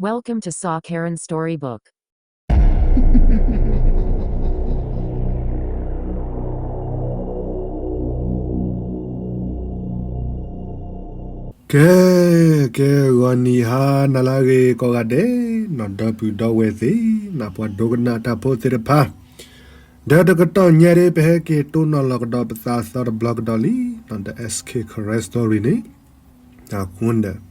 Welcome to Saw Karen Storybook. ကဲ ကဲ ဂီၤနံၤဟါနၤလၢအဂ့ၤကိးဂၤဒဲး, နီၢ်ဒီပုၢ်ဒီဝဲၢ်သ့ၣ်, နပှၤဒိကနၣ်တၢ်ဖိသ့ၣ်တဖၣ်, ဒီးတကတီၢ်ညါဒ် ပဟဲက့ၤတိၢ်နီၣ်လီၤကဒီးပသးအသီတဘျီကဒီးလံ, နီၢ်ဒီး S K Karen Story န့ၣ်, အဃိန့ၣ်ဒီး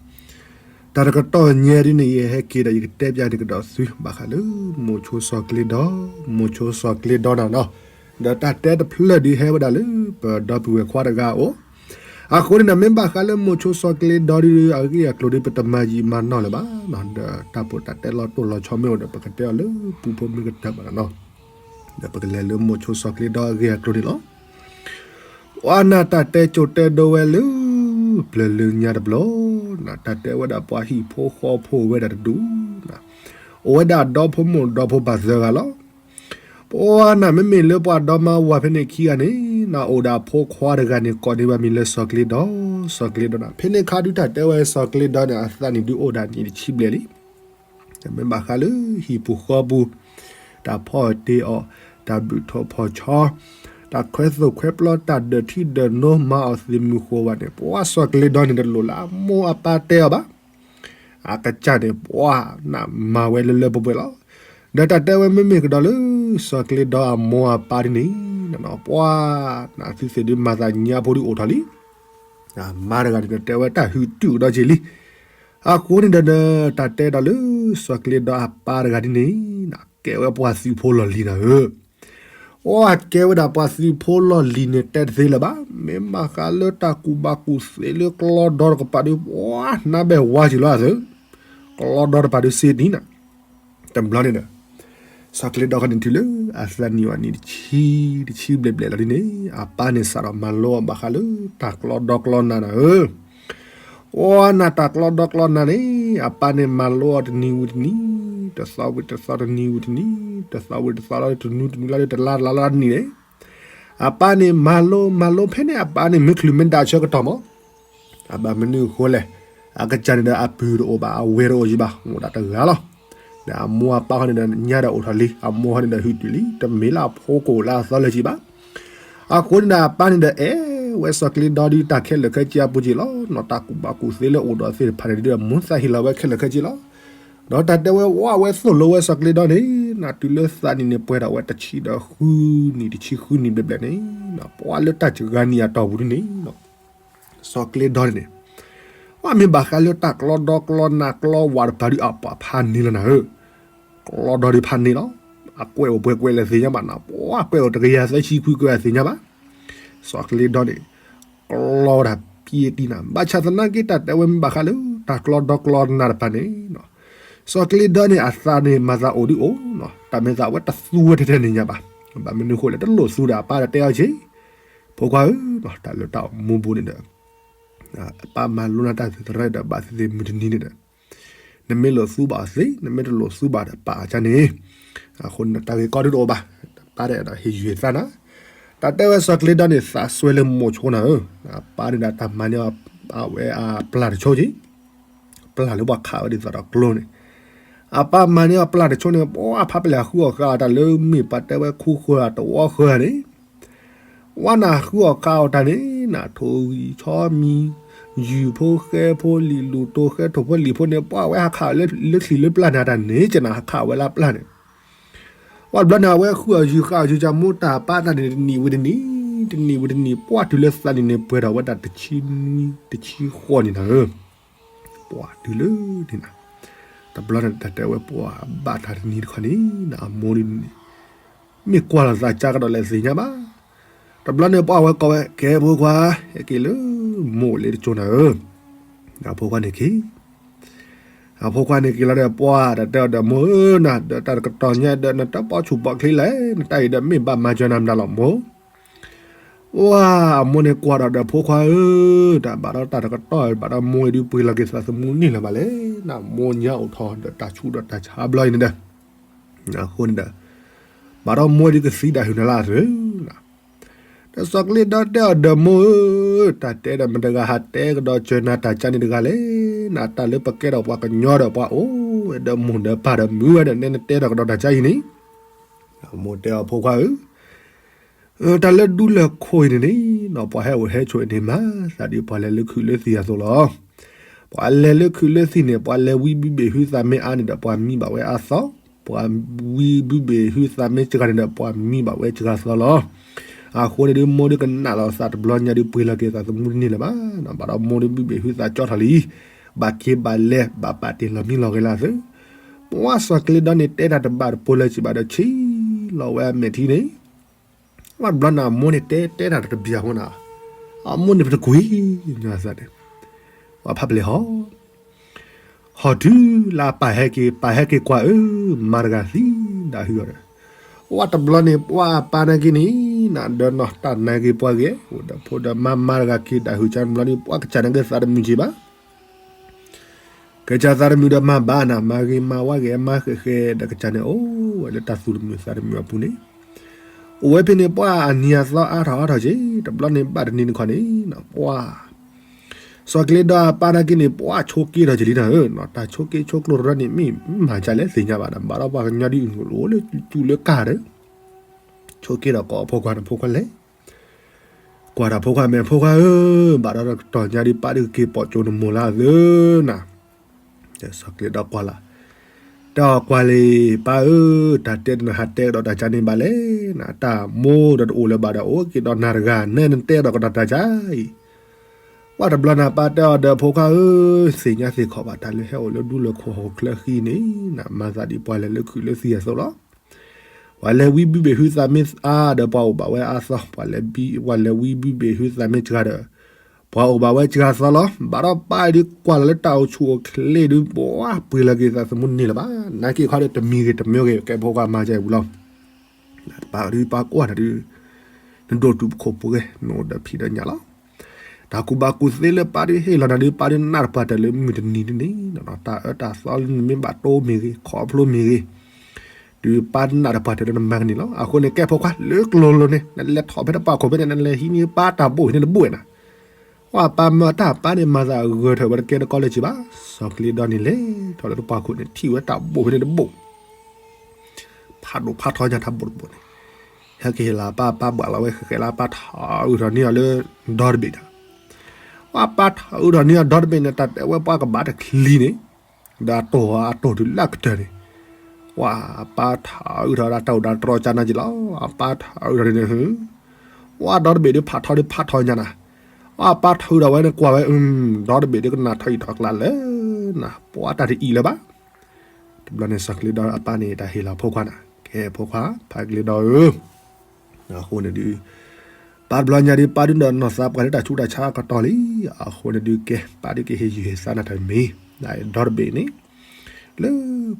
တၢ်တကတီၢ်ညါဒ်န့ၣ် ယဟဲက့ၤဒီး ယကတဲပျးန့ၢ်ကဒီးသု ဘၣ်ဃးလၢ မိၤဆိစီၤကျ့ဒီ, မိၤဆိစီၤကျ့ဒီနၤနီၤ, ဒီးတၢ်တဲတဖျၢၣ်ဒ်ဟဲဝဲဒၣ်လၢ ပဒီပုၢ်ဝဲၢ်ခွါတဂၤအအိၣ်, အဃိန့ၣ်ဒီး မ့ၢ်ဘၣ်ဃးလၢမိၤဆိစီၤကျ့ဒီဒ် အဂ့ၢ်အကျိၤဒ် ပတမၤယံာ်မၤနီၢ်လၢၤဘၣ်, ဒီးတၢ်ဖိတၢ်တဲလီၤတိၢ်လီၤဆီမ့ၢ်အိၣ်ဒီး ပကတဲအီၤလၢပူဖိမ့ၢ်ကတၢၢ်ဘၣ်နီၤ, ဒီးပကလဲၤလၢမိၤဆိစီၤကျ့ဒီအဂ့ၢ်အကျိၤန့ၣ်လီၤ. ပှၤနၢ်တၢ်တဲကိၤတဲဒိဝဲလၢ ပျၢၤလၢညါတဘျီ, နၢ်တၢ်တဲဝဲဒၣ်ပှၤဟံၣ်ဖိဃီဖိဝဲဒၣ်တဒူၣ်, အိၣ်ဝဲဒၣ်ဒီဖိမိၢ်ဒီဖိပၢ်သၢဂၤလီၤ. ပှၤနၢ်မ့မ့ၢ်လၢပှၤဒီမါဝၤဖဲန့ၣ်ခံဂၤန့ၣ်, နၢ်အိၣ်ဒီးအဖိခွါတဂၤန့ၣ် ကိးန့ၢ်ဘၣ်မံၤလၢစီၤကျ့ဒီ, စီၤကျ့ဒီနၤ, ဖဲန့ၣ်ခါဒုးတၢ်တဲဝဲစီၤကျ့ဒီန့ၣ် အသးန့ၣ်ဒုးအိၣ်ဒၣ်နံၣ်တဆံဘျဲၣ်လံ. မ့ၢ်ဘၣ်ဃးလၢဟံၣ်ပူၤဃီပူၤ, တၢ်ဖီၣ်တ့ၢ်အီၣ်, တၢ်ဘုၣ်ထိၣ်ဖီၣ်ဆီ, တၢ်ခွဲသိၣ်ခွဲပျီ တၢ်ဒၢးထံဒၢးနိမၤအီၤသ့ၣ်မုၢ်ဃိးဝဲန့ၣ်, ပှၤစီၤကျ့ဒီန့ၣ်တလိၣ်လၢအမိၢ်အပၢ်တဲအီၤဘၣ်. အကစၢ်န့ၣ် ပှၤနၢ်မၤဝဲလၢလၢပှဲၤပှဲၤလီၤ. ဒီးတၢ်တဲဝဲမ့မ့ၢ်ကဒီးလၢ စီၤကျ့ဒီအမိၢ်အပၢ်ဒ်န့ၣ်, ပှၤနၢ်သုသ့ၣ်ဒုးမၤသးညါဖိဒုးအိၣ်ထီၣ်လံ. မါတဂၤန့ၣ်ဒီးတဲဝဲတၢ်ဟုၣ်တုာ်ကဒီးက့ၤလံ. အဃိန့ၣ်ဒီး တၢ်တဲဒီးလၢ စီၤကျ့ဒီအပၢ်တဂၤဒ်န့ၣ်, ကဲဝဲပှၤသုးဖိလီၢ်လံၤနၤဧၢ, ပှၤကဲဝဲဒၣ်ပှၤသုးဖိလီၢ်လံၤန့ၣ် တဲတသ့လၢၤဘၣ်. မ့ၢ်ဘၣ်ဃးလၢတၢ်ကူၣ်ဘၣ်ကူၣ်သ့လၢကျီဒီတကပၤဒုး ပှၤနၢ်ဘၣ်ဝါက့ၤလီၤအသး, ကျီဒီတကပၤဒုးစ့နံၤနၤ. တဘျီန့ၣ်ဒီး စီၤကျ့ဒီခီန့ၣ် တုၤလၢအသးနံၣ်ဝဲနံၣ်တဆံ, တဆံဘျဲၣ်ဘျဲၣ်လီၤဒ်န့ၣ်, အပၢ်န့ၣ်စးထီၣ်မၤလိအီၤဘၣ်ဃးလၢ တၢ်ကျီဒီကျီနၢ်နၤဧၢ, ပှၤနၢ်တၢ်ကျီဒီကျီနၢ်န့ၣ်, အပၢ်န့ၣ်မၤလိအီၤတနံၤဝံၤတနံၤ, တသီဝံၤတသီ တနံၤဝံၤတနံၤ, တသီဝံၤတသီလီၤ တနွံတနွံလီၤ တလါတလါလီၤတနံၤန့ၣ်, အပၢ်န့ၣ်မၤလိမၤလိဖဲန့ၣ် အပၢ်န့ၣ်မ့ၢ်ချုးမ့ၢ်ဒၣ်ဆၢကတီၢ်မး, အဘၣ်မနုၤအဃိလဲၣ်, အကစၢ်န့ၣ်ဒီးအပုၢ်တအိၣ်ဘၣ် အဝဲၢ်တအိၣ်ယံၤဘၣ်, အိၣ်ဒၣ်တဂၤလီၤ. ဒီးအမိၢ်အပၢ်ခီန့ၣ်ဒီး ညါဒီးအိၣ်ထီၣ်လံ, အမိၢ်ခီန့ၣ်ဒီးဟုၣ်တုၤလံ, တမ့ၢ်လၢအဖိကအိၣ်လၢအသီလၢၤက့ၤဘၣ်. အဃိန့ၣ်ဒီးအပၢ်န့ၣ်ဒီး အဲၣ်ဝဲစီၤကျ့ဒီဒ်တၢ်ခဲလၢာ်ခဲဆ့အပူၤက့ၤလီၤ. နီၢ်တၢ်ကူၣ်ဘၣ်ကူၣ်သ့လၢအိၣ်ဒီးသ့ၣ်တဖၣ်န့ၣ်ဒီး မိၢ်သးဟ့ၣ်လီၤဝဲခဲလၢာ်ခဲဆ့လီၤ. ဒီးတၢ်တဲဝဲဝဲ အဝဲသိၣ်လိဝဲစီၤကျ့ဒီန့ၣ်, နၢ်တုၤလၢသးနံၣ်န့ၣ်ပှဲၤဒီးဝဲတဆံဒီးဃုနံၣ်, တဆံဃုနံၣ်ဘျဲၣ်ဘျဲၣ်န့ၣ်, ပှၤလၢတၢ်စှၤနံၣ်အတီၢ်ပူၤဒ်န့ၣ် စီၤကျ့ဒီန့ၣ်, ပှၤမ့ၢ်ဘၣ်ဃးလၢတၢ်ကျီဒီကျီနၢ်ကျီဝးတဖၣ်ဒုးအပှၤဖးန့ၢ်လီၤနၤဧၢ, ကျီဒီဒုးဖးန့ၢ်လီၤ. အကွဲးအိၣ်ပှဲၤကွဲးလဲၣ်သ့ၣ်ညါဘၣ်နၤ, ပှၤကွဲးအိၣ်တကယၤသၢဆံခွံကွဲးသ့ၣ်ညါဘၣ်. စီၤကျ့ဒီန့ၣ် ကျီဝဲဒၣ်ပံတံနၤ, ဘၣ်ဆၣ်သနာ်က့တၢ်တဲဝဲမ့ၢ်ဘၣ်ဃးလၢ တၢ်ကျီဒီကျီနၢ်တဖၣ်န့ၣ် စီၤကျ့ဒီန့ၣ် အသးန့ၣ်မၤသးအိၣ်ဒုးအိၣ်, တၢ်မဲာ်သးဝဲတသူဝဲထဲထဲန့ၣ်ညါဘၣ်. ဘၣ်မနုၤဃိလဲၣ် တလိၣ်သူဒီးအပၢ်ဒီးတဲအီၤက့ၤ, ဖိခွါဧၢ, တၢ်လၢတၢ်အိၣ်မူပူၤန့ၣ်ဒီး အပၢ်မၤလိနၤတၢ်သရဲဒီးဘၣ်သ့ၣ်သ့ၣ်မုၢ်တနံၤန့ၣ်ဒီး နမ့ၢ်လိၣ်သူဘၣ်သ့, နမ့ၢ်တလိၣ်သူဘၣ်ဒီးပာ်အီၤန့ၣ်, အဃိန့ၣ်တၢ်ဂ့ၢ်ကီဒုးတအိၣ်ဘၣ်, ပၢ်ဒီးဟ့ၣ်ယုာ်သးနၤ. တၢ်တဲဝဲစီၤကျ့ဒီန့ၣ် သးစွဲလၢမိၤဆိနၤဧၢ, အပၢ်န့ၣ်ဒီးတၢ်မၤန့ၢ်အဝဲအပျၢ်တဆိက့ၤ ပျၢ်လၢပှၤခးဝဲဒ်သိးဒီးကျိန့ၣ်, အပၢ်မၤန့ၢ်အပျၢ်တဆိန့ၣ် ပှၤဖးပလဲၣ်ဃုအီၣ်ဃာ်အီၤတၢ်လၢမ့ၢ်ပှၤတဲဝဲခူဃၢၤတဝီဃၢၤန့ၣ်, ဝဲနၢ်ဃုအီၣ်ဃာ်အီၤတၢ်န့ၣ် နၢ်ထိၣ်ဂံၢ်ဆီမံၤ, ယုၢ်ဖိဃဲဖိလံာ်လူၢ်တိၢ်ဃဲထိၣ်ဖိလံာ်ဖိန့ၣ် ပှၤဝဲဟးခးလၢချံလၢပျၢ်န့ၣ် အတၢ်န့ၣ်ကနၣ်ဟးခးဝဲလၢပျၢ်န့ၣ် ပှၤဘျီန့ၣ် အဝဲဃုအီၣ်ယုၢ်ဃာ်အီၣ်ယုၢ်ကမူတၢ်ပၢ်တၢ်န့ၣ် တနံၣ်ဝံၤတနံၣ်, တနံၣ်ဝံၤတနံၣ် ပှၤတုၤလၢသးနံၣ်န့ၣ်ပှဲၤဒီးဝဲဒၣ်တဆံနွံ, တဆံဃိးနံၣ်နၤဧၢ, ပှၤတုၤလၢန့ၣ်နၤ, တဘျီန့ၣ် တၢ်တဲဝဲပှၤဘၣ်တၢ်တနံၤတခီန့ၣ် အမိၢ်ဒ်န့ၣ် မ့ၢ်ကွၢ်လီၤသးကါကဒီးလဲၣ်သ့ၣ်ညါဘၣ်. တဘျီန့ၣ် ပှၤဝဲကိးဝဲ ကဲဖိခွါ, ဟဲက့ၤလၢမိၢ်အိၣ်လၢတကၠိနၤဧၢ, အဖိခွါန့ၣ်က့ၤ အဖိခွါန့ၣ်က့ၤလီၤဒီးပှၤ တၢ်တဲအီၤဒီးမိၢ်ဧၢ, နၤဒီးတၢ်တကတီၢ်ညါဒီး နတပိာ်ဆူၣ်ပိာ်ချ့လဲၣ်, နတၢ်အံၤဒီးမ့ၢ်ဘၣ်မၤစၢၤနၤမတၤလီၤမိၢ်. ပှၤအမိၢ်န့ၣ်ကွၢ်ဒီးဒီးဖိခွါဧၢ, တၢ်ဘၣ်ဒီးတၢ်တကတီၢ်ဘၣ်ဒီးမိၢ်အံၤဒုးပှ့ၤလီၤက့ၤသးသမူန့ၣ်လၢၤဘၣ်လဲၣ်, နမိၢ်ညါအိၣ်ထီၣ်ဒီးတၢ်ဆူးဒီးတၢ်ဆါဘျီအံၤန့ၣ်ဒီး အဃိန့ၣ်ဒီး ဘၣ်ဒီးမိၢ်အံၤဒုးကသံဒၣ်ဟုၣ်နၤလၢအသၢ, ဒီးစီၤကျ့ဒီတဲအီၤဒီးမိၢ်ဧၢ, တၢ်တဲဒီးမတၤတဂၤဟးတဲကဒီးစၢၤနၤတၢ်ကါန့ၣ်တဂၤလဲၣ်, နတၢ်လၢပကဲထီၣ်ပှၤကညီဒီးပှၤအိၣ် ဝဲဒီးမိၢ်ဒီးပၢ်ဒီးမုၢ်ဝဲဒီး နဲနတဲထီၣ်ကဒီးတၢ်ကါအံၤန့ၣ်, မိၢ်တဲအီၤ ဖိခွါဧၢ, တၢ်လၢဒူလၢၢ်ခိၣ်အံၤန့ၣ်န့ၣ် ပှၤဟဲအိၣ်ဟဲဆိးအံၤန့ၣ် မၤသးဒ်ပှၤလဲၤလၢခုးလၢသံၣ်အသိးလီၤ. ပှၤလဲၤလၢခုးလၢသံၣ်န့ၣ် ပှၤလဲၤဝံဘုဘ့ၣ်ဟုသးမ့ၢ်အါန့ၣ်ဒီး ပှၤမံဘၣ်ဝဲအါသီ, ပှၤဝံဘုဘ့ၣ်ဟုသးမ့ၢ်စှၤန့ၣ်ဒီး ပှၤမံဘၣ်ဝဲစှၤသီလီၤ. အဃိန့ၣ်ဒုး မိၢ်ဒုးကနၣ်လီၤသးတဘျီညါဒုး ပှ့ၤလီၤက့ၤသးသမူတန့ၢ်လၢၤဘၣ်, ဘၣ်ဒီးမိၢ်ဒုးဘုဘ့ၣ်ဟုသးကၠီထီၣ်လံ, ဘၣ်က့ၤဘၣ်လဲၤ ဘၣ်ပာ်တ့ၢ်လီၤမံလီၤဂဲၤလၢအသု, ပှၤစီၤကလ့ဒီန့ၣ် တဲတၢ်တဘၣ်တပိၤလၢၤစံးဘၣ်ဒီး ဆံးလီၤဝဲအမဲာ်ထံန့ၣ် ဝဲတဘျီန့ၣ် အမိၢ်န့ၣ်တဲတဲတၢ်တဘျီအဃိန့ၣ်, အမိၢ်န့ၣ်ပတကွံာ်ညါသးန့ၣ်, ပှၤဖးပလဲၤဟီၣ်, ဟီၣ်တုၤလၢအပၢ်ဟဲက့ၤ ပၢ်ဟဲက့ၤကွၢ်ဧၢ, မါတဂၤသံဒၣ်ဟုအီၤဒီး, ဝဲတဘျီန့ၣ် ပှၤအပၢ်နာ်က့န့ၣ် နဒီးနီၢ်တၢ်နာ်က့ပှၤဂ့ၤ, အိၣ်ဒီးဖိဒီးမါ မါတဂၤက့ၤဒၣ်ဟုကၢတဘျီန့ၣ် ပှၤကစၢ်နာ်က့သးတမုာ်က့ၤဘၣ် ကစၢ်သးတမုာ်ဒီးမၤဘၣ်နၤ မၤဂ့ၤမၤဝါဂ့ၤ မၤဃဲးဃဲးဒီးကစၢ်န့ၣ် အိၣ်ဝဲလၢတၢ်သူၣ်တမုာ်သးတမုာ်အပူၤန့ၣ်, အိၣ်ဝဲဖဲန့ၣ် ပှၤအနံၤအသီအါထီၣ်အါထီၣ်က့ၤ, တဘျီန့ၣ်ဘၣ်တနံၤတခီန့ၣ် ပှၤ စီၤကလ့ဒီအပၢ်နာ်က့န့ၣ် ပှၤဆိးက့ထီၣ်က့ၤလံနၤဧၢ, တၢ်ဆိးက့ဆိးကျိတရၢန့ၣ် မ့ၢ်မၤကလဲၣ်သ့ၣ်ညါဘၣ်ဒီး ဘၣ်ဒီးပှၤကညီဒ်အိၣ်လၢစူၢ်လၢကါဒီး ဆိးက့ဒီးကိးအဖိခွါန့ၣ် ဖိခွါလဲၤ ကွၢ်တၢ်ဖိခွါမဲာ် ဖိခွါဧၢ, ဘၣ်ဒီးတကတီၢ်ညါဒုး ပၢ်ဒုးကက့ၤပိာ်ကၠိနမိၢ်လၢအသၢနၤ, စီၤကလ့ဒီကွၢ်လၢ်, တဲအီၤကွၢ်လံ, ပၢ်ဧၢ, တၢ်တဲနဟးတဲကဒီးတၢ်ကါန့ၣ်ဘၣ်လဲၣ်နၤ, တၢ်မိၢ်ဒီးတအိၣ်လၢၤဘၣ်ဒီး အိၣ်က့ၤဒီးနၤတဂၤ နဲနတဲဒီးကဒီးတၢ်ကါအံၤ, ပှၤတဘျီနၤ ပၢ်တဲအီၤဒီး ဖိခွါဧၢ, သ့ၣ်ညါသ့ၣ်ခီၣ်ဘၣ် တၢ်လၢဟဲအိၣ်လၢဒူလၢၢ်ခိၣ်ဟီၣ်ခိၣ်ချၢဃံန့ၣ် နမၤသးဒ်ပှၤလဲၤလၢခုးလၢသံၣ်အသိးလီၤ. ပှၤလဲၤဝံဘုဘ့ၣ်ဟုသးမ့ၢ်အါဒီး ပှၤအိၣ်ဘၣ်ဝဲအါသီ, ပှၤလဲၤဝံဘုဘ့ၣ်ဟုသးမ့ၢ်စှၤဒီး ပှၤအိၣ်ဘၣ်ဝဲစှၤသီလီၤ. ဘၣ်ဒီးပၢ်အံၤဒုးကွၢ်လီၤလၢတၢ်အိၣ်ဆူၣ်အိၣ်ချ့ဒုး ပှၤပှ့ၤလီၤက့ၤသးသမူတန့ၢ်လၢၤဘၣ်. နာ်က့ခီဒီးတမံၤဂ့ၤတမံၤဂ့ၤ ကဲဖိခွါမၤကဲဝံၤလီၤ. တပၢ်ဒုးပၢ်ကွၢ်နၤဒုး နဒိၣ်တုာ်ပခိၣ်ပှဲၤ နအိၣ်ဒီးဖံးဒီးညၣ်လီၤ. တၢ်ကူၣ်ဘၣ်ကူၣ်သ့လၢပၢ်ဒုးဟ့ၣ်လီၤနၤဒုး ပၢ်ဒုးနၢ်တပှၢ်တၢၢ်လၢမုၢ်တနံၤဒုးန့ၣ် တၢ်အၢတၢ်သီလၢနမ့ၢ်ဘၣ်တိၢ်မ့ၢ်ဂ့ၤ ခီဖျိမ့ၢ်ဂ့ၤ ဒုးပၢ်နၢ်တပှၢ်တၢၢ်လၢနမၤကန့ၣ်လီၤ. အဃိန့ၣ် ကဲဖိခွါလၢကျိၤလိၤန့ၣ် နလဲၤထီၣ်ဖဲတပှၢ်ခိၣ်ဖဲန့ၣ် နလဲၤဟံးန့ၢ်ပၢ်တၢ်ဘိၣ်န့ၣ်တဘိၣ်ဝဲနၤ. ပှၤပၢ်မၢတၢ်ပၢ်န့ၣ် မၤသးအဂၢၢ်ထၢၣ်ဝဲတကဲတကီလၢၤဘၣ်. စီၤကလ့ဒီန့ၣ်လဲၤထီၣ်လၢတပှၢ်ခိၣ်န့ၣ် ထံၣ်ဝဲတၢ်ဘိၣ်ဖဲန့ၣ်တဘိၣ် ဖးဒိၣ်ဖးထီညါတၢ်ဘိၣ်တဘိၣ်န့ၣ် ဟဲက့ၤဟ့ၣ်လီၤအပၢ် ပၢ်ဘၣ်လီၤဝဲဃဲးဃဲးလၢအပၢ်ထီၣ်အုးထီၣ်န့ၢ်အီၤလၢ ဒီတဘ့ၣ်ဒီး ပှၤပၢ်ထီၣ်အုးထီၣ်န့ၢ်အီၤဒီတဘ့ၣ်န့ၣ် တၢ်တဲဝဲပှၤကဘၣ်တချံန့ၣ် ဒီးအတိၢ်အတိၢ်တုၤလၢအကတၢၢ်န့ၣ် ပှၤအပၢ်ထီၣ်အုးထီၣ်ဒီးတၢ်အိၣ်ဒီးတြီကါနါက့ၤလီၤ. အပၢ်ထီၣ်အုးထီၣ်န့ၣ် ပှၤဒီတဘ့ၣ်ဒုးဖးထီဒုးဖးထီညါနၤ အပၢ်ထီၣ်အုးထီၣ်ဝဲန့ၣ်ကွၢ်ဝဲ ဒီတဘ့ၣ်ဒုးကနၣ်ထီၣ်အံၤထီၣ်ကျါလၢနၤ ပှၤတၢ်တအံၤလၢၤဘၣ်. တဘျီန့ၣ် စီၤကလ့ဒီအပၢ်န့ၣ် တၢ်ဟ့ၣ်လီၤဖိခွါနၤ ကဲဖိခွါ ဖးကလ့ဒီဧၢ အဃိန့ၣ်ဒုး ပၢ်တဘျီညါဒုး ပၢ်ဒုးဒီးနီၢ်သးပှၢ်လၢတၢ်ဆူးတၢ်ဆါအကတီၢ်လံ. အဃိန့ၣ်ဒုးကဲ ပၢ်ဒုးကဟ့ၣ်ယုၢ်ဟ့ၣ်သါနၤတမံၤ ဒီတဘ့ၣ်န့ၣ် လၢ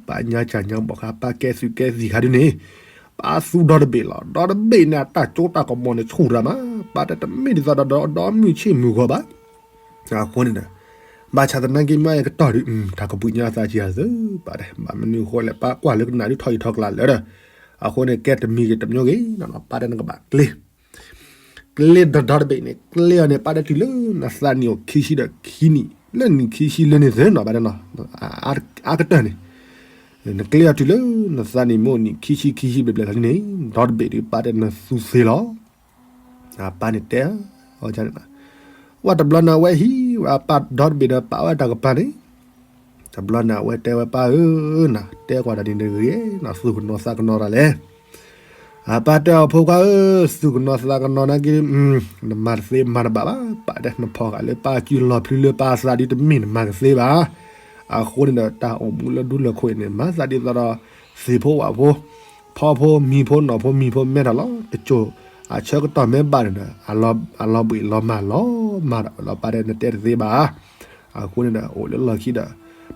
ပၢ်ညါကၢ်ညါဘီၣ်ဃး ပၢ်ကဲသုးကဲသံၣ်ခါဒုးန့ၣ် ပၢ်သူဒီတဘ့ၣ်လီၤ. ဒီတဘ့ၣ်န့ၣ် အတၢ်ကၠိတၢ်ကမီၤန့ၣ်ဆူၣ်တၢ်မး ပၢ်တဲတမ့ၢ်ဒ်သိးဒီးဒီမုၢ်ဆ့ၣ်မုၢ်ဂီၤဘၣ်. အဃိန့ၣ်ဒီး ဘၣ်ဆၣ်သနာ်က့မ့ၢ်အကတီၢ်ဒုး တၢ်ကပုာ်ညါသးကံအသု ပၢ်တဲ ဘၣ်မနုၤအဃိလဲၣ် ပၢ်ကွၢ်လၢကနၣ်ဒုးထီၣ်အံၤထီၣ်ကျါလၢာ်ဒီး အဃိန့ၣ် ကဲတမံၤဂ့ၤတမံၤဂ့ၤ ပၢ်တဲနကဘၣ်ကျ့ ကျ့ဒီဒီတဘ့ၣ်န့ၣ် ကျ့အီၤန့ၣ်ပၢ်တဲတုၤလၢနသးနံၣ်အိၣ်ခံဆံဒီးခံနံၣ် လၢနံၣ်ခံဆံလၢန့ၣ်သ့နီၤ ပၢ်တဲနီၤ အါကတၢၢ်န့ၣ် နကျ့အီၤတုၤလၢနသးနံၣ်မ့ၢ်အိၣ်နံၣ်ခံဆံခံဆံဘျဲၣ်ဘျဲၣ်လီၤန့ၣ် ဒီတဘ့ၣ်ဒုးပၢ်တဲနသူသ့လီၤ. အပၢ်န့ၣ်တဲအီၤန့ၣ် ဝဲတဘျီန့ၣ် အဝဲဟံးဝဲအပၢ်ဒီတဘ့ၣ်ဒီးပာ်ဝဲတၢ်ကပၤန့ၣ် တဘျီန့ၣ်အဝဲတဲဝဲပၢ်ဧၢ နတဲကွၢ်တၢ်န့ၣ်တဂ့ၤ နသူၣ်ကနီၤသးကနီၤတၢ်လဲၣ်. အပၢ်တဲအီၤဖိခွါဧၢ သူၣ်ကနီၤသးကနီၤနာ်က့ နမၤတသ့မၤတဘၣ်ဘၣ် ပၢ်တဲနဖီၣ်ဃာ်လၢပၢ်အစုလီၤပျုၤလၢပၢ်အသးဒ်တမ့ၢ်နမၤတသ့ဘၣ်. အဃိန့ၣ်ဒီးတၢ်အိၣ်မူလၢဒူလၢခိၣ်အံၤန့ၣ် မၤသးဒ်သိးဒီး သ့ၣ်ဖိဝၣ်ဖိ ဖီဖိမံၤဖိနီၢ်ဖိမံၤဖိ မဲထီၣ်လီၤ တစိၢ်အဆၢကတီၢ်မ့ၢ်ဘၣ်န့ၣ်ဒီး အလီၤဘှံးလီၤမၢ်လီၤမၢ်ဒီး လီၤပၢ်တဲနတဲတသ့ဘၣ်. အဃိန့ၣ်ဒီး အိၣ်လၢလီၢ်ခံဒီး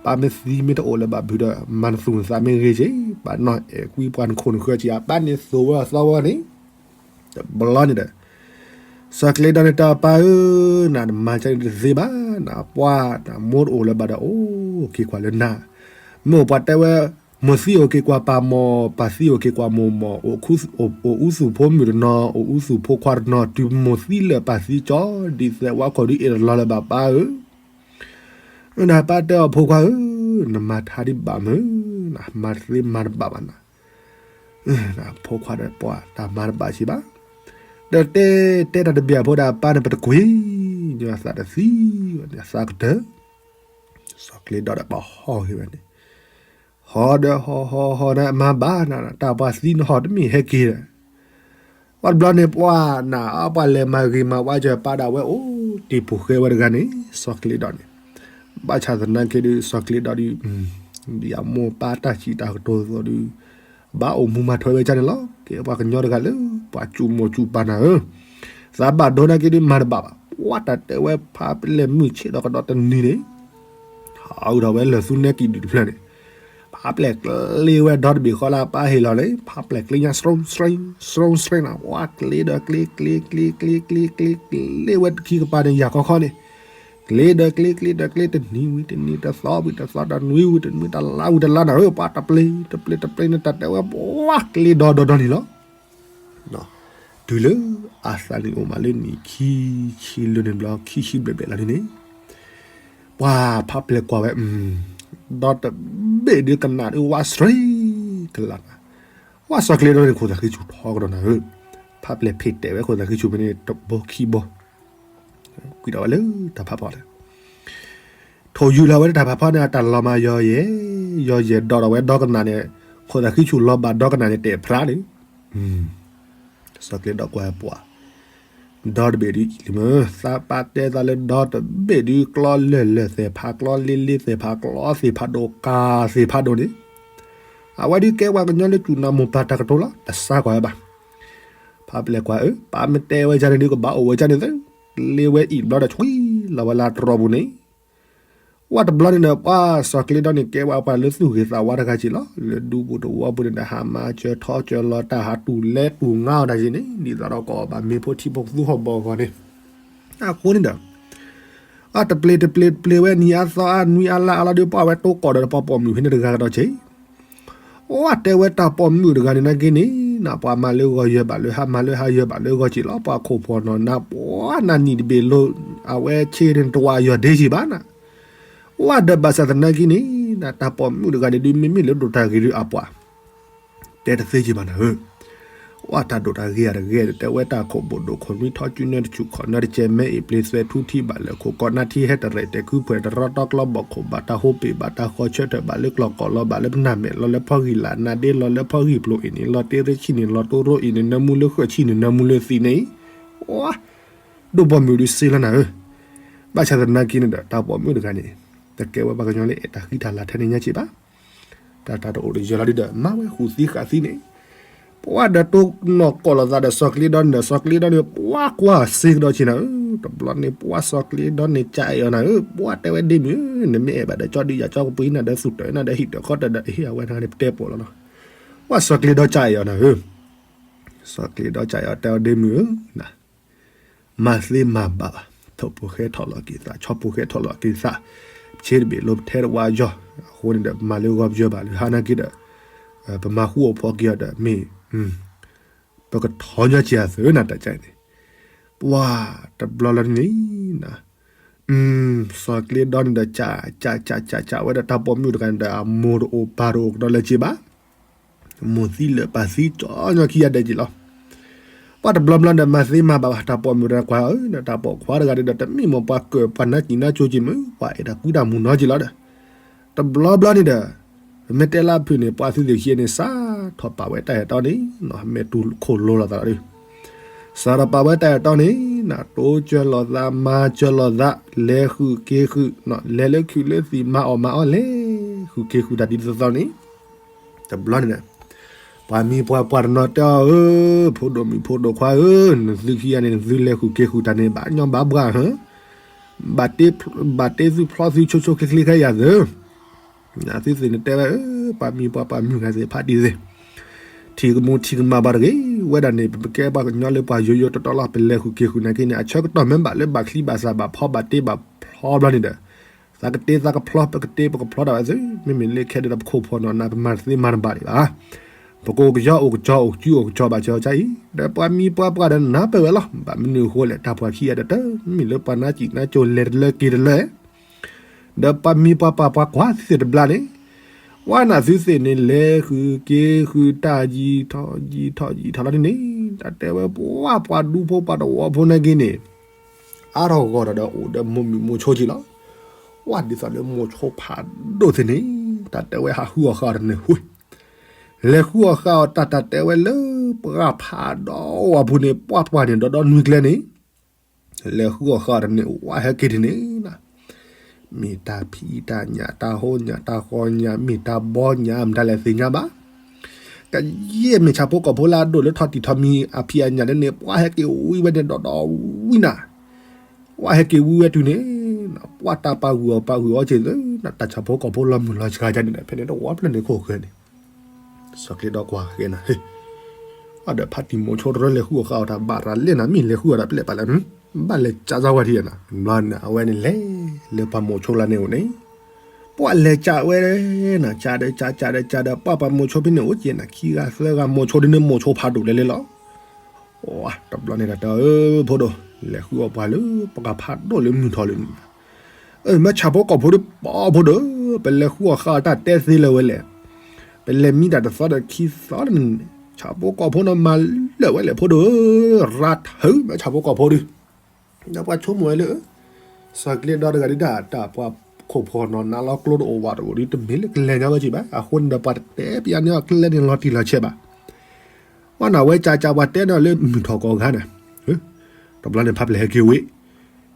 ပၢ်မ့ၢ်သံမ့ၢ်တအိၣ်လၢၤဘၣ်ဘုးဒီး မၤနသူၣ်နသးမ့ၢ်ဂ့ၤက့ၤ ပၢ်နီၢ်အဲၣ်ကွံပှၤနခိၣ်နဃၢၤက့ၤ အပၢ်န့ၣ်သိၣ်ဝဲအသီဝဲန့ၣ် တဘျီန့ၣ်ဒီး စီၤကျ့ဒီန့ၣ်တဲပၢ်ဧၢ နမၤကန့ၣ်တသ့ဘၣ် နပှၤနမိၢ်တအိၣ်လၢၤဘၣ်ဒီး အိၣ်က့ၤကွၢ်လၢနၤ မ့ၢ်ပှၤတဲဝဲ မိၢ်သံအိၣ်က့ၤကွၢ်ပၢ်မီၢ် ပၢ်သံအိၣ်က့ၤကွၢ်မိၢ်မီၢ် အိၣ်အူသူၣ်ဖိမုၣ်တနီၤ အိၣ်အူသူၣ်ဖိခွါတနီၤ တုၤမိၢ်သံလၢာ်ပၢ်သံကၠီ ဒ်သိးဝဲခိၣ်ဒုးအ့ၣ်တလီၤလၢၤဘၣ်ပၢ်ဧၢ နပၢ်တဲအီၤဖိခွါဧၢ နမၤထါဒံးဘၣ်မုၢ်, မၤတသ့မၤတဘၣ်ဘၣ်နၤ, ဖိခွါဒီးပှၤတၢ်မၤတဘၣ်စံးဘၣ်, ဒီးတဲတဲတၢ်တဘၣ်ဖိဒီးအပၢ်န့ၣ် ပတကွံာ်, ညီအသးတသံဝဲန့ၣ် အသးကတၢၢ်, စီၤကျ့ဒီဒီးပှၤဟီၣ်ဂ့ၤဝဲန့ၣ်, ဟီၣ်ဒီးဟီၣ်ဟီၣ်ဟီၣ်နၤ မၤဘၣ်နၤ တၢ်ပှၤသံနဟီၣ်တမ့ၢ်ဟဲက့ၤဒီး ပှၤတဘျီန့ၣ် ပှၤနၤ ပှၤလဲၤမၤဂ့ၤမၤဝါစၢၤပၢ်ဒၣ်ဝဲအိၣ်တ့ၢ်ပူၤဃဲဝဲတဂၤန့ၣ် စီၤကျ့ဒီန့ၣ်, ဘၣ်ဆၣ်သနာ်က့ဒုး စီၤကျ့ဒီဒုး ဒ်အမိၢ်ပၢ်တၢ်စံးတၢ်ကတိၤအသိးဒုး ဘၣ်အိၣ်မူမၤထွဲဝဲကၢ်န့ၣ်လီၤ. ကဲပှၤကညီတဂၤလၢ ပှၤစူၣ်မိၢ်စူၣ်ပၢ်နၤဧၢ, သးဘၣ်ဒိနာ်က့ဒုးမၤတဘၣ်ဘၣ်, ပှၤတၢ်တဲဝဲဖးပလဲၢ်မုၢ်ဆ့ၣ်ဒီးကဒီးတနံၤန့ၣ် ဟးဂုာ်ထီၣ်ဝဲလၢာ်သူနဲကံၣ်ဒုးတဖျၢၣ်န့ၣ်, ဖးပလဲၢ်ကျ့ဝဲဒီတဘ့ၣ်ဃီလၢအပၢ်ဟ့ၣ်လီၤန့ၣ် ဖးပလဲၢ်ကျ့ညါ စရူံစရ့ စရူံစရ့နၤ ပှၤကျ့ဒီးကျ့ ကျ့ ကျ့ ကျ့ ကျ့ ကျ့ ကျ့ ကျ့ဝဲတခံကပၤန့ၣ် ယၤခီခီန့ၣ်, ကျ့ဒီးကျ့ ကျ့ဒီးကျ့ တနံၤဝံၤတနံၤ တသီဝံၤတသီ တနွံဝံၤတနွံ တလါဝံၤတလါနၤဧၢ, ပှၤတပျ့ၤတပျ့ၤတပျ့ၤန့ၣ် တၢ်တဲဝဲပှၤကျ့ဒီဒီဒီန့ၣ်လီၤ. တုၤလၢအသးနံၣ်အိၣ်မးလၢနံၣ်ခံ ဆံလၢန့ၣ်ဘျီ ခံဆံဘျဲၣ်ဘျဲၣ်လီၤန့ၣ်န့ၣ်, ပှၤဖးပလဲၢ်ကွၢ်ဝဲ, ဒီတဘ့ၣ်ဒုးကနၣ်ဒုးဝးစရ့ကလးနၤ, ဝးစီၤကျ့ဒီန့ၣ် ခိၣ်သးဃံဆူၣ်ထီကဒီးနၤဧၢ, ဖးပလဲၢ်ဖ့ၣ်တဲာ်ဝဲခိၣ်သးဃံဆူၣ်ဖဲန့ၣ်တဘိခံဘိ, ကွံာ်ဒီးဝဲလၢတၢ်ဖးဖီန့ၣ် ထိၣ်ယူၢ်လီၤဝဲလၢတၢ်ဖးဖီန့ၣ် အတၢ်လီၤမၤယီၤယဲၢ်, ယီၤယဲၢ်ဒီးဒီးဝဲဒီကနၣ်န့ၣ်, ခိၣ်သးဃံဆူၣ်လီၤဘၣ်ဒီကနၣ်န့ၣ် တဲာ်ဖျါန့ၣ်, စီၤကျ့ဒီကွၢ်ပှၤ, ဒီတဘ့ၣ်ဒုးအံၤလံမ့ၢ် သးပာ်တဲသးလၢဒီတဘ့ၣ်ဒုး ကျီလၢာ်လၢာ်သ့ၣ်ဖးကျီ လ့လ့သ့ၣ်ဖးကျီသ့ၣ်ဖးဒိၣ် ကၤသ့ၣ်ဖးဒိၣ်န့ၣ်, အဝဲဒုးကဲပှၤကညီလၢစူၣ်နၤမိၢ်ပၢ်တၢ်ကတိၤလီၤ တစါကွၢ်ဝဲဘၣ် ဖးပလဲၢ်ကွၢ်ဧၢ, ပၢ်မ့ၢ်တဲဝဲဒ်န့ၣ်ဒုး ကဘၣ်အိၣ်ဝဲဒ်န့ၣ်သ့, လ့ဝဲအံၤတဘျီဒီး ဆွံလီၤဝဲလၢတြီပူၤန့ၣ်, ဝဲတဘျီန့ၣ်ဒီး ပှၤစီၤကျ့ဒီန့ၣ် ကဲဝဲပှၤလၢသူၣ်ဂ့ၤသးဝါတဂၤက့ၤလီၤ. လၢဒူပူၤတဝီပူၤန့ၣ်ဒီး ဟးမၤစၢၤထီစၢၤလီၤတၢ် ဟးတူၢ်လဲတူၢ်ငါအီၤတၢ်က့ၤန့ၣ် ဒ်သိးဒီးကီးဘၣ်မ့ၢ်ဖိထံဖိကသူဟီၣ်ဘီဂီၤန့ၣ်, အဃိန့ၣ်ဒီး အတပျ့ၤတပျ့ၤတပျ့ၤဝဲနံၤအါသီအါနွံအါလါအါလီၤဒီး ပှၤဝဲတိကီၢ်ဒီးတပှၤပိာ်မုၣ်ဖဲန့ၣ်တဂၤကဒီးက့ၤ ဝဲတဲဝဲတၢ်ပိာ်မုၣ်တဂၤန့ၣ်နာ်က့န့ၣ် နပှၤမၤလၢဂီၤယၢၤဘၣ်လၢဟါ မၤလၢဟါယၢၤဘၣ်လၢဂီၤက့ၤလီၤ. ပှၤခိၣ်ဖီၣ်နီၢ်နၤ ပှၤနၤနံၣ်တဘ့ၣ်လိၤ အဝဲဆ့န့ၣ်တဝၢယီၤဒ့က့ၤဘၣ်နၤ, ဝဲဒီးဘၣ်ဆၣ်သနာ်က့န့ၣ် နတၢ်ပိာ်မုၣ်တဂၤန့ၣ်ဒုး မ့မ့ၢ်လၢဒိၣ်တၢ်ဂ့ၤဒုးအပှၤ တဲတသ့က့ၤဘၣ်နၤဧၢ ဝဲတၢ်ဒိၣ်တၢ်ဂ့ၤအတဂ့ၤ တဲဝဲတၢ်ခိၣ်ဘိၣ်ဒိၣ်ခိၣ်နွံထီၣ်စုနၢတဆူၣ်ခီၣ်နၢတကဲ မဲအ့ၣ်ပျ့ၤသွဲၣ်ထူထံဘၣ်လၢခိၣ်ကီး နၢထံဟဲတရဲၣ်တဲာ်ခုဖှဲးတရီတီကျီဘီၣ်ခိၣ် ဘၣ်တၢ်ဟိပ့ၤဘၣ်တၢ်ဃီဆၢထၢၣ် ဘၣ်လၢကျီၢ်ကီၢ်လီၤ ဘၣ်လၢပနၢ်မဲာ်လီၤ လၢဖီဂံၢ်လၢ်နါဒ့လီၤ လၢဖီဂံၢ်ပျိၤအ့ၣ်န့ၣ်လီၤ တ့ရ့ဆံၣ်န့ၣ်လီၤ တိရိအ့ၣ်န့ၣ် နၢမူလၢဃၢၣ်ဆံၣ်န့ၣ် နၢမူလၢသံးန့ၣ် ဝဲ ဒိၣ်ပိာ်မုၣ်ဒုးစ့လီၤနၤဧၢ ဘၣ်ဆၣ်သနာ်က့န့ၣ်ဒီး တၢ်ပိာ်မုၣ်တဂၤန့ၣ် တကဲဝဲပှၤကညီလၢအဲၣ်တၢ်ဃံတၢ်လၤထဲန့ၣ်ညါက့ၤဘၣ် တၢ်တၢ်တအိၣ်တယၢၤလီၤဒုဒီး မၤဝဲဃုာ်သံဃာ်သံန့ၣ်, ပှၤဒီးတိၢ်နီၢ်ကီၢ်လိာ်သးဒီးစီၤကျ့ဒီန့ၣ်ဒီး စီၤကျ့ဒီန့ၣ် ပှၤကွၢ်စ့ကဒီးဆ့နၤဧၢ, တဘျီန့ၣ် ပှၤစီၤကျ့ဒီန့ၣ် ကအဲၣ်အီၤနၤဧၢ, ပှၤတဲဝဲဒ့မုၣ်ဧၢ, နမ့ၢ်အဲၣ်ဘၣ်ဒီးကၠီဒုးယၤကၠီကပှ့ၤနၤဒီးသူၣ်တၢ်နၤဒီးဟံၣ်တၢ်ဃီတၢ်ဒီး အဟ့ၣ်အဝဲနၤန့ၣ်ပတဲပိာ်လီၤနီၤ, ပှၤစီၤကျ့ဒီကအဲၣ်အီၤနၤဧၢ, စီၤကျ့ဒီကအဲၣ်အီၤတဲအီၤဒ့မုၣ်ဧၢ, န မၤသ့မၤဘၣ်ဘၣ်, ထိၣ်ဖိဃဲထီၣ်လီၤက့ၤသး, ဆီဖိဃဲထီၣ်လီၤက့ၤသး, ပဆ့တဘ့ၣ်လိပထဲတဝါယီၤ, အဃိန့ၣ်ဒီး ပမၤလၢဂီၤပယၢၤဘၣ်လၢဟါနာ်က့ဒီး, ပမၤဟူအီၣ်ဖီက့ၤအီၤဒီး မ့ၢ် ပကထီညါက့ၤအသုးနၤတၢ်ကၢ်န့ၣ်, ပှၤတဘျီလၢန့ၣ် စီၤကျ့ဒီန့ၣ်ဒီး ကၢ်ကၢ်ကၢ်ကၢ်ကၢ်ဝဲဒီးတၢ်ပိာ်မုၣ်တဂၤန့ၣ်ဒီး အမိၢ်တအိၣ်ပၢ်တအိၣ်ကဒီးလၢၤက့ၤဘၣ် မိၢ်သံလၢာ်ပၢ်သံကၠီညီခံဂၤဒဲးက့ၤလီၤ. ပှၤတဘျီဘျီဒီး မၤသ့မၤဘၣ်ဘၣ် တၢ်ပိာ်မုၣ်တဂၤကွၢ်ဧၢ, ဒီးတၢ်ပိာ်ခွါတဂၤဒီး တမ့ၢ်မိၢ်ပှၤကၢၢ်ပှၤနါစံၣ်နါကိၤက့ၤမုၢ် ပှၤအဲၣ်တၢ်ကူတၢ်မူနီၤက့ၤလီၤဒီး, တဘျီဘျီန့ၣ်ဒီး ပမ့ၢ်တဲလၢဖုၣ်န့ၣ် ပှၤသုးသ့ၣ်ခံန့ၣ် စးထီၣ်ပာ်ဝဲတၢ်အဲၣ်တီန့ၣ် မဲာ်တူၢ်ခိၣ်လိၤလိာ်သးလီၤဒီး စးထီၣ်ပာ်ဝဲတၢ်အဲၣ်တီန့ၣ် နတိစၢၤလိာ်သး မၤစၢၤလိာ်သး လဲၤဃုာ်က့ၤဃုာ်, လဲၤလၢခုးလၢသံး မၤအီၣ်မၤအီလဲၤဃုာ်က့ၤဃုာ်တၢ်ဒ်သိးသိးန့ၣ်, တဘျီန့ၣ်ဒီး ပှၤမံၤပှၤပှၢ်တနီၤတဲအီၤဧၢ, ဖိဒိၣ်မုၣ်ဖိဒိၣ်ခွါဧၢ, နသုခံဂၤန့ၣ် နသုလဲၤဃုာ်က့ၤဃုာ်တၢ်န့ၣ် ဘၣ်ညီဘၣ်ဘှါဧၢ, ဘၣ်တ့သုဖျီသုဆိဆိချ့ချ့ခဲယၤသု သုသ့ၣ်န့ၣ်တဲဝဲဧၢ, ပှၤမံၤပှၤပှၢ်မုၢ်ဂၤသ့ၣ်ဖးဒ်သ့ၣ်, ထံၣ်ကမူထံၣ်ကမၣ်ဘၣ်တဂ့ၤ, ဝဲဒၣ်န့ၣ် ပကဲပှၤကညီလၢပှၤယိယိတီတီလီၤ, ပလဲၤဃုာ်က့ၤဃုာ်နာ်က့န့ၣ် အဆၢကတီၢ်မ့ၢ်ဘၣ်လၢဘၣ်ချံဘၣ်သၣ်ဘၣ်ဖီဘၣ်တ့ဘၣ်ဖျီဘျီန့ၣ်ဒီး, သးကတ့သးကဖျီ ပကတ့ပကဖျီဒၣ်ဝဲသု, မ့မ့ၢ်လၢခဲဒၣ်ဒီးပခိၣ်ဖီၣ်နီၢ်နၤ ပမၤတသ့မၤတဘၣ်ဒံးဘၣ်, ပကအိၣ်ကယီအိၣ်ကကီ အိၣ်ကစုအိၣ်ကကီဘၣ်ဆၢကီးအံၤ, ဒီးပှၤမံၤပှၤပှၢ်ဒီးနၢ်ပၢၢ်ဝဲလီၤ, ဘၣ်မနုၤအဃိလဲၣ် တၢ်ပှၤခံဂၤဒီးတမ့ၢ်လၢပှၤနါစံၣ်နါကိၤလဲၤတလၢက့ၤတလၢ ဒီးပှၤမံၤပှၤပၢ်ပှၤကွၢ်သ့ၣ်တဘျီန့ၣ်, ဝဲနၤသုသ့ၣ်န့ၣ် လဲၤဃုာ်က့ၤဃုာ်တၢ်ယံာ်ထီၣ်ယံာ်ထီၣ်ယံာ်ထီၣ်လီၤန့ၣ်, တၢ်တဲဝဲပှၤပှၤဒူဖိပှၤတဝီဖိန့ၣ်က့ၤန့ၣ်, အါထီၣ်ဂီၢ်ထီၣ်ဒီးအိၣ်ဒီးမိၢ်မုၣ်မိၢ်ဆိက့ၤလီၤ. ဝဲဒ်သိးလၢမိၢ်ဆိဖးဒိၣ်သ့ၣ်န့ၣ်, တၢ်တဲဝဲဟးဃုအီၣ်ဃုအီတန့ၢ်ဝဲ လဲၤဃုအီၣ်ဃုအီတၢ် တၢ်တဲဝဲလၢပှၤဖးဒိၣ်ဝဲအပူၤန့ၣ် ပှၤပှၢ်န့ၣ်ဒီဒီနွံကျဲန့ၣ်, လဲၤဃုအီၣ်ဃုအီတန့ၢ် ဝဲဟဲက့ၤဒ်န့ၣ်, မ့ၢ်တၢ်ဖံးတၢ်ညၣ် တၢ်ဟိညၣ် တၢ်ဃီညၣ် မ့ၢ်တၢ်ဘီညၣ် မတၤလဲၣ်သ့ၣ်ညါဘၣ်. ကယဲၢ်မ့ၢ်ဆၣ်ဖိကီၢ်ဖိလၢအဒိၣ်လၢထီၣ်တံၢ်ထီၣ်မံၤအဖံးအညၣ်ဒ်န့ၣ် ပှၤဟဲက့ၤဝံဝဲန့ၣ်ဒီဒီဝံနၤ, ပှၤဟဲက့ၤဝံဝဲတုၤန့ၣ်, ပှၤတၢ်ပာ်ဂုာ်အီၤပာ်ဂုာ်အီၤက့ၤသ့, တၢ်ဆၣ်ဖိကီၢ်ဖိလီၤမုၢ်လီၤဆှးဒ်န့ၣ် ဖဲန့ၣ်တဝီဖျၢၣ်န့ၣ်ခိၣ်ဃၢၤန့ၣ်, စီၤကျ့ဒီကွၢ်ဃဲနၤ, အဒီးဖါတံၢ်မိၢ်ဆိတရၢလဲၤဃုအီၣ်ဃုအီတၢ်ဘၣ်ရၤလဲၣ်နၤ မ့ၢ်လဲၤဃုအီၣ်တၢ်ပျဲၢ်ပာ်လၢ ဘၣ်လဲၤကၠါစၢ်ဝဲထံနၤ, ဘျီန့ၣ် အဝဲန့ၣ်လဲၤ လၢပှၤမိၢ်ဆိလၢန့ၣ်အိၣ်န့ၣ်, ပှၤလဲၤကၠါဝဲနၤ ကၠါဒီးကၠါ ကၠါဒီးကၠါဒီး ပှၤပှၤမိၢ်ဆိဖဲန့ၣ်အိၣ်က့ၤနၤ ခံဂၤသၢဂၤမိၢ်ဆိဒ်န့ၣ် မိၢ်ဆိဖးဒိၣ်လဲၤလဲၤလီၤ. တဘျီန့ၣ်တၢ်တဲအၢ ဖိဒိၣ် လဲၤဃုအီၣ်ပှၤလၢ ပှၤဖးဒိၣ်လၢမုၢ်ထီၣ်လၢန့ၣ်, မ့ၢ်ဆၣ်ဖိကီၢ်ဖိဒီး ပှၤဖိဒိၣ် ပလဲၤဃုအီၣ်ဃုအီတၢ်တဲသ့လၢၤဝဲလဲၣ်, ပလဲၤမံတၢ်တသီဒီးခံသီန့ၣ်, ဆၣ်ဖိကီၢ်ဖိန့ၣ်မၤလၢာ်ဝဲလဲၣ်ဖိဒိၣ်ဧၢ, ရၤထၢမ့ၢ်ဆၣ်ဖိကီၢ်ဖိဒီး ဒီးပှၤဆိကမိၣ်ဝဲလၢ စီၤကျ့ဒီတဂၤဒ်တၢ် တၢ်ပှၤခိၣ်ဖှီၣ်နီၢ်နးလီၤကျိတအိၣ်ဝးတအိၣ်ဒီး တမ့ၢ်လၢကလဲၤညါဝဲက့ၤဘၣ်, အဃိန့ၣ်ဒီးပှၤတတဲပျးန့ၢ်အီၤကျဲန့ၣ်လီၤတံၢ်လီၤဆဲးဘၣ်. ဝဲနၤဝဲကၠါကၠါပှၤတဲန့ၢ်လၢမုၢ်ထီၣ်ကိးဂၤန့ၣ်, တဘျီန့ၣ်ဖးပျဲၢ်ဟဲက့ၤဝံၤ,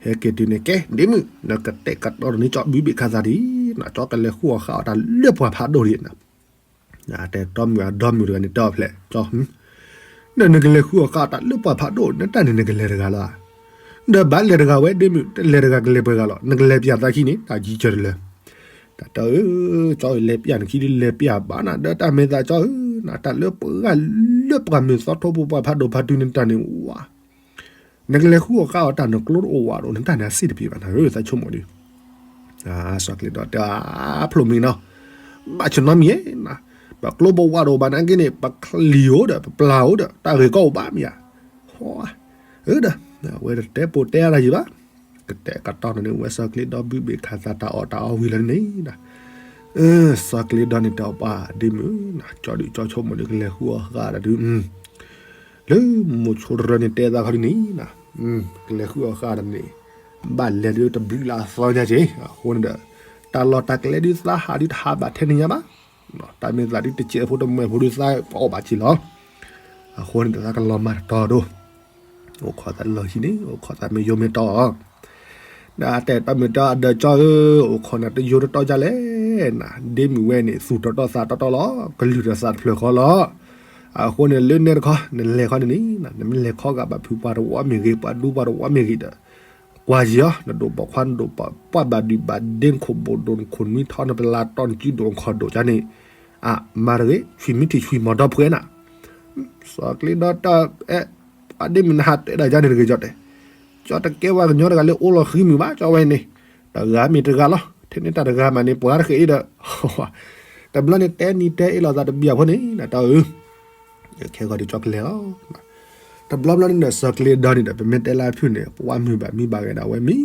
ဟဲက့ၤတုၤန့ၣ် ကဲ ဒ့မုၣ် နကတဲာ်ကတီၤန့ၢ်ကၠီဘုဘ့ၣ်ခါသးဒံး, ကၠီကလဲၤဃုအီၣ်ဃုအီတၢ်လၢပှၤဖးဒိၣ်ဒံးနၤ တဲတီမုၣ်အဒီမုၣ်တဂၤန့ၣ် တဲအီၤဖျဲး ကၠီ, နနကလဲၤဃုအီၣ်ဃုအီတၢ်လၢပှၤဖးဒိၣ် နတၢ်န့ၣ်နကလဲၤတဂၤလီၤ. ဒီးဘၣ်လဲၤတဂၤဝဲ ဒ့မုၣ် တလဲၤတဂၤကလဲၤပှဲၤဂၤလီၤ. နကလဲၤပျးသးခံန့ၣ် တၢ်ယံၤကၢၤတလၢ, တၢ်တဲအၢ ကၠီဧၢ လဲၤပျးနခံဒုးလဲၤပျးဘၣ်နၤ ဒီးတၢ်မဲာ်သးကၠီဧၢ, နတၢ်လၢပှၤဂၤလၢပှၤမုၢ်သီထိဖိပှၤဖးဒိၣ်ဖးတုၤနတၢ်န့ၣ်ဝဲ နကလဲၤဃုအီၣ်ဃုအီတၢ် နကျိတအိၣ်ဝးတအိၣ် နတၢ်န့ၣ်အစ့ၣ်တပ့ၤဘၣ်နၤဧၢ သးဆိကမိၣ်ဒုး, စီၤကျ့ဒီတဲ ဖျိမံၤနီၤ, ဘၣ်ဆ့ၣ်နီၤမံၤဧါ, ပကျိပဝးတအိၣ်ဘၣ်နာ်က့န့ၣ် ပချံၣ်အိၣ်ဒီး ပပျၢ်အိၣ်ဒီး တၢ်ဂ့ၢ်ကီအိၣ်ဘၣ်မ့ၢ်ဧါ, ဒီး အဝဲတတဲပိာ်တဲအါတၢ်ယံၤဘၣ်, ကတဲာ်ကတီၤန့ၣ် ဝဲစီၤကျ့ဒီဘုဘ့ၣ်ခးသးတၢ်အီၣ်တၢ်အီဝံၤလီၤန့ၣ်, စီၤကျ့ဒီန့ၣ်တဲအီၤပှၤဒ့မုၣ်, ကၠီဒုးကၠီဆိကမိၣ်ဒုး ကလဲၤဃုအီၣ်ဃုအီတၢ်ဒုး လၢမိၢ်ဆိတရၢန့ၣ်တဲသးခီဒ်န့ၣ်, ကလဲၤဃုအီၣ်ဃုအီတၢ်န့ၣ်, ဘၣ်လဲၤဒုးတဘျုးလၢအသီညါက့ၤ, အဃိန့ၣ်ဒီး တၢ်လီၢ်တၢ်ကျဲဒုးသးဟးဒုးတဟးဘၣ်ထဲန့ၣ်ညါဘၣ်, တၢ်မ့ၢ်သးဒုးတစဲးဖိတမှဲၤဖိဒုးသးပှၤအီၣ်ဘၣ်က့ၤလီၤ, အဃိန့ၣ်ဒီးသးကလီၤမၢ်တတီၤဒိၣ်, အိၣ်ခိးသးလီၢ်ခံန့ၣ် အိၣ်ခိးသးမ့ၢ်ယိမ့ၢ်တီအီၤ ဒီးအတဲာ်တီမုၢ်တီအဒီးကၠီဧၢ, အိၣ်ခိးနၤတယိတတီဒ်လဲၣ်, ဒ့မုၣ်ဝဲန့ၣ် သူၣ်တီတီသးတီတီလီၤ, ကလုၢ်ဒီးသးတဖျၢၣ်ဃီလီၤ, အဃိန့ၣ်လၢနဲတခီ နလဲၤခီန့ၣ်န့ၣ်, နမ့ၢ်လဲၤခီဂာ်ဘၣ်ဖုးပှၤတဝီမ့ၢ်ဂ့ၤ ပှၤဒူပှၤတဝီမ့ၢ်ဂ့ၤဒီး, ကွၢ်ယံၤအီၤ နဒိၣ်ပိာ်ခွါ နဒိၣ်ပှၢ်ဘၣ်ဒုးဘၣ်ဒ့ နခိၣ်ဘိၣ်ဒိၣ် နခိၣ်နွံထီ နပလၢတီ နစုဒိၣ် နခီၣ်ဒိၣ်ကန့ၣ်, အမၤတဂ့ၤ ဆွံမံထံၣ်ဆွံမီၤဒီဖှဲနၤ စီၤကျ့ဒီတၢ်အဲၣ်, ပှၤဒ့မုၣ်နဟးတဲဒၣ်ယၤန့ၣ်တဂ့ၤကၠီတဲ, ကၠီတကဲဝဲကညီတဂၤလၢအိၣ်လီၤဃံမုၢ်ဘၣ် ကၠီဝဲန့ၣ်, တဂၤမ့ၢ်တဂၤလီၤ ထဲန့ၣ်တၢ်တဂၤမးန့ၣ် ပှၤတဃဲးအံၤဒီး, တဘျီန့ၣ်တဲနံၤတဲအ့ၣ်လိာ်သးတဘျုးအဖီန့ၣ် နတၢ်အၢ ခဲဂီၤဒုးကၠီကလဲၤလီၤ, တဘျီဘျီန့ၣ်ဒီးစီၤကျ့ဒီန့ၣ်ဒီး ပမ့ၢ်တဲလၢအဖုၣ်န့ၣ် ပှၤမုၢ်ဘၣ်မံဘၣ်ဂ့ၤဒၣ်ဝဲမံ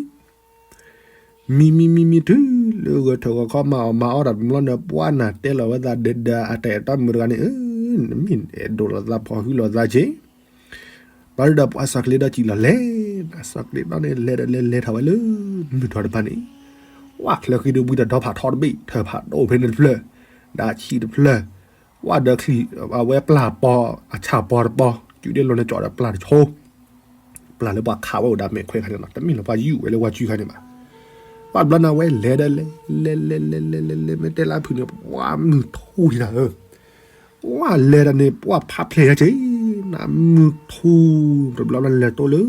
မံမံမံမံတုၤလၢဂဲၤထၢၣ်ဂီၤခီမၤအီၣ်မၤအီတၢ်တဘျီန့ၣ် ပှၤနၤတဲလီၤဝဲသးဒီးဒီး အတၢ်အဲၣ်တီမုၢ်တဂၤန့ၣ် နမ့ၢ်အဲၣ်ဒိးလိာ်သးဖီၣ်ဟုလိာ်သးက့ၤ, ဘျီဒုးဒီးပှၤစီၤကျ့ဒီစံၣ်လီၤလဲၤ, စီၤကျ့ဒီန့ၣ် လဲၤဒီးလဲၤလဲၤထီၣ်ဝဲလၢ မုၢ်ထီၣ်တဖၣ်န့ၣ်, ဝဲချၢဃံဒုးဝံၤဒီးဒီဖးထီတဘ့ၣ် ထၢၣ်ဖးဒိၣ်ဖဲန့ၣ်တဖျၢၣ်, ဒီးဆံးတဖျၢၣ်, ဝဲဒီးချံး အဝဲပျၢ်ပီၤ အဆၣ်ပီၤတပီၤ စုဒ့လိာ်န့ၣ်ကၠီဒီးပျၢ်တဆိ ပျၢ်လၢပှၤခးဝဲအိၣ်ဒီးမဲာ်ခွဲခါန့ၣ်လီၤ, တမ့ၢ်လၢပှၤယူၣ်ဝဲလၢဝါစုခါန့ၣ်ဘၣ်. ပှၤဘျီန့ၣ်ဝဲလဲၤဒီးလဲၤ လဲၤလဲၤလဲၤလဲၤလဲၤလဲၤ မ့ၢ်တဲလၢအဖုၣ်န့ၣ် ပှၤမုၢ်ထူထံၣ်တၢ်ဧၢ, ပှၤလဲၤဒီးန့ၣ် ပှၤဖးဖျဲၣ်ယၤက့ၤ, နမုၢ်ထူ တဘျီဘျီလဲၤတိလၢ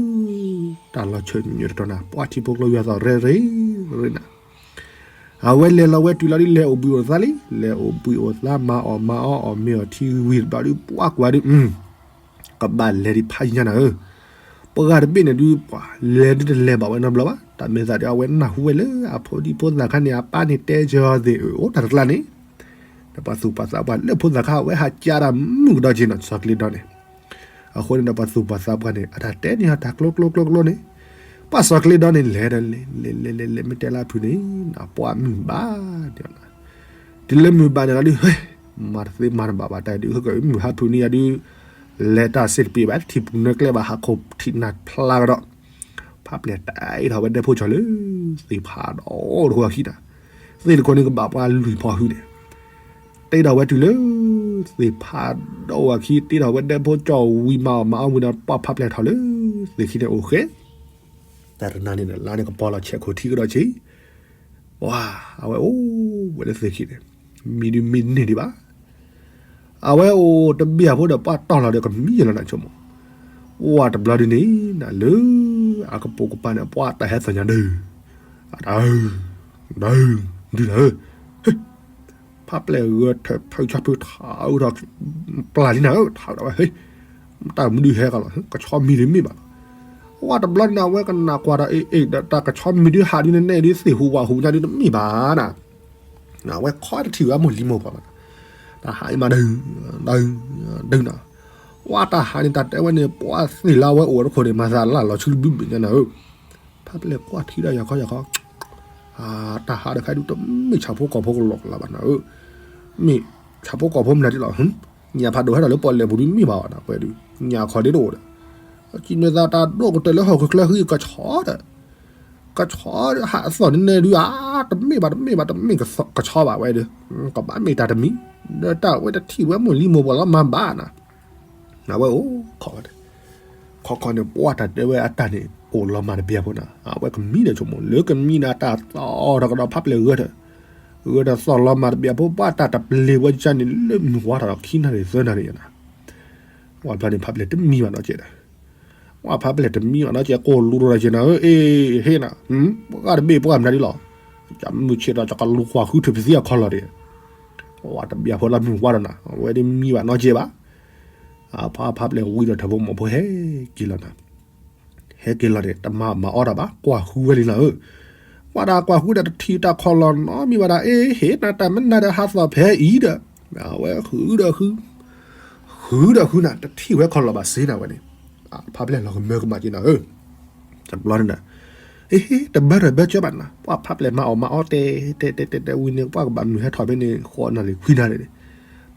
တၢ်လီၤဆၢၣ်ညိၣ်တတီၤနၤ ပှၤထံဖိကျိယွၤသီၣ်ရဲၣ်ရဲၣ်နၤ အဝဲလဲၤလီၤဝဲတုၤလီၤဒ်လဲၤအိၣ်ဘှံးအိၣ်သါလံ, လဲၤအိၣ်ဘှံးအိၣ်သါ မၤအီၣ်မၤအီအီၣ်မ့ၤအီၣ်ထံဝံၤတဘျီဒ် ပှၤကွၢ်ဒ် ကဘၣ်လဲၤဒ်ဖးယံၤညါနၤဧၢ, ပှၤဂၤတဘ့ၣ်န့ၣ်ဒုး ပှၤလဲၤဒ်တလဲၤဘၣ်ဝဲနီတဘျီဘၣ်, တၢ်မ့ၢ်သးဒ်အဝဲနၢ်ဟူဝဲလၢအဖိဒံဖိသၣ်ခါန့ၣ် အပၢ်န့ၣ်တဲကၢၤအီၤသ့ၣ် အိၣ်တၢ်တကျါန့ၣ်, ဒီးပှၤသူၣ်ပှၤသးပှၢ်လၢဖိသၣ်ခါအဝဲဟးကၠါတၢ်မုၢ်ကဒီးက့ၤနီၤ စီၤကျ့ဒီန့ၣ် အဃိန့ၣ်ဒီးပှၤသူၣ်ပှၤသးပှၢ်န့ၣ် အတၢ်တဲန့ၢ်အီၤတၢ်ကျိကျိကျိကျိန့ၣ်, ပှၢ်စီၤကျ့ဒီန့ၣ် လဲၤဒီးလဲၤလဲၤလဲၤလဲၤလဲၤ မ့ၢ်တဲလၢဖုန့ၣ် နပှၢ်မုၢ်ဘၣ်ဒီး တုၤလၢမုၢ်ဘၣ်န့ၣ်လီၤဒုး ဟဲ မၤတသ့မၤတဘၣ်ဘၣ်တၢ်ဒုး ဟဲကမုၢ်ဟါဖုန့ၣ်ယၤဒုး လဲၤတၢ်စ့တပ့ၤဘၣ် ထံၣ်ပူၤနၢကျဲဘၣ် ဟးခိၣ်ထံးနၢ်ဖျါကဒီး ဖးပျဲၢ်တၢ်အ့ၣ်ထီၣ်ဝဲဒဲဖိကၠီလၢ သ့ၣ်ဖးဒီးတဃိအခံန့ၣ် သ့ၣ်တခိၣ်န့ၣ်ကဘၣ်ပှၤလွံၢ်ဖီဟုန့ၣ် တ့ထီၣ်ဝဲတုၤလၢ သ့ၣ်ဖးဒီးအခံ တ့ထီၣ်ဝဲဒဲဖိကၠီဝံၤမၤအီၣ်မၤအီဝံၤဒီး ပှၢ်ဖးပျဲၢ်ထီၣ်လၢ သ့ၣ်ခံန့ၣ်အိၣ်ဃဲ တၢ်တနၤန့ၣ် လါန့ၣ်ကပီၤလီၤဆဲးခိၣ်ထံကဒီးဆံး, ပှၤ အဝဲအိၣ်ဝဲလၢသ့ၣ်ခံန့ၣ် မံဒုးမံန့ၢ်ဒံးဘၣ်. အဝဲအိၣ်တဘ့ၣ်ဖိဒီးပှၢ်တီၢ်လီၤဒီးကမံလီၤနၤဆိကမိၣ်, ပှၢ်တဘျီဒုန့ၣ် နၤလၢ အကပိာ်ကပၤန့ၣ် ပှၢ်တၢ်ဟဲသီၣ်ညါဒုး, အတၢ်, ဒုးနၤဧၢ, ဖးပျဲၢ်ဂၢၢ်ထၢၣ်ဖုးဆီဖုးထးအုးထီၣ် ပျၢ်လံနၤဧၢ, ထးဒၣ်ဝဲ ဟ့, တၢ်မနုၤဟဲကလီၤ ကဆီမံၤတမ့ၢ်ဘၣ်လီၤ. ဝဲတဘျီန့ၣ် အဝဲကနၣ်ကွၢ်ဒီး အ့ၣ်အ့ၣ် ဒီးတၢ်ကဆီမံၤဒုးဟးဒုးန့ၣ်န့ၣ်ဒုးသ့ၣ်ဟူးဝးဟူးညါဒုးတမ့ၢ်ဘၣ်နၤ, အဝဲခီတထံၣ်ဝဲမိၢ်လံမိၢ်ပှၢ်ဘၣ်နၤ, တၢ်ဟးအံၤမးဒုး, ဒုး, ဒုးနၤ, ဝဲတၢ်ဟးန့ၣ် တၢ်တဲဝဲန့ၣ် ပှၢ်သ့ၣ်လၢအဝဲအိၣ်တခိၣ်န့ၣ် မၤသးလၢလီၤဆူတဘုဘ့ၣ်ညါနၤဧၢ ဖးပျဲၢ်ကွၢ်ထံဒီးယၤခီယၤခီ, တၢ်ဟးဒီးခါဒုးတမ့ၢ်ဆၣ်ဖိကီၢ်ဖိကလီကလးဘၣ်နၤဧၢ, မ့ၢ်ဆၣ်ဖိကီၢ်ဖိမနုၤဒ်လီၤ, ညၣ်ဖးဒိၣ်ဟဲဒီးလၢပီၣ်လဲၣ်ပူၤဒုးမ့ၢ်ဘၣ်အီၤနၤ ဝဲဒုး, ညၣ်ခီဒ့တအိၣ်ဒီး, ကံမ့ၢ်သးတၢ်ဒိၣ်ကတၢၢ်လၢဟီၣ်ခိၣ်ချၢဃံကဆီဒီး, ကဆီဟးအသီၣ်န့ၣ်န့ၣ်ဒုးဧါ, တမ့ၢ်ဘၣ်တမ့ၢ်ဘၣ်တမ့ၢ်ကဆီဘၣ်ဝဲဒုး, ကဘၣ်မ့ၢ်တၢ်တမံၤ, ဒီးတၢ်ဝဲတထံၣ်ဝဲမိၢ်လံမိၢ်ပှၢ်လီၤမၤဘၣ်နၤ အဝဲအိၣ်ခိးဝဲ, ခီခီန့ၣ် ပှၢ်တၢ်တဲဝဲအတၢ်န့ၣ် အိၣ်လီၤမၢ်တဘျီဖိနၤ, အဝဲကမံဒီးဆိကမိၣ် လၢကမံဒီးတၢ်သီၣ်ထီၣ်ကဒီးဖးပျဲၢ်ဂၢၢ်ထၢၣ်, ဂၢၢ်ထၢၣ်သီၣ်လီၤမၢ်တဘျီဖိ ပှၢ်တၢ်တပျ့ၤဝဲကန့ၣ် လၢမုၢ်ဝါထီၣ်ဒီးခံနၣ်ရံၣ်သၢနၣ်ရံၣ်နၤ, ဝဲဘျီန့ၣ် ဖးပျဲၢ်တမံဘၣ်နီတစဲးဒီး, ဝဲဖးပျဲၢ်တမံဘၣ်နီတစဲး ကိၢ်လူထီၣ်ဒီးက့ၤနၤဧၢ, အ့ၣ် ဟ့ၣ်နၤ, ပှၢ်တဘ့ၣ်ပှၢ်မနုၤဒ်လီၤ, ကမုၢ်ဆ့ၣ်ဒီးကလူကွၢ်ဃုထၢၣ်ပသံအခီလီၤဒီး, ဝဲတဘျီဖိလၢမုၢ်ဝါဒီးနၤ အဝဲဒ်မံဘၣ်နီတစဲးဘၣ် အဖးဖးပျဲၢ်ဝံၤဒီးထၢၣ်ဖိမီၢ်ဖိဟဲက့ၤလီၤနၤ, ဟဲက့ၤလီၤန့ၣ် တမၤမၤအီၣ်တၢ်ဘၣ် ကွၢ်ဃုဝဲလံနၤဧၢ, ဝဲဒၣ်ကွၢ်ဃုဒီးတထံၣ်တၢ်ခီလီၤနီတမံၤဘၣ်ဒီး အ့ၣ် ဟ့ၣ်နၤတၢ်မနုၤဒီးဟးသီၣ်ဖဲအံၤဒီး, အဝဲဃုဒီးဃု, ဃုဒီးဃုနၤ တထံၣ်ဝဲခီလီၤဘၣ်စ့နၤဝဲန့ၣ်, ဖးပျဲၢ်လီၤကမၢကမၣ်က့ၤနၤဧၢ တဘျီန့ၣ်, အ့ၣ် တဘၢတဘၢကၢဘၣ်နၤ ပှၢ်ဖးပျဲၢ်မၤအီၣ်မၤအီတဲတဲတဲတဲတဲဝံၤန့ၣ် ပှၢ်ကဘၣ်မုၢ်ဟဲထီၣ်ဖဲန့ၣ် ဃိးနၣ်ရံၣ်ခွံနၣ်ရံၣ်န့ၣ်,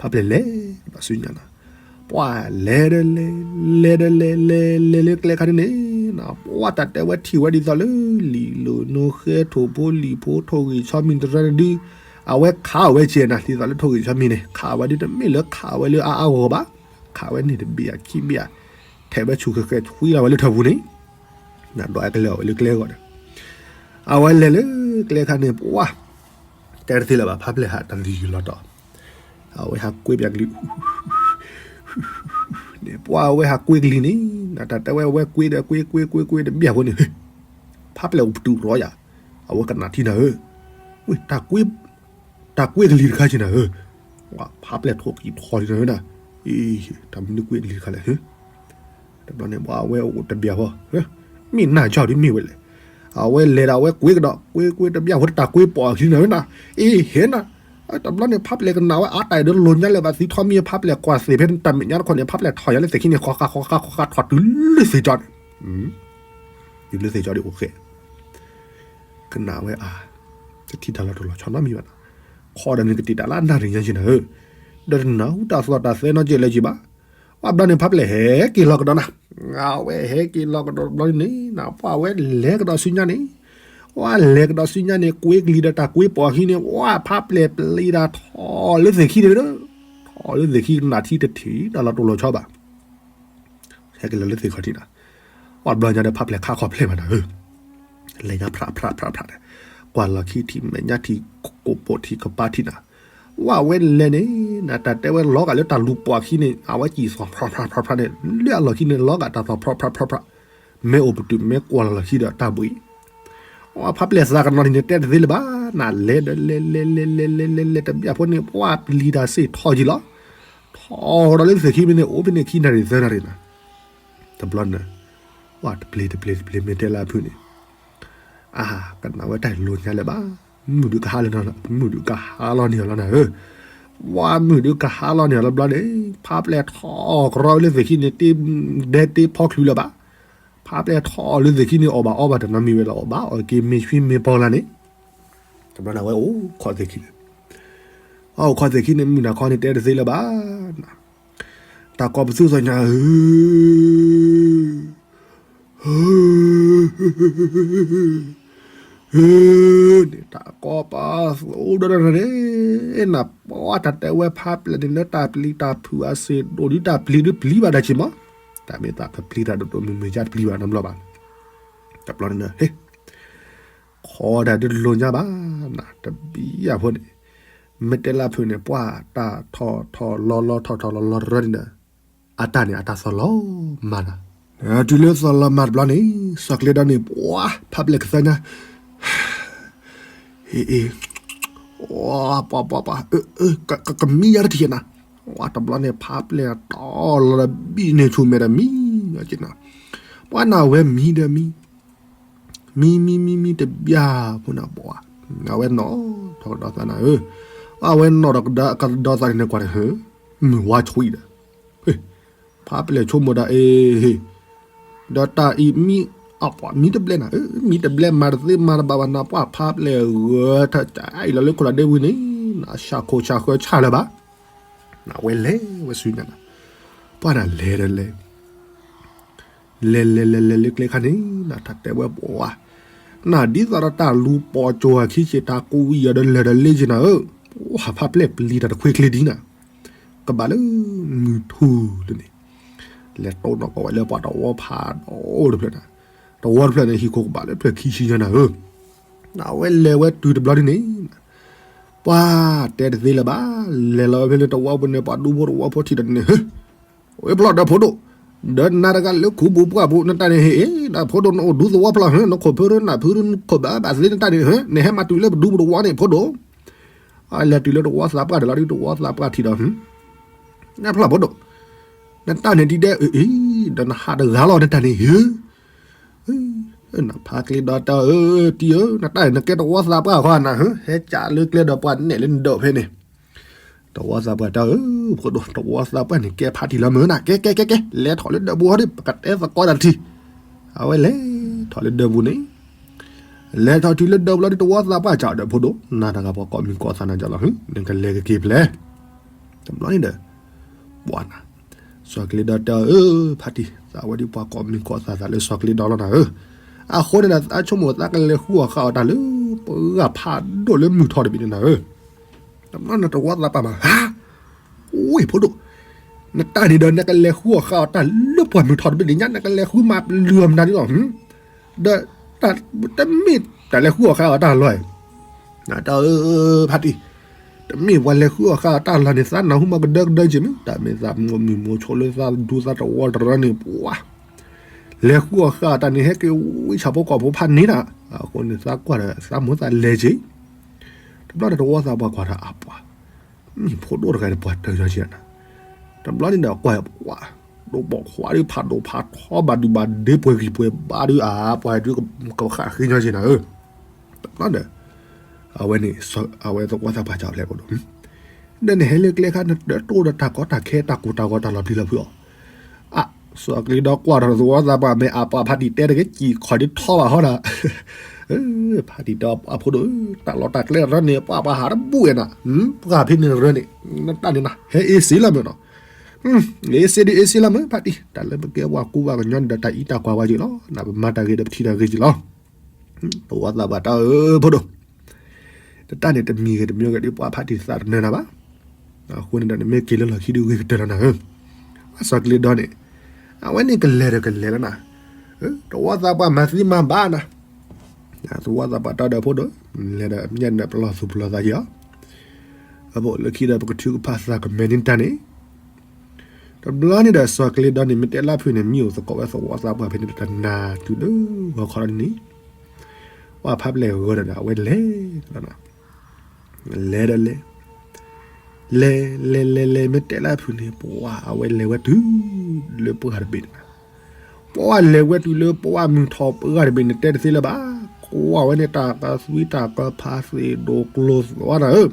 ဖးပျဲၢ်လဲၤကဒီးဆူညါနၤ, ပှၢ်လဲၤဒီးလဲၤ, လဲၤဒီးလဲၤ လဲၤလဲၤလၢကျဲခါန့ၣ်န့ၣ်, ပှၢ်တၢ်တဲဝဲထံၣ်ဝဲဒ်သိးလၢ လံာ်လိာ်နိဃဲထိၣ်ဖိလံာ်ဖိထိၣ်ဂ့ၤဆီမံၤတရၢန့ၣ်ဒုး, အဝဲခးအီၣ်ဝဲကဲနၤ ဒ်သိးလၢထိၣ်ဂ့ၤဆီမံၤန့ၣ် ခးအီၣ်ဝဲဒုးတမ့ၢ်လၢခးအီၣ်ဝဲလၢအါအါဂီၢ်ဂီၢ်ဘၣ်, ခးဝဲန့ၣ်တဘ့ၣ်အခံဘ့ၣ်ဧါ, ထဲးဝဲဆူၣ်ဃဲဃဲဆွံလီၤဝဲလၢထၢၣ်ပူၤန့ၣ် နဒီးအကလဲၤအီၣ်ဝဲလၢကျဲအဂီၢ်ဒီး, အဝဲလဲၤလၢကျဲခါန့ၣ် ပှၢ်, တဲတသ့လၢၤဘၣ် ဖးပျဲၢ်ဟးတလံၤလီၤတီၤ, အဝဲဟးကွ့ပျးကလံၤ, န့ၣ် ပှၢ်ဝဲဟးကွ့ကလံၤန့ၣ်, နတၢ်တဲဝဲဝဲကွ့ဒီးကွ့ကွ့ကွ့ကွ့တဘျီဖိန့ၣ်, ဖးပျဲၢ်အိၣ်ပတုာ်ရီယၤ, အဝဲကနၣ်ထံနၤဧၢ, ဝ့ၢ် တၢ်ကွ့ တၢ်ကွ့ကလံၤတခါက့နၤဧၢ, ဖးပျဲၢ်ထိၣ်ကံၤထီၣ်လံနၤဧၢနၤ, အ့ တၢ်မနုၤကွ့ကလံၤတခါလဲၣ်, တဘျီန့ၣ် ပှၢ်ဝဲအိၣ်တဘျီဖိ, မ့ၢ်နၢ်ကၠီဒ်မ့ၢ်ဝဲလဲၣ်, အဝဲလဲၤဒီးအဝဲကွ့ကဒီး ကွ့ကွ့တဘျီဖိတၢ်ကွ့ပိာ်အခံနၤဧၢနၤ, အ့ ဟဲနၤ, တဘျီန့ၣ် ဖးပျဲၢ်ကနၣ်ဝဲအါတၢ်အံၤဒီးလိာ်ညါလၢၤဘၣ်သံထီမံၤ ဖးပျဲၢ်ကွၢ်သ့ၣ်ဖဲတၢ်မဲာ်ညါတခီန့ၣ် ဖးပျဲၢ်ထီၣ်ယၤလၢသ့ၣ်ခံန့ၣ် ဃီဃာ်ဃီဃာ်ဃီဃာ်ထီၣ်တုၤလၢသ့ၣ်ကၠီန့ၣ်, တုၤလၢသ့ၣ်ကၠီဒ်အိၣ်ဃဲ ကနၣ်ဝဲအါ, တထံၣ်တၢ်လီၤတိၢ်လီၤဆီနီတမံၤဘၣ်နၤ, ခီဒီးန့ၣ်ကတ့ၢ်တၢ်လၢအနၣ်ရံၣ်ညါက့နၤဧၢ, ဒီးတနၢ်ဟူတၢ်သီၣ်တၢ်သဲနီတစဲးလၢၤက့ဘၣ်, ပှၢ်ဘျီန့ၣ် ဖးပျဲၢ်ဟဲက့ၤလီၤကဒီးနၤ, အဝဲဟဲက့ၤလီၤကဒီးတဘျီန့ၣ် ပှၢ်ဝဲလဲၤကဒီးဆူညါန့ၣ်, ပှၢ်လဲၤကဒီးဆူညါန့ၣ် ကွ့ကလံၤဒီးတၢ်ကွ့ပိာ်အခံန့ၣ် ပှၢ်ဖးပျဲၢ်ပျံၤတၢ်ထီၣ်လၢသ့ၣ်ခံန့ၣ်ဒီး, ထီၣ်လၢသ့ၣ်ခံကနၣ်ထံတထံၣ် တၢ်လီၤတိၢ်လီၤဆီဘၣ် ဟဲက့ၤလီၤလၢသ့ၣ်ခီၣ်ထံးနၤ, ပှၢ်ဘျီညါဒီးဖးပျဲၢ်ခါခီၣ်ဖျဲၣ်ဘၣ်နၤဧၢ, လဲၤညါဖြးဖြးဖြးဖြးဒီး, ကွၢ်လီၤခံထံၣ်မဲာ်ညါထံၣ် ကိးပိာ်ထံၣ်ကပၤထံၣ်နၤ, ပှၢ်ဝဲလဲၤန့ၣ် နတၢ်တဲဝဲလီၤဂာ်လၢတၢ်လူၤပိာ်အခံန့ၣ် အဝဲစံၣ်သီၣ်ဖြးဖြးဖြးဖြးန့ၣ် လၢအလီၢ်ခံန့ၣ် လီၤဂာ်တၢ်သီၣ်ဖြးဖြးဖြးဖြး, မ့ၢ်အိၣ်ပတုာ်မ့ၢ်ကွၢ်လီၤလီၢ်ခံဒီးတၢ်ဘှံး ပှၢ်ဖးပျဲၢ်သးကနီၤထံးန့ၣ် တဲတသ့လၢၤဘၣ်, နလဲၤဒီးလဲၤလဲၤလဲၤလဲၤလဲၤလဲၤလဲၤလဲၤတဘျီဖိန့ၣ် ပှၢ်ပျံၤတၢ်စ့ၢ်ထီၣ်က့ၤလီၤ, ထီၣ်ဒီးလၢသ့ၣ်ခံမ့ၢ်န့ၣ် အိၣ်ဖဲန့ၣ်ခံနၣ်ရံၣ်သၢနၣ်ရံၣ်နၤ, တဘျီန့ၣ်, ပှၢ်တပျ့ၤတပျ့ၤတပျ့ၤမ့ၢ်တဲလၢအဖုန့ၣ်, အါ, ကနၣ်ဝဲတၢ်လိာ်ညါလၢၤဘၣ်, မုၢ်ဒုးကဟါလၢၤနီၤလီၤ မုၢ်ဒုးကဟါလီၤန့ၢ်အီၤလီၤနၤဧၢ, ပှၢ်မုၢ်ဒုးကဟါလီၤန့ၢ်အီၤလီၤဘျီန့ၣ်, ဖးပျဲၢ်ထီၣ်ကရီလၢသ့ၣ်ခံန့ၣ် တ့ဒဲတ့ဖီချုးလၢၤဘၣ် ဖးပျဲၢ်ထီၣ်အီၤလၢသ့ၣ်ခံန့ၣ် အီၣ်ဘၣ်အီဘၣ်တနီၤမံၤဝဲလီၤ အီၣ်ဘၣ်အီၣ်က့ၤမ့ၢ်ဆွံမ့ၢ်ပီၢ်လၢ်န့ၣ်, တဘျီန့ၣ်ဝဲအိၣ်ခိးသ့ၣ်ခံန့ၣ်, အအိၣ်ခိးသ့ၣ်ခံန့ၣ် မုၢ်နၤခီန့ၣ်တဲတသ့လၢၤဘၣ်, တၢ်ကီပသူသ့ၣ်ညါဧၢ န့ၣ် တၢ်ကီပသူဒီးန့ၣ်, နပှၤတၢ်တဲဝဲဖးပျဲၢ်န့ၣ်လၢတၢ်ပျံၤတၢ်ဖုးအစ့ၣ်ဒိၣ်ဒုးတၢ်ပျံၤဒုးပျံၤဘၣ်တၢ်ဆံးမး, တၢ်မ့ၢ်သးပျံၤတၢ်ဒိၣ်ဒိၣ်မုၢ်မုၢ်ယါတပျံၤဘၣ်နီတဘျီဘၣ်, တဘျီန့ၣ်ဒီး ဟ့ၣ် ခီဒၣ်ဒုးလိာ်ညါဘၣ်, နတဘံယၢ်ဖိန့ၣ်, မ့ၢ်တဲလၢဖုးန့ၣ် ပှၤတၢ်ထီၣ်ထီၣ်လီၤလီၤထီၣ်ထီၣ်လီၤလီၤတရၢန့ၣ်ဒီး, အတၢ်န့ၣ် အတၢ်သီၣ်လီၤမၤတၢ်, တုၤလၢသီၣ်လီၤမၤတဘျီန့ၣ် စီၤကလ့ဒီန့ၣ် ပှၤဖးပျဲၢ်ကသၢညါ အ့ အ့ ပှၤ ပှၤ ပှၤ ကမံယါတထံၣ်နၤ, ဝဲတဘျီန့ၣ် ဖးပျဲၢ်တီၢ်လီၤဒီးဘံၣ်န့ၢ်ဆူၣ်မဲာ်ဒီးမံနီၤက့နၤ, ပှၤနၢ်ဝဲမံဒီးမံ, မံ မံ မံ မံတဘျၢ်ဖိနၤ ပှၤ, အဝဲနီၣ်ထီၣ်ကဒီးသးနၤဧၢ, အဝဲနီၣ်ထီၣ်ကဒီးသးန့ၣ်နကွၢ်န့ၣ် မုၢ်ဝါဆှံဒီး ဖးပျဲၢ်ဆိကမိၣ်ဒၣ်အ့ၣ်, ဒီးတၢ်အံၤမံ, အပှၤမံတဘျဲၣ်နၤ, မံတဘျဲၣ်မၤတသ့မၤတဘၣ်ဘၣ်နၤ ပှၤဖးပျဲၢ်ဂၢၤထီၣ်ကၢအံၤလီၤလၢခိၣ်လီၤဒ့ဝံၤန့ၣ်, နဆၣ်ခိၣ်ဆၣ်ဃၢဆၣ်လၢၤဘၣ်, နဝဲလဲၤဝဲဆူညါနၤ, ပှၤနၤလဲၤဒီးလဲၤ လဲၤလဲၤလဲၤလဲၤလၢကျဲခါန့ၣ် နတၢ်တဲဝဲပှၤ, နဒ်သိးဒီးတၢ်လူၤပိာ်ကၠိၤအခံဆ့ၣ် တၢ်ကူးဝံၤအီၤဒီးလၢာ်ဒီးလ့က့နၤဧၢ, ပှၤဖးပျဲၢ်ပျံၤတၢ်တခွ့ကျ့ဒ်နၤ, ကဘၣ်လၢမုၢ်ထူၣ်လၢန့ၣ်, လဲၤတိၢ်နီၣ်ကီးဝဲလၢပှၤတဝီဖးဒိၣ်တဖျၢၣ်နၤ, တဝီတဖျၢၣ်န့ၣ် ဟံၣ်ခိၣ်ကဘၣ်လၢဖျၢၣ်ခံဆံညါနၤဧၢ, နဝဲလဲၤဝဲတုၤတဘျီဒ်န့ၣ် ပှၤတဲတသ့လၢၤဘၣ်, လဲၤလီၤဝဲဖဲလၢတဝီပူၤန့ၣ် ပှၤဒူဖိတဝီဖိထံၣ်ဒီးန့ၣ် ဟ့ၣ်, ဝဲဖျီၣ်ဒီးဖိဒိၣ်, ဒီးနၤတဂၤလၢခူပူၤပှၢ်ပူၤ နတၢ်န့ၣ်ဟ့ၣ်အ့ၣ် နဖိဒိၣ်နအိၣ်ဒူသဝီဖျီၣ်ဟ့ၣ် နခိၣ်ဖၢရၢနၢ်ဖၢရၢနခိၣ်ဘၣ်ဘၣ်သ့နတၢ်န့ၣ် ဟ့ၣ် နဟဲမၤတုၤလၢပဒူပူၤတဝီန့ၣ် ဖိဒိၣ်, လဲၤတုၤလၢတဝီသးပှၢ်ဒီးလီၤဒ်တဝီသးပှၢ်ထံၣ်ဒီး နဖျီၣ်ဖိဒိၣ်, နတၢ်န့ၣ်ဒ်ဒဲအ့ၣ် ဒီးနဟးတဂၤလီၤ နတၢ်န့ၣ်ဟ့ၣ် နဖးကျ့ဒီးတၢ်ဧၢ, တံၤဧၢ, နတၢ်န့ၣ် နကဲတဝီသးပှၢ်ဃီနၤဧၢ, ဟဲကးလၢကျဲဒီးပှၤနဲၣ်လၢနဒၢးဖဲန့ၣ်, တဝီသးပှၢ်တၢ်ဧၢ, ဖိဒိၣ် တဝီသးပှၢ်န့ၣ် ကဲဖးတံၢ်လီၤမ့ၢ်နၤ, ကဲ ကဲ ကဲ ကဲ လဲၤထီၣ်လၢဒၢးပူၤဟီဒီး ပကတဲသကိးတၢ်တထံၣ်, အဝဲလဲၤထီၣ်လၢဒၢးပူၤန့ၣ်, လဲၤထီၣ်တုၤလၢဒၢးပူၤလီၤဒီး တဝီသးပှၢ်ကးဒီး ဖိဒိၣ် နၤတဂၤပှၤကိးမံၤကိးသးနၤကလီၤ, နကလဲၤကက့ၤဖဲလဲၣ်, တဘျီန့ၣ်ဒီး ပှၤနၤ, စီၤကလ့ဒီတၢ်ဧၢ, ဖးတံၢ် သးဝဲဒ်ပှၤကိးမံၤကိးသးသးလၢစီၤကလ့ဒီလီၤနၤဧၢ, အဃိန့ၣ်ဒီး သးဆိကမိၣ်သးကလဲၤဃုအီၣ်ဃုအီတၢ်လၢ ပှၤဖးဒိၣ်လၢမုၢ်ထီၣ်တဘ့ၣ်န့ၣ်နၤဧၢ, တဘျီန့ၣ်တဝီသးပှၢ်မၤ ဟါ, ဝ့ၢ်ဖိဒိၣ်, နတၢ်န့ၣ်ဒီး နကလဲၤဃုအီၣ်ဃုအီတၢ်လၢပှၤမုၢ်ထီၣ်တဘ့ၣ်န့ၣ်ညါ နကလဲၤဃုမၤပျုၤအီၤမနုၤန့ၣ်လီၤ, ဒီး တမ့ၢ်တၢ်လဲၤဃုအီၣ်ဃုအီတၢ်လီၤ, တၢ်ဧၢ, ဖးတံၢ်, တမ့ၢ်ပှၤလဲၤဃုအီၣ်ဃုအီတၢ်လီၤန့ၣ် သးနၢ်ဟူမးကဒၢကဒၢက့ၤမ့ၢ် တၢ်မ့ၢ်သးမိၢ်မုၢ်မိၢ်ဆိလၢသးဒူသးတဝီတရၢန့ၣ် ပှၤ လဲၤဃုအီၣ်ဃုအီတၢ်န့ၣ် ဟဲက့ၤဝံဆၣ်ဖိကီၢ်ဖိဖးန့ၣ်ဒၣ်, အဃိန့ၣ် သးကွၢ်ဒီးသးမိၢ်သးလဲၤက့ၤ, တဘျီန့ၣ်တဝီသးပှၢ်ကွၢ်ဒီးအပှၤ မ့ၢ်ဖိဒိၣ်တဂၤန့ၣ် ပှၤတၢၢ်ညီက့ၤနၤ, တဘျီန့ၣ်ဒီးကွၢ်ပှၤ ဒိၣ်ပိာ်ခွါဒ်ဖးဒိၣ်ဖးထီ ဘၣ်ဒုးဘၣ်ဒ့ပှဲၤဂံၢ်ပှဲၤဘါဒုး အပှၤဒုးကဃၣ်ဃ့ညီက့ၤနၤဧၢ, တဘျီဒီး အဝဲန့ၣ် အဝဲသဝီသးပှၢ်ကၠီဖျဲးဖိဒိၣ်, ဒီးနဟဲလၢကျဲခါ နတတိၢ်ဒီးတၢ်ကီတၢ်ခဲတၢ်ကိၢ်တၢ်ဂီၤတၢ်လီၤပျံၤလီၤဖုးအီၤ, အ စီၤကလ့ဒီကွၢ်ဒီးသဝီသးပှၢ်မ့ၢ်အပှၤဖးတံၢ်တဲတဂ့ၤ စံၣ်ခီၣ်ဒ်ထီဘၣ်ဟီဒၣ် ဖးတံၢ်တဲအဖိဒိၣ်ဧၢ, တၢ်လီၢ်တၢ်ကျဲတရၢန့ၣ် ပှၤပှၤဟးတဘူၣ်ဝဲနၤ, ပှၤဖဲန့ၣ်တရၢန့ၣ် နတၢ်န့ၣ်နၤ ဟဲအ့စ့လီၤမ့ၢ်နီၤ, အ့စ့ဒ်အ့စ့လီၤမ့ၢ် ဖးတံၢ် တၢ်လၢပကဲပှၤကူပှၤကညီန့ၣ်ဒီး တၢ်အံးတၢ်ကွၢ်ဝဲက့ၤလီၤ, နပမၤတၢ်ဂ့ၤဒီးပထံၣ်တၢ်ဂ့ၤက့ၤလီၤ, သဝီသးပှၢ်တၢ်ဧၢဖိဒိၣ် တၢ်န့ၣ်တမံၤဂ့ၤတမံၤဂ့ၤဒီး ပှၤဖးတံၢ်သးတနၢၤနၤဘၣ်, အဃိန့ၣ်ဒီး နမ့ၢ်က့ၤလၢလီၢ်ခံဒုးဂ့ၤကတၢၢ်လီၤနၤဧၢ, အစီၤကလ့ဒီန့ၣ် အဝဲန့ၣ်ကလဲၤဒီးကလဲၤလီၤနၤ, သဝီသးပှၢ်မၤသံမၤဘၣ်နၤ, သဝီသးပှၢ်တၢ်ဒီးဖိဒိၣ် လဲၤဒီးအမျဲၢ်န့ၣ်ပလီၢ်သူၣ်ပလီၢ်သးက့ၤအီၤ, အဘိလၢခံဒီးပကထုကဖၣ်သးကမဲာ်န့ၢ်တၢ်န့ၣ် တဘျီန့ၣ်ဒီးစီၤကလ့ဒီန့ၣ် မ့ၢ်တဲလၢဖုးန့ၣ် မံအိၣ်သကိးဝဲသဝီသးပှၢ်ဖဲန့ၣ်တနၤတုၤလၢဂီၤခီလီၤန့ၣ်, ပှၤဖးပျဲၢ်ဂၢၤဒီး အဝဲလဲၤလီၤနၤ, လဲၤဒီးလဲၤ, လဲၤလဲၤလဲၤလဲၤ မ့ၢ်တဲလၢဖုးန့ၣ် ပှၤအဝဲလဲၤဝဲတုၤလၢပှၢ်တဘ့ၣ်န့ၣ်နၤ, ပှၤလဲၤဝဲတုၤလၢပှၢ်မုၢ်ထီၣ်ပှၢ်တဘ့ၣ်န့ၣ် တဲတသ့လၢၤဘၣ်, ကွၢ်ဝဲန့ၣ်တၢ်ကသွံတၢ်ကဖးသ့ၣ်ဒိၣ်ကျိၤသီနၤဧၢ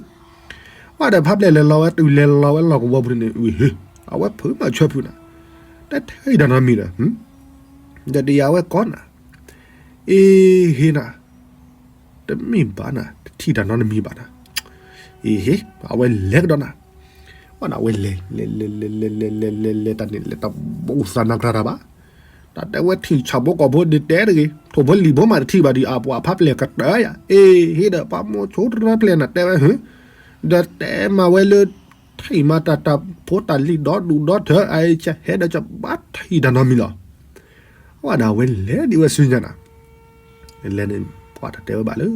ပှၤဒီးဖးပျဲၢ်လဲၤလီၤဝဲတုၤလဲၤလီၤဝဲလီၢ်ကဝီၤပူၤန့ၣ် အုၣ်ဟ့ၣ် အဝဲဖုးမၤဆၢဖုးနၤ, တထံၣ်ဒီးနီတမံၤဒီး ဒီးတယၤဝဲကိးနၤ, အ့ဟ့နၤ, တမ့ၢ်ဘၣ်နၤ တထံၣ်တၢ်နီတမံၤဘၣ်နၤ, အ့ဟ့ အဝဲလဲၤကဒီးနၤ, ဝဲနၤဝဲလဲၤ လဲၤလဲၤလဲၤလဲၤလဲၤလဲၤလဲၤလဲၤတၢ်န့ၣ် လဲၤတၢ်ဘူၣ်သးနၤကြၤတၢ်ဘၣ်, တၢ်တဲဝဲထံၣ်ဆၣ်ဖိကီၢ်ဖိဒ်တဲတဂ့ၤ ထိၣ်ဖိလံၣ်ဖိမးတထံၣ်ဘၣ်ဒံး အပှၤဖးပျဲၢ်ကတၢၢ်ယၤ အ့ဟ့ဒီးပှၤမိၤဆိတရၢပျဲၢ်နၤတဲဝဲ ဒီးတဲမၤဝဲလၢ ထံၣ်မၤတၢ်တၢ်ဖိတၢ်လံၤဒီဒူၣ်ဒီထၢ အအံၤဟဲဒီးကဘၣ်ထံၣ်တၢ်နီတမံၤလီၤ. ဝဲဒၣ်ဝဲလဲၤဒ်ဝဲစုညါနၤ, လဲၤန့ၣ် ပှၤတတဲဝဲဘၣ်လၢ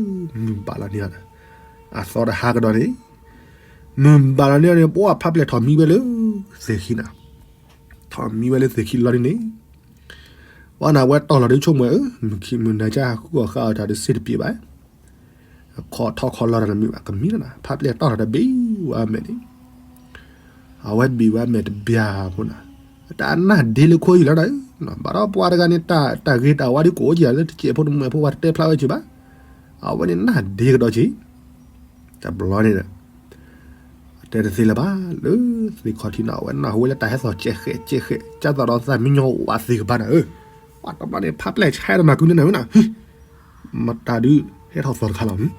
မုၢ်ဘၣ်လီၤန့ၢ်အီၤနၤ, အသီတဟါကဒီးန့ၣ် မုၢ်ဘၣ်လီၤန့ၢ်အီၤန့ၣ် ပှၤဖးပျဲၢ်ထီၣ်မံဝဲလၢ သ့ၣ်ခံနၤ, ထီၣ်မံဝဲလၢသ့ၣ်ခံလီၤဒ်န့ၣ် ဝဲနၤဝဲတီၢ်လီၤဒ်ဆိကမိၣ်ဧၢ, မုၢ်နၤကဟးဃုအီၣ်ဃာ်အီၣ်တၢ်တစ့တပျ့ၤဘၣ်, ခီၣ်ထီၣ်ခီၣ်လီၤတၢ်တမံၤဘၣ် ကမံလီၤနၤ, ဖးပျဲၢ်တီၢ်လီၤတဘ့ၣ်ဝဲအမဲာ်န့ၣ်, အဝဲဘ့ၣ်ဝဲအမဲာ်တဘျီဖိနၤ, တၢ်နၢ်ဒ့လၢခိယံၤလီၤနၤ, ဘၣ်ဒီးပှၤတဂၤန့ၣ် တၢ်ဂ့ၤတၢ်ဝါဒ်ကိးကံၤလၢတစဲးဖိတမှဲးဖိဝဲတတဲဖျါဝဲက့ၤဘၣ်, အဝဲန့ၣ်နၢ်ဒ့ကဒီးက့ၤ, တဘျီန့ၣ်ဒီး တဲတသ့လၢၤဘၣ် လၢသ့ၣ်ခီၣ်ထံးနၤ အဝဲနၢ်ဟူဝဲလၢတၢ်ဟဲသီၣ်ကဲးဃဲးကဲးဃဲး ကၢ်သီၣ်ဒီးသးမံညီဝးသ့ၣ်ကပၤနၤဧၢ, ပှၤတဘျီန့ၣ် ဖးပျဲၢ်ဆဲးတမၤကုန့ၣ်နၤဧၢနၤ, မတၤဒုးဟဲထီၣ်သီၣ်တခါလီၤ,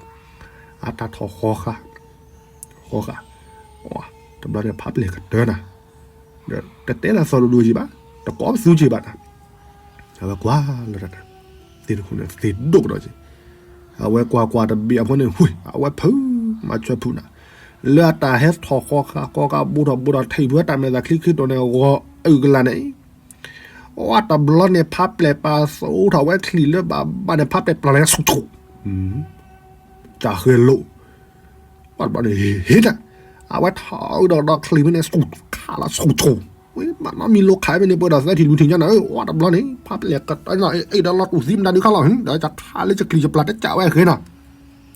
အတၢ်ထီၣ်ဃီဃာ်, ဃီဃာ်, တဘျီန့ၣ် ဖးပျဲၢ်ကတၢၢ်နၤ, ဒီးတတဲလၢသီၣ်ဒိၣ်ဒိၣ်က့ၤဘၣ်, တကိးပသူက့ၤဘၣ်နၤ အဝဲကွၢ်လၢတၢ်န့ၣ် သ့ၣ်တခိၣ်န့ၣ် သ့ၣ်ဒိၣ်ကဒီးက့ၤ, အဝဲကွၢ်ကွၢ်တဘ့ၣ်အဖိန့ၣ် ဝ့ၢ် အဝဲဖုးမၤဆွဲဖုးနၤ, လၢအတၢ်ဟဲထီၣ်ဃီဃာ် ဃီဃာ်ဘူးထီၣ်ဘူးထီၣ်ထံၣ်ဖုးတၢ်မဲာ်သၣ်ချံခ့တိၣ်န့ၣ် ဂီၤအုၣ်ကလာ်န့ၣ်, အဝဲတဘျီန့ၣ် ဖးပျဲၢ်ပာ်သူၣ်ထီၣ်ဝဲချံၣ်လၢဘၣ်ဘၣ်န့ၣ် ဖးပျဲၢ်ပျၢ်လီၤဆူၣ်ဆူၣ် တၢ်ဃဲလိာ်, ပှၤတဘျီန့ၣ် ဟ့ၣ်တၢ်, အဝဲထီၣ်အုးဒီးဒီးချံၣ်ဖဲန့ၣ် ဆူၣ်ခးလီၤဆူၣ်ဆူၣ်, ဝံၤမးနီတမံၤလိခးဖဲန့ၣ် ပှဲၤဒီးသၢထံၣ်လွံၢ်ထံၣ်ညါနၤဧၢ, ဝဲတဘျီန့ၣ် ဖးပျဲၢ်ကတၢၢ်နီၤ အ့ၣ်ဒီးလီၤတူၢ်သံမတၤဒုးခါလီၤ ဒီးကခးလၢကချံၣ်ကပျၢ်တကးဝဲဃဲနီၤ,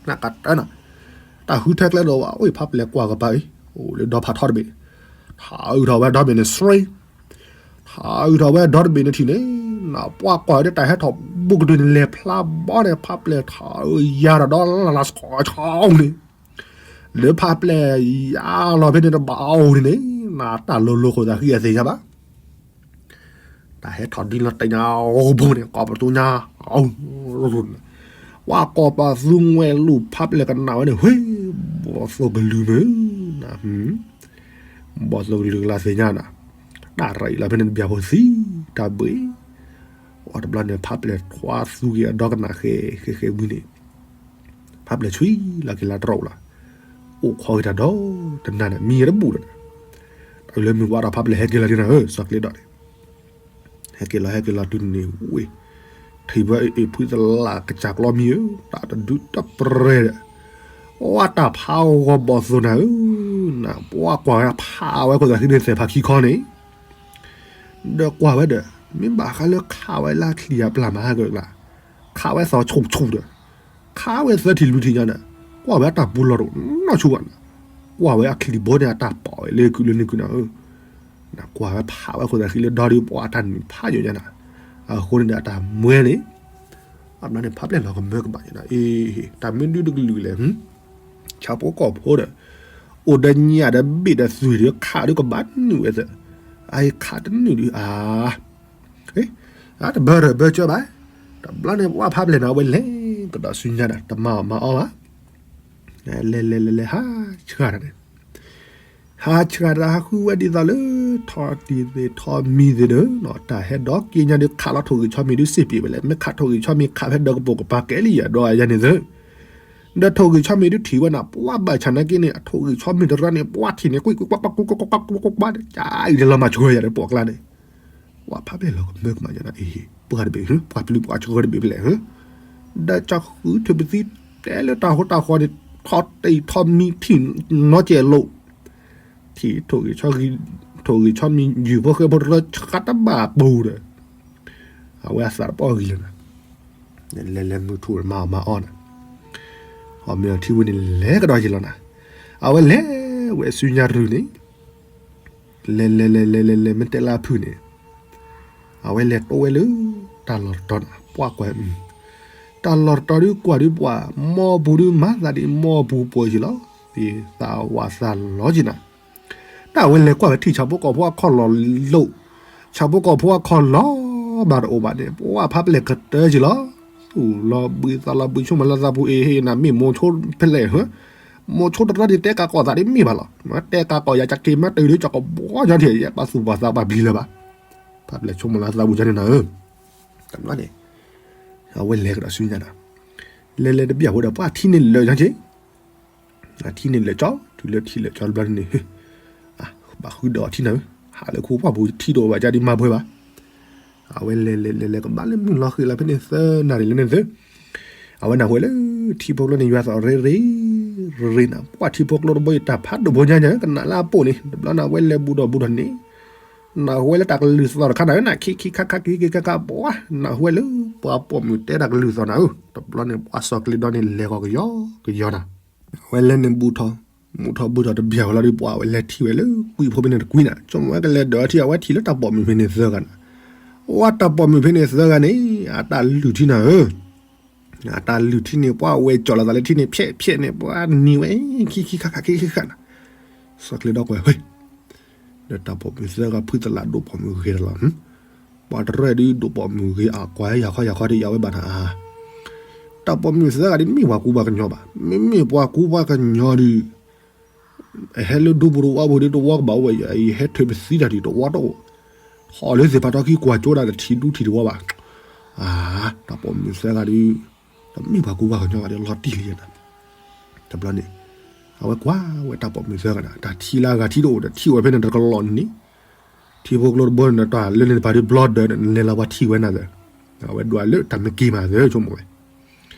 နကတၢၢ်နီၤ, တၢ်ဃုထၢကျဲဒီးဝဲ အ့ၣ် ဖးပျဲၢ်ကွၢ်ကပၤအံၤ အိၣ်လၢဒီဖးထီတဘ့ၣ်, ထီၣ်အုးထီၣ်ဝဲဒီဘ့ၣ်န့ၣ် ဆှ့ ထီၣ်အုးထီၣ်ဝဲဒီတဘ့ၣ်န့ၣ်ထံၣ်န့ၣ်, နပှၤကွၢ်ဝဲဒၣ်တၢ်ဟဲထီၣ်ဘူးကဒုန့ၣ် လဲၤဖျါဘီန့ၣ် ဖးပျဲၢ်ထီၣ်အုးယၤဒီးဒီလၢ်လၢ်ဆှီဆှီန့ၣ်, လၢဖးပျဲၢ်ယၤလီၤဖဲန့ၣ်တဘၣ်အိၣ်န့ၣ်န့ၣ်, နတၢ်လိၤလိၤဃိသးဃံအသ့ၣ်ညါဘၣ် တၢ်ဟဲထီၣ်ဒ်လီၤတညါအိၣ်ဘိန့ၣ် ကိးပသူညါ, ပှၤကိးပသူငွဲၢ်လူၢ်ဖးပျဲၢ်ကနၣ်ဝဲန့ၣ် ဝ့ၢ် ဘီၣ်သိၣ်ကလုၢ်မုၢ်, ဘီၣ်သိၣ်ကလုၢ်ကလၢ်သ့ၣ်ညါနၤ, တၢ်ရၤအံၤလီၤဖဲန့ၣ်တဘျီဖိသံတၢ်ဘှ့ၣ်, အတဘျီန့ၣ် ဖးပျဲၢ်ထွါသူက့ၤအဒီကနၣ်ဃဲဃဲဃဲဝံၤန့ၣ်, ဖးပျဲၢ်ဆွံလီၤက့ၤလၢတရိးလီၤ, အိၣ်ခိးက့ၤတၢ်ဒီတနၤန့ၣ် မံၤတဘူၣ်လီၤ, တၢ်လၢမုၢ်ဝါဒီးဖးပျဲၢ်ဟဲက့ၤလီၤဒ်နၤဧၢ စီၤကျ့ဒီးန့ၣ် ဟဲက့ၤလီၤဟဲက့ၤလီၤတုၤန့ၣ်ဝ့ၢ်, ထံၣ်ဝဲအ့ၣ်ဖုသလၣ်ကစၢ်ကျီမံၤဧၢ, တၢ်တဒုတပရဲၤဒီး, အတၢ်ဖးဂီၤဘီၣ်သိၣ်နၤဧၢ, နပှၤကွၢ်ဝဲဖးဝဲခိၣ်သးဃံန့ၣ်သဲးဖးခံခီန့ၣ်, ဒီးကွၢ်ဝဲဒီး မ့ၢ်ဘၣ်ဃးလၢခးဝဲလၢချံၣ်အပျၢ်မၤဟဲက့ၤကျါ, ခးဝဲသီၣ်ဆူၣ်ဆူၣ်ဒီး, ခးဝဲသၢထံၣ်လွံၢ်ထံၣ်ညါန့ၣ်, ကွၢ်ဝဲအတၢ်ပူၤလီၤတအိၣ်နီတဆူဘၣ်န့ၣ်, ကွၢ်ဝဲအချံၣ်ဘိန့ၣ်အတၢ်ပီၣ်ဝဲလၢကုၢ်လၢန့ၣ်ကုၢ်နၤဧၢ နကွၢ်ဝဲဖးဝဲခိၣ်သးဃံလၢဒီဒုးပှၤတၢ်နုာ်ဖးယိာ်ညါနၤ, အဃိန့ၣ်ဒီးအတၢ်မွဲန့ၣ်, အဘျီန့ၣ် ဖးပျဲၢ်လီၤကမၢကမၣ်ညါနၤ, အ့ တၢ်မ့ၢ်ဒုးတကလုာ်လဲၣ်, ဆၣ်ဖိကီၢ်ဖိဒီး, အိၣ်ဒီးညၣ်ဒီးဘ့ၣ်ဒီးသွံၣ်ဒီး ခးဒုးကဘၣ်နုာ်ဝဲသၢ, အအံၤခးတနုာ်ဒုးအါ အတဘၢတဘၢကၢဘၣ်, တဘျီန့ၣ် ပှၤဖးပျဲၢ်နၤဝဲလဲၤကဒီးဆူညါဒီး တမၤအီၣ်မၤအီဘၣ်, လဲၤလဲၤလဲၤလဲၤဟးဆှၣ်တၢ်န့ၣ်, ဟးဆှၣ်တၢ်ဟးဃုဝဲဒ်သိးလၢ ထီၣ်တံၢ်သ့ၣ်ထီၣ်မံၤသ့ၣ်ဒီး တၢ်ဟဲဒီးက့ၤညါဒုးခးလီၤထိၣ်ဂံၢ်ဆီမံၤဒုးစ့ၢ်ပ့ၤဝဲလဲၣ်, မ့ၢ်ခးထိၣ်ဂံၢ်ဆီမံၤခးဖဲဒီးကပိာ်ကပၤကဲလံယၤဒီးအယဲန့ၣ်သၢ ဒီးထိၣ်ဂံၢ်ဆီမံၤဒုးထံၣ်ဝဲနၤ ပှၤဘၣ်ဆၣ်နာ်က့န့ၣ် အထိၣ်ဂံၢ်ဆီမံၤတရၢန့ၣ် ပှၤထံၣ်န့ၣ်ကွံာ်ကွံာ်ကွံာ်ကွံာ်ကွံာ်ကွံာ်ကွံာ်ကွံာ်ကွံာ် တၢ်အံၤလၢလီၤမၤဆှၢယၤဒီးပိာ်ကျါန့ၣ်, ပှၤဖးပျဲၢ်လီၤကမၢကမၣ်ယၤနၤအံၤ ပှၤတဘ့ၣ် ပှၤပျုၤပှၤဆှၢတဘ့ၣ်ဖဲလဲၣ်, ဒီးကဃုထၢပသံတဲလၢတၢ်ဟိတၢ်ဃီန့ၣ် ထီၣ်တံၢ်ထီၣ်မံၤထံၣ်နီၢ်ကဲးလိာ် ထံၣ်ထိၣ်ဂံၢ်ဆီမံၤ ထိၣ်ဂံၢ်ဆီမံၤယုၢ်ဖိဃဲဖိတရၢဆှးတဘၣ်ပူၤဒီး အဝဲအသးတပီၢ်ဂံၤလၢၤနၤ, လဲၤလဲၤမုၢ်ထူၣ်မၤအီၣ်မၤအီၣ်နၤ, အီၣ်မ့ၤအီထံဝံၤန့ၣ်လဲၤကဒီးယံၤလီၤနၤ, အဝဲလဲၤဝဲဆူညါတရုၤန့ၣ်, လဲၤလဲၤလဲၤလဲၤလဲၤလဲၤမ့ၢ်တဲလၢအဖုၣ်န့ၣ်, အဝဲလဲၤတိဝဲလၢ တၢ်လီၢ်တတီၤန့ၣ် ပှၤကွၢ် တၢ်လီၢ်တတီၤဒုးကွၢ်ဒုးပှၤ မီၢ်ပူၤဒုးမၤသးဒ်မီၢ်ပူၤပှဲၤယံၤလီၤ, သးဝးသးလီၤက့ၤနၤ, တၢ်ဝဲလဲၤကွၢ်ဝဲထံၣ်ဆၣ်ဖိကီၢ်ဖိအခီၣ်လီၢ်လိာ်, ဆၣ်ဖိကီၢ်ဖိအခီၣ်လီၢ် ဘၣ်တအိၣ်ဘၣ်န့ၣ် ပှၤဖးပျဲၢ်ကတၢၢ်က့ၤလီၤ. သူၣ်လီၤဘှံးသးလီၤဘှံး ဆိကမိၣ်လၢသးပူၤအ့ၣ် ဟ့ၣ်နၤမ့ၢ်မိၤဆိဖဲလဲၣ်, မိၤဆိတရၢဒ်တဲကးကီၢ်သးဒ်မ့ၢ်ဘၣ်လီၤ. တဲကးကီၢ်ယၤကက့ၤမ့ၢ်တုၤဒ်ကီၢ်ကဘီကီၢ်န့ၣ် ယဲပှၤသူၣ်ပှၤသးပှၤပျံၤလၢၤဘၣ်. ဖးပျဲၢ်ဆိကမိၣ်လၢသးပူၤကန့ၣ်နၤဧၢ, တဘျီန့ၣ် အဝဲလဲၤကဒီးဆူညါနၤ, လဲၤလဲၤတဘျီအဃိဒီး ပှၤထံန့ၣ်လၢာ်ညါက့ၤ အထံန့ၣ်လၢာ်ကၠီ, တုၤလၢထံလၢာ်ကၠီတဘျီန့ၣ် ဘၣ်ဃုဒီးအီၤထံနၤဧၢ, ဟးလၢခိပှၢ်ပူၤထံတအိၣ်ဘၣ်ကဒ်မၤပှဲၤဘၣ်. အဝဲလဲၤလဲၤလဲၤလဲၤကဘၣ်လၢမုၢ်လီၤဃံၤလီၤဖဲန့ၣ်သၢနၣ်ရံၣ်လၢန့ၣ်သု, အဝဲနၢ်ဟူဝဲလၢ ထံဖိကျိန့ၣ် ယွၤသီၣ်ရ့ရ့ရ့နၤ, ပှၤထံဖိကျိတဘိအံၤ တၢ်ဖးဒိၣ်ဖိညါညါ ကနၣ်လၢအပိာ်န့ၣ် တဘျီန့ၣ် အဝဲလဲၤဘူးဒီးဘူးဒီးန့ၣ် နၢ်ဟူဝဲလၢတၢ်ကလုၢ်သီၣ်တခါနၤဧၢ, နၢ်ခံခံခါခါခံခံခါခါ ပှၤနၢ်ဟူဝဲလၢ ပှၤပိာ်မုၣ်တဲတၢ်ကလုၢ်သီၣ်နၤဧၢ, တဘျီန့ၣ်ပှၤစီၤကျ့ဒီန့ၣ် လဲၤဃီၤကယီကယီနၤ, အဝဲလဲၤန့ၣ်ဘူးထီၣ် မူထီၣ်ဘူးထီၣ်တဘျီဝဲလီၤဒီး ပှၤအဝဲလဲၤထံၣ်ဝဲလၢကွံာ်ဖိဖဲန့ၣ်တကွံနၤ, ဆိကမိၣ်ဝဲကလဲၤဒၢးထံၣ် အဝဲထံၣ်လၢတၢ်ပိာ်မုၣ်ဖဲန့ၣ်သၢဂၤနၤ, ဝဲတၢ်ပိာ်မုၣ်ဖဲန့ၣ်သၢဂၤန့ၣ် အတၢ်လုၢ်ထံနၤဧၢ အတၢ်လုၢ်ထံန့ၣ် ပှၤဝဲကၠီၣ်လီၤသးလၢထံန့ၣ် ဖျဲးဖျဲးန့ၣ် ပှၤနံၤဝဲ ခံခံခါခါခံခံခါနၤ, စီၤကျ့ဒီကွဲးဝဲ ဒီးတၢ်ပိာ်မုၣ်သၢဂၤဖုသလၢ်ဒိၣ်ပိာ်မုၣ်ဂ့ၤတလီၤ, ပှၤတရၢၢ်ဒုးဒိၣ်ပိာ်မုၣ်ဂ့ၤအကွၢ်ယၤခီယၤခီဒီးယၤဝဲဘၣ်နၤ, တၢ်ပိာ်မုၣ်သၢဂၤဒ်မ့ၢ်ပှၤကူပှၤကညီဘၣ်, မ့မ့ၢ်ပှၤကူပှၤကညီဒုး အဟဲလၢဒူပူၤတဝီပူၤဒ်တဝီကဘၣ်အိၣ်ဝဲယၤ အံၤဟဲထုးပသံတၢ်ဒ်တဝီတအိၣ်, ထီၣ်လၢသ့ၣ်ဖးထီခံကွၢ်ကၠိဒၣ်တထံၣ်ဒူထံၣ်တဝီဘၣ်, အါ တၢ်ပိာ်မုၣ်သၢဂၤဒုး တမ့ၢ်ပှၤကူပှၤကညီဘၣ်ဒီးလီၤတံၢ်လံနၤ, တဘျီန့ၣ် အဝဲကွၢ်ဝဲတၢ်ပိာ်မုၣ်သၢဂၤနၤ တၢ်ထံလၢအဂၤထံတအိၣ်ဒီးထံၣ်ဝဲဖဲန့ၣ်တကလီၢ်န့ၣ်, ထံဖိကျိတဘိန့ၣ် တၢ်လၢန့ၣ်တဖၣ်ဒုးဘျီဒီး လဲၤလီၤပှၤထံၣ်ဝဲနၤသၢ, အဝဲဒွးလၢတၢ်မ့ၢ်က့ၤမးသၢ ဆိကမိၣ်ဝဲ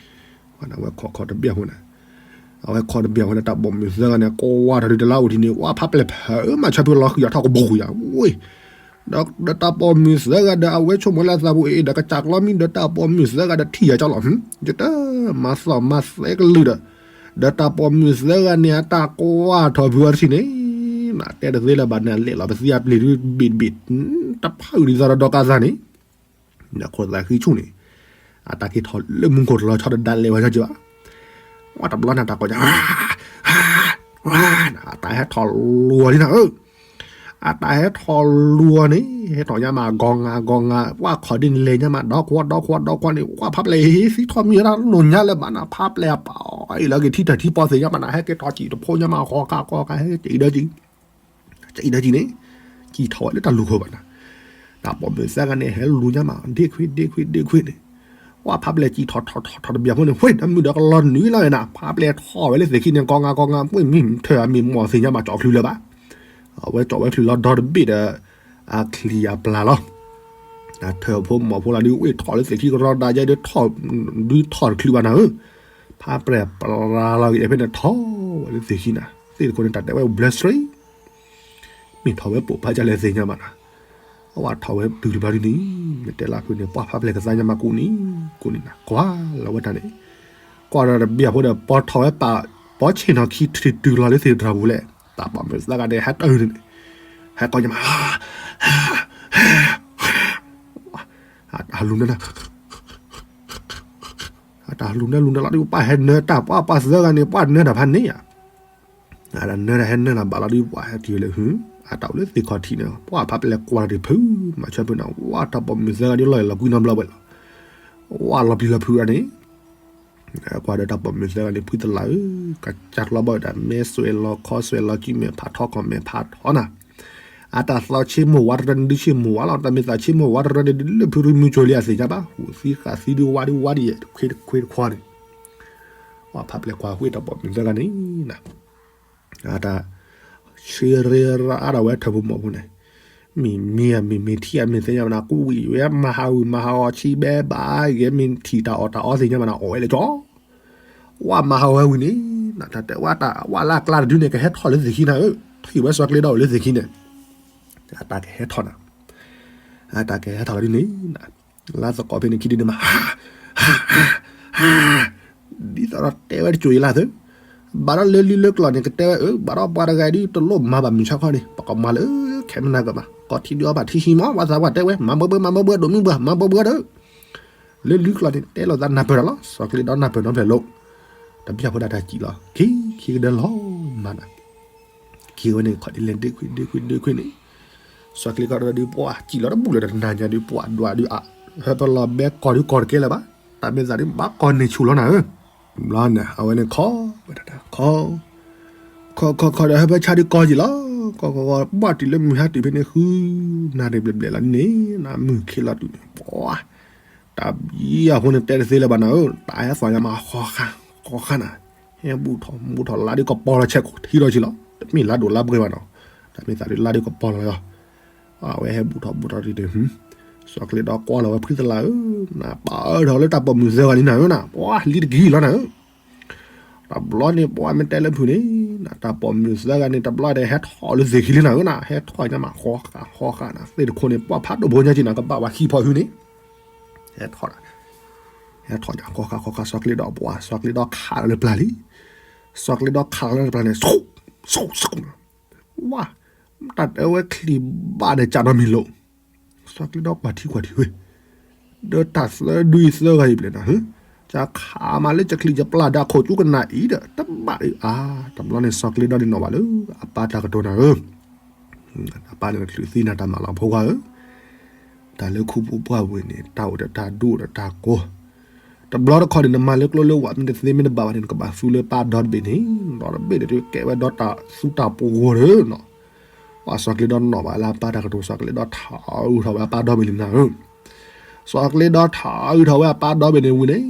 အဝဲခိးခိးတဘ့ၣ်အဃိန့ၣ်, အဝဲခိးတဘ့ၣ်အဃိန့ၣ် တၢ်ပိာ်မုၣ်သၢဂၤန့ၣ် ကွၢ်ထီၣ်ဒုးတလါအိၣ်ထံန့ၣ် ဝဲဖးပျဲၢ်ဖးမၤဆၢဖုလီၤဃံၤအီၤထီၣ်ကဘီဃံၤယၤ ဝ့ၢ်, ဒီးတၢ်ပိာ်မုၣ်သၢဂၤဒီး အဝဲဆိကမိၣ်လၢသးပူၤအံၤဒီး ကစၢ်ကျီမံဒီးတၢ်ပိာ်မုၣ်သၢဂၤဒီးထံၣ်ယၤကၠီလီၤ, ယတမၤသီၣ်မၤသဲကလုၢ်ဒီး, ဒီးတၢ်ပိာ်မုၣ်သၢဂၤန့ၣ် အတၢ်ကွၢ်ထီၣ်ဖုအီၤတထံၣ်န့ၣ်, နတဲတသ့လၢၤဘၣ်န့ၣ် လဲၤလီၤပသံအပျ့ၤဒုးဘ့ၣ်တဘ့ၣ်, တဖးအုၣ်ဒ်သိးဒီးဒီကါသၣ်န့ၣ် နခိၣ်သးဃံဆူၣ်န့ၣ်, အတၢ်က့ၤထီၣ်လၢမူခိၣ်တလီၤဆီဒီးဒၣ်လဲာ်ဝဲညါက့ၤဘၣ်, ဝဲတဘျီန့ၣ်တၢ်ကိးညါ, အတၢ်ဟဲထီၣ်လူၤအီၤလံနၤဧၢ, အတၢ်ဟဲထီၣ်လူၤအီၤန့ၣ် ဟဲထီၣ်ညါမး ဂီၤငါဂီၤငါ ပှၤခီၣ်ဒ်န့ၣ်လဲၤညါမး ဒီခွီဒီခွီဒီခွီန့ၣ် ပှၤဖးပျဲၢ်ဟ့ၣ်သံထီၣ်မံၤဝဲဒၣ်လိၣ်ညါလၢၤဘၣ်နၤ ဖးပျဲၢ်အပာ်အီၤအံၤလၢက့ၤထံတၢ်ထံပီသ့ၣ်ညါမးနၤ ဟဲက့ၤထီၣ်စံၣ်တဖိညါမး ဃီကါဃီကါ ဟဲက့ၤဒီးက့ၤ ကံဒီးကံန့ၣ်, ကံထီၣ်ဝဲလၢတၢ်လူၤခိၣ်ဘၣ်နၤ, တၢ်ပိာ်မုၣ်သၢဂၤန့ၣ် ဟဲလူၤညါမး ဒ့ခွ့ဒ့ခွ့ဒ့ခွ့န့ၣ်, ပှၤဖးပျဲၢ်ကံထီၣ်ထီၣ်ထီၣ်ထီၣ်တဘျီဖိန့ၣ် ဝ့ၢ်တမုာ်ဒီးကလီၤနွံလီၤနၤ ဖးပျဲၢ်ထီၣ်ဝဲလၢသ့ၣ်ခံန့ၣ် ကီငါကီငါ မ့ၢ်မ့ၢ်ထၢၣ်မ့ၢ်မီၢ်သ့ၣ်ညါမး ကၠီၣ်ချုးလၢၤဘၣ်, အဝဲကၠီၣ်ဝဲချုးလီၤဒီတဘ့ၣ်ဒီး အချံအပျၢ်လီၤ, အထၢၣ်ဖိမီၢ်ဖိလီၤဒုး ဝ့ၢ်ထီၣ်လၢသ့ၣ်ခံကရီဒၣ်ယဲဒုးထီၣ်, ဒုးထီၣ်တချုးဘၣ်နၤဧၢ, ဖးပျဲၢ်ပျၢ်လီၤက့ၤဖဲန့ၣ်ထီၣ်ဝဲလၢသ့ၣ်ခံနၤ သ့ၣ်တခိၣ်န့ၣ် တၢ်တဲဝဲ ဘျၢစရံ မ့ၢ်ထီၣ်ဝဲပိာ်ဖးဒ်လဲၣ်သ့ၣ်ညါမးနၤ, အဝဲထီၣ်ဝဲတုၤတဘျီဒ်န့ၣ်, မ့ၢ်တဲလၢဖုန့ၣ် ပှၤဖးပျဲၢ်ကသါညါမးကူးန့ၣ်, ကူးန့ၣ်နၤ ကွၢ်လီၤဝဲတၢ်န့ၣ်, ကွၢ်ဒီးတဘျီဖိဒီး ပီထီၣ်ဝဲပာ်, ပီဆ့ၣ်နီၤခံထံၣ်တုၤလီၤလၢသ့ၣ်တြၢ်ပူၤလဲၣ်, တၢ်ပိာ်မုၣ်သၢဂၤန့ၣ် ဟဲတၢ်န့ၣ်, ဟဲကီညါမး အလူၤနၢ, အတၢ်လူၤနၢလူၤနၢလီၤဒုး ပှၤဟဲနၢတၢ် ပှၤပှၤသၢဂၤန့ၣ် ပှၤနၢတၢ်ဖးန့ၣ်ဧါ, အတၢ်နၢတၢ်ဟဲနၢတၢ်ဘၣ်လီၤဒုး ပှၤဟဲတုၤလၢဟု, အတၢ်အိၣ်လၢသ့ၣ်ခီၣ်ထံးန့ၣ် ပှၤဖးပျဲၢ်ကွၢ်တၢ်ဒုးဖု, မၤဆၢဖုန့ၣ် ဝဲတၢ်ပိာ်မုၣ်သၢဂၤဒုးလီၤလီၤကွံနီတဘျီဝဲလီၤ, ဝဲလီၤပျံၤလီၤဖုးအန့ၣ် ကွၢ်ဒီးတၢ်ပိာ်မုၣ်သၢဂၤန့ၣ် ဖုသလၢ်ဧၢ, ကစၢ်ကျီဘၣ်ဝဲဒၣ် မဲဆွဲလီၤခီဆွဲလီၤစုမဲာ်ဖးထီခီၣ်မဲာ်ဖးထီနၤ, အတၢ်သီဆ့မိၢ်ဝးတရၢန့ၣ် ဒုးဆ့မိၢ်ဝးလီၤ, တၢ်မ့ၢ်သးဆ့မိၢ်ဝးတရၢန့ၣ် ဒုးလၢဖုရူမုၢ်ကၠိလံအသ့ၣ်ညါဘၣ်, ဟူးသံဃာ်သံဒုးဝါဒုးဝါဒ်ယဲ တခွ့တခွ့တခွါန့ၣ်, ပှၤဖးပျဲၢ်ကွၢ်ဝဲတၢ်ပိာ်မုၣ်သၢဂၤန့ၣ်နၤ အတၢ်ဆှၢရ့ရါအါထီၣ်ဝဲထၢၣ်ဖိမီၢ်ဖိန့ၣ်, မ့ၢ်မ့ၢ်မ့ၢ်မ့ၢ်ထံၣ်အမ့ၢ်သ့ၣ်ညါဘၣ်နၤ ကူးဝံၤဝဲမၤဟးဂီၤမၤဟးဂီၤဆံးဘဲဘၣ်ဂ့ၤ မ့ၢ်ထံၣ်တၢ်အီၣ်တၢ်အီသ့ၣ်ညါဘၣ်နၤ အီၣ်ဝဲလၢကၠီ, ဝဲမၤဟးဂီၤဝဲဝံၤန့ၣ်, နတၢ်တဲဝဲတၢ်ဝဲလၢအကျါတဒုန့ၣ် ကဟဲထီၣ်လၢသ့ၣ်ခံနၤဧၢ, ထံၣ်ဝဲစီၤကျ့ဒီအိၣ်လၢသ့ၣ်ခံန့ၣ်, အတၢ်ကဟဲထီၣ်နၤ, အတၢ်ကဟဲထီၣ်လီၤဒုန့ၣ် လါသကိးဖဲန့ၣ်ခံဒုန့ၣ်မး ဟါ ဟါ ဟါ ဟါ ဒ်သိးဒီးတဲဝဲတစိၤယလၢ်သု, ဘၣ်ဒီးလၢလံလၢကျီၢ်န့ၣ် ကတဲဝဲအၢ ဘၣ်ဒီးပှၤတဂၤအံၤဒုး တလိၣ်မၤဘၣ်မုၢ်ဆါခီန့ၣ် ပကမၤလၢခဲမနၤကမး ကီၢ်ထံဒုးအီၣ်ဘၣ်ထံဆံမး ပှၤသးပှၢ်တဲဝဲ မၤဘၢဘၢ မၤဘၢဘၢ ဒိၣ်မုၢ်ဘၢ မၤဘၢဘၢဒီး လၢလံကျီၢ်န့ၣ် တဲလိာ်သးနၢ်ပၢၢ်တၢ်လီၤ စီၤကျ့ဒီနၢ်ပၢၢ်နီဖျဲၣ်လိၤ, တဘျီဖိဒၣ်တၢ်စံၣ်လီၤ ခံ ခံကဒၢလီၤမၤနၤ ခံဝဲန့ၣ် ခီၣ်ဒ်လဲၣ်ဒ့ခွံ ဒ့ခွံ ဒ့ခွံန့ၣ်, စီၤကျ့ကီၢ်ဒီးဒုးပှၤစံၣ်လီၤတဘူၣ်လၢတနၤညါဒုးပှၤဒွးဒုး ဟၢဖၢလီၤဘဲကီၢ်ဒုးကီၢ်တကဲလၢၤဘၣ်, တၢ်မ့ၢ်သးဒုးဘၣ်ကီၢ်န့ၣ်ဆူၣ်လီၤနၤဧၢ. ဘျီန့ၣ် အဝဲန့ၣ်ခီဝဲဒၣ်တၢ်ခီ ခီခီခီဒီးဟၢဖၢဆါဒုးကီၢ်ယံာ်လီၤ. ကီၢ်ကီၢ်ကီၢ် ဘၣ်တုၤလၢမုၢ်ဟါတုၤဖဲန့ၣ် ဃုနၣ်ရံၣ်ဘျဲၣ်ဘျဲၣ်လီၤန့ၣ် နမုၢ်ခ့လီၤတုၤန့ၣ် ပှၤ တၢ်ဘံအဃိန့ၣ်တဲတသ့လၢၤဘၣ်နၤဧၢ, တၢ်ဟဲသီၣ်ညါမးဃီဃါ ဃီဃါနၤ, ဟဲဘူးထီၣ်ဘူးထီၣ်လါဒုးကပီၤလီၤဆဲးကိးထံဒီးဆံးလီၤ, တမ့ၢ်လါဒိၣ်လါပှဲၤဘၣ်နီၤ, တၢ်မ့ၢ်သးဒုးလါဒုးကပီၤလီၤလီၤ. အဝဲဟဲဘူးထီၣ်ဘူးထီၣ်ဒ်န့ၣ် စီၤကျ့ဒီကီၢ် ကွၢ်လီၤဝဲဖှံသလၣ်ဧၢ, နပာ်အၢထီၣ်လၢတၢ်ပိာ်မုၣ်သၢဂၤန့ၣ်နၤဧၢနၤ, ပှၤလံတက့ၢ်လီၤနၤဧၢ. တဘျီန့ၣ် ပှၤမ့ၢ်တဲလၢဖုၣ်န့ၣ် နတၢ်ပိာ်မုၣ်သၢဂၤန့ၣ် တဘျီဒီးဟဲထီၣ်လၢသ့ၣ်ခံလံနၤဧၢနၤ, ဟဲထီၣ်ညါမးဃီဃါဃီဃါနၤ, သ့ၣ်တခိၣ်န့ၣ် ပှၤဖးဒိၣ်ဖိညါက့နၤ ကဘၣ်ဝဲခံဖီၣ်ဟုန့ၣ် ဟဲထီၣ် ဟဲထီၣ်ညါဃီဃါဃီဃါ စီၤကျ့ဒီပှၤ စီၤကျ့ဒီခးလီၤလၢပျၢ်လံ. စီၤကျ့ဒီခးလီၤလၢပျၢ်န့ၣ် ဆိ ဆိ ဆိ ဝါ တၢ်တဲဝဲချံၣ်ဘၣ်ဒီးကးနီတမံၤလိာ်, စီၤကျ့ဒီကွၢ်ထံကွၢ်ထံဝဲ ဒီးတၢ်သၢဒုအံၤသၢဂၤအံၤဘျဲၣ်နၤဧၢ, ကခးမးလၢကချံၣ်ကပျၢ်ဒီးအခိၣ်ကၠူကနၣ်အံၤဒီး တဘၣ်အါ, တဘျီန့ၣ်စီၤကျ့ဒီန့ၣ်နီၣ်ဘၣ်လၢအပၢ်တၢ်ကတိၤနၤဧၢ, အပၢ်န့ၣ်တချုးသံနၤတၢ်မၤလီၤဖိခွါဧၢ, တၢ်လၢခူပူၤပှၢ်ပူၤန့ၣ် တၢ်အိၣ်ဒီးတၢ်ဒူၣ်ဒီးတၢ်ကိး တဘျီတခီန့ၣ် နမၤလၢကျိလၢဝး မ့ၢ်တသ့မ့ၢ်တဘၣ်ဘၣ်န့ၣ် နကဘၣ်သူလၢပၢ်ဒီတဘ့ၣ်န့ၣ်, ဒီတဘ့ၣ်န့ၣ် ကဲဝဲဒီတၢ်သူတၢ်ပှီၤဒီးနီၤ, ပှၤစီၤကျ့ဒီနီၣ်ဘၣ်လၢအပၢ်တၢ်ကတိၤ စီၤကျ့ဒီထးအုးထီၣ်ဝဲအပၢ်ဒီဘ့ၣ်လံနၤဧၢ, စီၤကျ့ဒီထးအုးထီၣ်ဝဲအပၢ်ဒီဘ့ၣ်န့ၣ်ဝံၤန့ၣ်,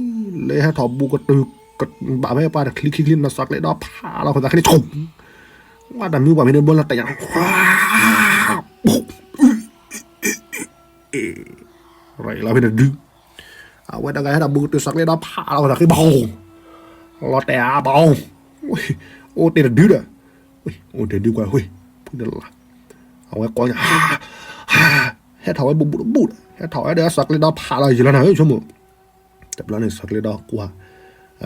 လၢဟဲထီၣ်ဘူးကတုၤ ဘၣ်ဖဲပှၤတချံခံချံန့ၣ် စီၤကျ့ဒီဖးလီၤခိၣ်သးခံန့ၣ် ဆိ ဝါတၢ်မံပှၢ်ဖဲန့ၣ်ဘိလီၤတၢ်ညါ ရလီၤဖဲန့ၣ်ဒုး, အဝဲတဂၤဟဲထီၣ်ဘူးကတုၤ စီၤကျ့ဒီဖးလီၤခိၣ်သးခံဘီ, လီၤတဲာ်အါဘီ, အိၣ်တ့ၢ်တဒုဒီး, အိၣ်တ့ၢ်ဒုကွၢ်ဝဲ, ဖုတလၢ်, အဝဲကိးညါ, ဟဲထီၣ်ဝဲဘူးဘူးတဘူးဒီး ဟဲထီၣ်ဝဲဒီးစီၤကျ့ဒီဖးလီၤယံာ်လီၤနၤဧၢ ဆိကမိၣ် တဘျီန့ၣ် စီၤကျ့ဒီကွၢ်,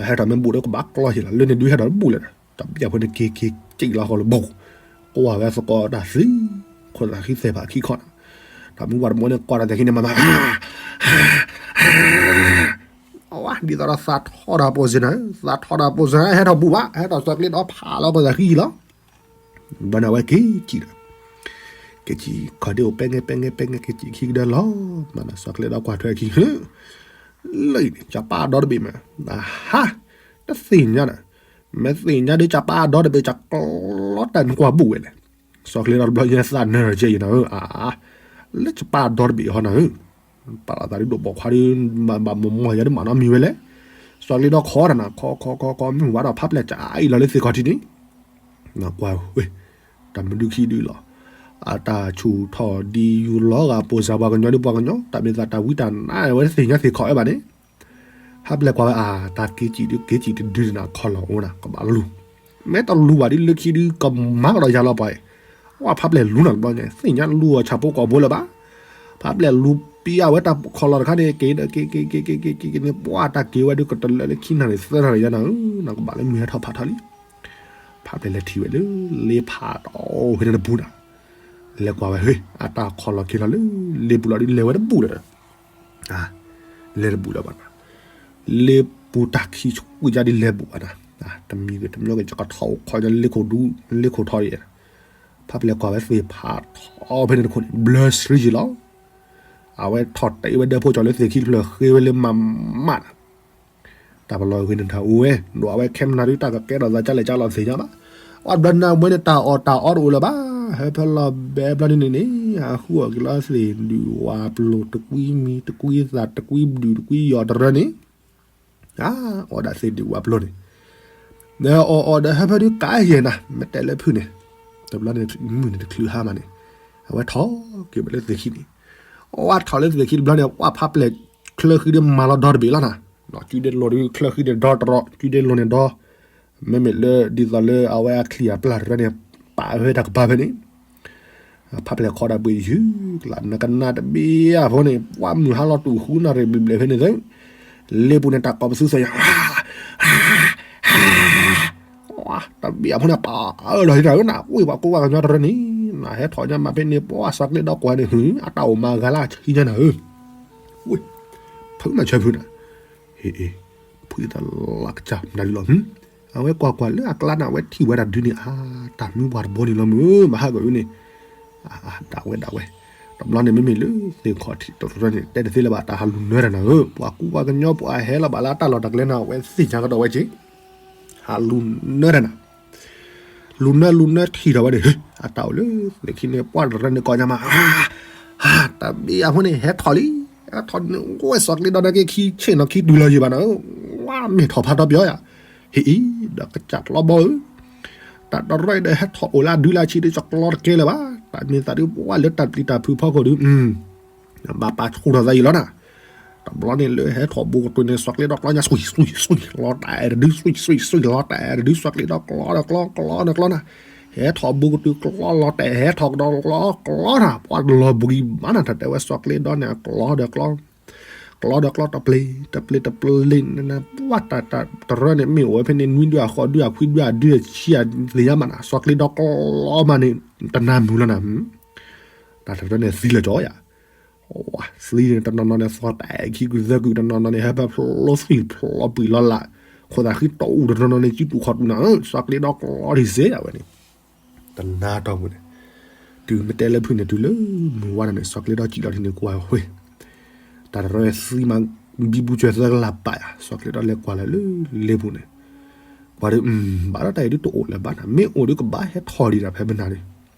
ဟဲထီၣ်မ့ၢ်ဘူးဒီးကဘၣ်ကျီယံာ်လီၤ လၢန့ၣ်ဒုးဟဲထီၣ်တဘူးလဲၣ်ဒီး တၢ်ပျၢ်ဖိန့ၣ်က့ၤက့ၤက့ၤလီၤဃီလၢဘူး, ကွၢ်ဝဲသကိးတၢ်သံ, ခိၣ်သးခံသဲးဖးခံခီနၤ, တၢ်မုၢ်ပှၢ်တဘိန့ၣ် ကွၢ်တၢ်သဲးခံန့ၣ်မၤမၤ အဝဲဒ်သိးဒီးသးထီၣ်တၢ်ပိာ်စ့ၢ်နၤဧၢ, သးထီၣ်တၢ်ပိာ်စ့ၢ်နၤဧၢ, ဟဲထီၣ်ဘူးဘၣ်, ဟဲထီၣ်စီၤကျ့ဒီဖးလီၤခိၣ်သးခံယံာ်လီၤ. ဘျီန့ၣ်အဝဲက့ၤစံၣ်ဒီး, က့ၤစံၣ်ခီဒ့အိၣ်ပဲငဲပဲငဲပဲငဲ က့ၤစံၣ်ခံကဒါလီၤ, မၤဒီးစီၤကျ့ဒီကွၢ်ထွဲခံ, လၢအံၤန့ၣ် ကပၢ်ဒီတဘ့ၣ်မး, အဟါ, တသ့ၣ်ညါဒီး, မ့ၢ်သ့ၣ်ညါဒီးကပၢ်ဒီတဘ့ၣ် ကကျီတၢ်နကွၢ်ဘူးဝဲလဲၣ်. စီၤကျ့ဒီတဘျီညါသးနၢၤကဲအံၤနၤဧၢ, အါ, လၢကပၢ်ဒီတဘ့ၣ်ဟီနၤဧၢ, ပာ်လီၤသးဒ်ဒိၣ်ပိာ်ခွါဒ်, ဘၣ်မၤမီၢ်ယၤဒ်မးနီတမံၤဝဲလဲၣ်. စီၤကျ့ဒီခီတၢ်နၤ ခီခီခီခီ မုၢ်ဝါထီၣ်ဖးပျဲၢ်ကအံၤလီၤလၢသ့ၣ်ခီၣ်ထံးန့ၣ်, နကွၢ်ဝဲ, တၢ်မနုၤခံဒုလီၤ, အတၢ်ဆူၣ်ထီၣ်ဒ်ယူၤလီၤဂာ်ပိၢ်စၢ်ပှၤကညီဒ်ပှၤကညီ တၢ်မ့ၢ်သးတၢ်ဝံတၢ်နါဝဲတသ့ၣ်ညါသ့ၣ်ခီၣ်ဝဲဘၣ်န့ၣ် ဖးပျဲၢ်ကွၢ်ဝဲအါ, တၢ်က့ၤစံၣ်ဒုးက့ၤစံၣ်တဒုန့ၣ် ခီၣ်လီၤအိၣ်နၤ ကဘၣ်လူၤ, မ့ၢ်တလူၤဘၣ်ဒ်လၢခံဒုးကမၤကဒီးယၤလီၤပှၤအံၤ, ဝဲဖးပျဲၢ်လူၤနၤတဘျီညါ သ့ၣ်ညါလူၤအီၤဆၣ်ဖိကီၢ်ဖိလၢၤဘၣ်, ဖးပျဲၢ်လူၤပံအဝဲတၢ်ခီၣ်လီၤတခါန့ၣ် က့ၤဒီးက့ၤက့ၤက့ၤက့ၤက့ၤက့ၤက့ၤန့ၣ် ပှၤတၢ်က့ၤဝဲဒုးကတလၢလၢခံနၣ်ရံၣ်သၢနၣ်ရံၣ်ယါနၤဧၢ, နကဘၣ်လၢမုၢ်ဟဲထီၣ်ဖးထီလံ ဖးပျဲၢ်လဲၤထံၣ်ဝဲလၢ လ့ဖးတီၢ်ဖဲန့ၣ်တပူၤနၤ, လဲၤကွၢ်ဝဲဟ့ၣ် အတၢ်ခီၣ်လီၤက့ၤလီၤလၢ လ့ပူၤလီၤဒုးလဲၤဝဲတဘူးဒီး, လဲၤတဘူးလၢၤဘၣ်နၤ, လ့ပူၤတၢ်ခံဆူၣ်ယါဒ်လဲၤဘူးဘၣ်နၤ, တမံၤဂ့ၤတမံၤဂ့ၤ ကထီၣ်အိၣ်ခီၣ်ညါလ့ခိၣ်ဒူ လ့ခိၣ်ထီၣ်အံၤ, ဖးပျဲၢ်ကွၢ်ဝဲသ့ၣ်ဖးထီၣ်ဖဲန့ၣ်တခိၣ်န့ၣ် ဘျၢစရံယံၤလီၤ, အဝဲထီၣ်တ့ဝဲဒၢးဖိကၠီၤလၢသ့ၣ်ခံတဖျၢၣ်ဃ့ဝဲလၢမၤမးနၤ တၢ်ပလီၢ်ဂ့ၤန့ၣ်တၢ်အိၣ်ဝဲ ဒိးအဝဲခဲမနၤဒုးတၢ်ကကဲထီၣ်သးကလဲၣ်ကလီၤသ့ၣ်ညါဘၣ်, အီၣ်ဘျီနၤဝဲန့ၣ်တၢ်အီၣ်တၢ်အီတအိၣ်လၢၤဘၣ်, ဟဲဖဲလီၤဘဲဘျီန့ၣ်န့ၣ် အဃုအီၣ်က့ၤလီၤသ့ၣ်ဒုးဝၤပျိၤတကွံမံၤ တကွံသၣ် တကွံဒုး တကွံယီၤတရၢန့ၣ်, အီၣ်ဒၣ်သ့ၣ်ဒုးဝၤပျိၤန့ၣ် ဒီးအီၣ်အီၣ်ဒီးဟဲဖဲဒုးကးယဲၢ်နၤ မ့ၢ်တဲလၢဖုၣ်န့ၣ်, တဘျီန့ၣ် မုၢ်န့ၣ်တချုးဟါမးန့ၣ်, အဝဲထီၣ်က့ၤဝဲလၢသ့ၣ်ခံန့ၣ်, အဝဲထီၣ်လၢသ့ၣ်ခံတဘျီန့ၣ် ပှၤဖးပျဲၢ်ချၢဃံဒုးမၤလီၤဒီတဘ့ၣ်လီၤနၤ, ကုဒဲလိာ်ဒုးချၢဃံန့ၣ်ဒီတရီ ကုဒဲလိာ်န့ၣ်ဒီ, မ့မ့ၢ်လၢဒ်သိးလၢအဝဲအချံၣ်အပျၢ်တရၢန့ၣ် ပာ်ဝဲတၢ်ကပၤဖဲန့ၣ် ဖးပျဲၢ်ခီဒၣ်ပှ့ၤယုၢ်ကလး နကနၣ်တဘ့ၣ်အဖိန့ၣ် ပှၤမုၢ်ဟါလီၤတူာ်ဃုနၣ်ရံၣ်ဘျဲၣ်ဘျဲၣ်ဖဲန့ၣ်သု, လ့ပူၤန့ၣ်တၢ်ကိးပသူသ့ၣ်ညါ, တဘ့ၣ်အဖိန့ၣ် ပာ်အၢလီၤဟံၣ်တၢ်ဧၢနၤ ဝ့ၢ်ပှၤကိးပှၤကညီတရၢန့ၣ်, နဟဲထီၣ်ညါမးဖဲန့ၣ် ပှၤစီၤကျ့ဒီကွၢ်န့ၣ် ဟု အတၢ်အိၣ်မၤဂၤလၢအဆံညါနၤဧၢ, ဝ့ၢ် ဖုမၤဆၢဖုနၤ, ဟ့ၣ် ဖုသလးကစၢ်နၤလီၤ, အဝဲကွၢ်ကွၢ်လၢအကျါန့ၣ် အဝဲထံၣ်ဝဲဒၣ်ဒုန့ၣ် အါ တၢ်မုၢ်ပှၢ်တဘိန့ၣ်လီၤမုၢ် မဟါကီးအံၤန့ၣ်, ဒၣ်ဝဲဒၣ်ဝဲ, တ တဘျီန့ၣ်မ့မ့ၢ်လၢသ့ၣ်ခီၣ်ထံးတရၢန့ၣ် တဲတသ့လၢၤဘၣ် တၢ်ဟးလူၤနၢတၢ်နၤဧၢ, ပှၤကူပှၤကညီပှၤဟဲလီၤဘၣ်လၢတၢ်လီၢ်တၢ်ကျဲနၤ အဝဲသ့ၣ်ညါကဒီးဝဲက့ၤ, ဟးလူၤနၢတၢ်နၤ လူၤနၢလူၤနၢထံၣ်ထီၣ်ဝဲန့ၣ် အတၢ်အိၣ်လၢသ့ၣ်ခံန့ၣ် ပှၤတရၢန့ၣ်ကိးညါမး, တၢ်ဘံယၤဖိန့ၣ် ဟဲထီၣ်လံ, ဟဲထီၣ်န့ၣ် ဝဲစီၤကျ့ဒီဒၣ်က့ၤခံဆ့ၣ်နီၤခံတုၤလီၤယံၤဘၣ်နၤဧၢ, ဝဲမ့ၢ်ထီၣ်ဖးထီပယီၤယၤ, ဟ့ၣ်အံၤ ဒီးကစၢ်ကျီဘီဧၢ တၢ်တရၢဒီးဟဲထီၣ်အိၣ်လၢအဒုလၢအဆံးဒီး ကကျီတကဲလၢၤဘၣ်, တၢ်မ့ၢ်သးဒုး ပှၤလၢတၢ်ပျံၤတၢ်ဖုးဖီခိၣ်ဒုး ဘၣ်ပာ်ဆူၣ်ထီၣ်သးယံၤလီၤနၤ, တဘျီန့ၣ်လၢဟဲထီၣ်ဘူးကတုၤန့ၣ် စီၤကျ့ဒီကျီညါ စွံၣ်စွံၣ်စွံၣ် လီၤတၢ်အဲၣ်တဒု စွံၣ်စွံၣ်စွံၣ် လီၤတၢ်အဲၣ်တဒု စီၤကျ့ဒီကျီဒီးကျီ ကျီဒီးကျီနၤ, ဟဲထီၣ်ဘူးကတုၤကျီလီၤတၢ်အဲၣ် ဟဲထီၣ်ကဒီးကျီကျီနၤ, ပှၤလီၤဘှံးဘၣ်နၤ တၢ်တဲဝဲစီၤကျ့ဒီန့ၣ် အကျီဒီးကျီ ကျီဒီးကျီ တပျ့ၤ တပျ့ၤ တပျ့ၤ နပှၤတၢ်တရၢန့ၣ် မ့ၢ်အိၣ်ဝဲဖဲန့ၣ် နွံဒု အဃိးဒု အခွံဒု အဒု အဆံ အသ့ၣ်ညါမးနၤ, စီၤကျ့ဒီကျီမးန့ၣ် တနၤမုာ်လီၤနၤ, တၢ်တရၢန့ၣ်သံလၢၤကၠီယၤ, သံန့ၣ် တနီၤနီၤန့ၣ် သီၣ်တၢ်အဲၣ်ခံကုသၢကု တနီၤနီၤန့ၣ် ဟဲဖဲဖျိသွံၣ်ဖျိပှံာ်လီၤလး, ခိၣ်သးဃံတီအူ တနီၤနီၤန့ၣ် စုတူာ်ခီၣ်တူာ်နၤဧၢ, စီၤကျ့ဒီကျီဒံးစ့ၢ်အဝဲန့ၣ် တနၤတီၢ်ပူၤန့ၣ်, တုၤမ့ၢ်တဲလၢဖုၣ်န့ၣ် တုၤလၢမုၢ်ဝါဒၣ်န့ၣ် စီၤကျ့ဒီစံၣ်လီၤထံန့ၣ် ကွၢ်ဝဲ, တၢ်တရၢသံမး ဘံဘူစၢၤသၢကလးပာ်ယၤ, စီၤကျ့ဒီလဲၤကွၢ်လၢလ့ပူၤန့ၣ်, ကွၢ်ဒီး ဘၣ်ဒီးတၢ်အံၤဒုးတအိၣ်လၢၤဘၣ်နၤ, မ့ၢ်အိၣ်ဒုးကဘၣ်ဟဲထီၣ်ဒံးတၢ်ဖဲမနၤန့ၣ်,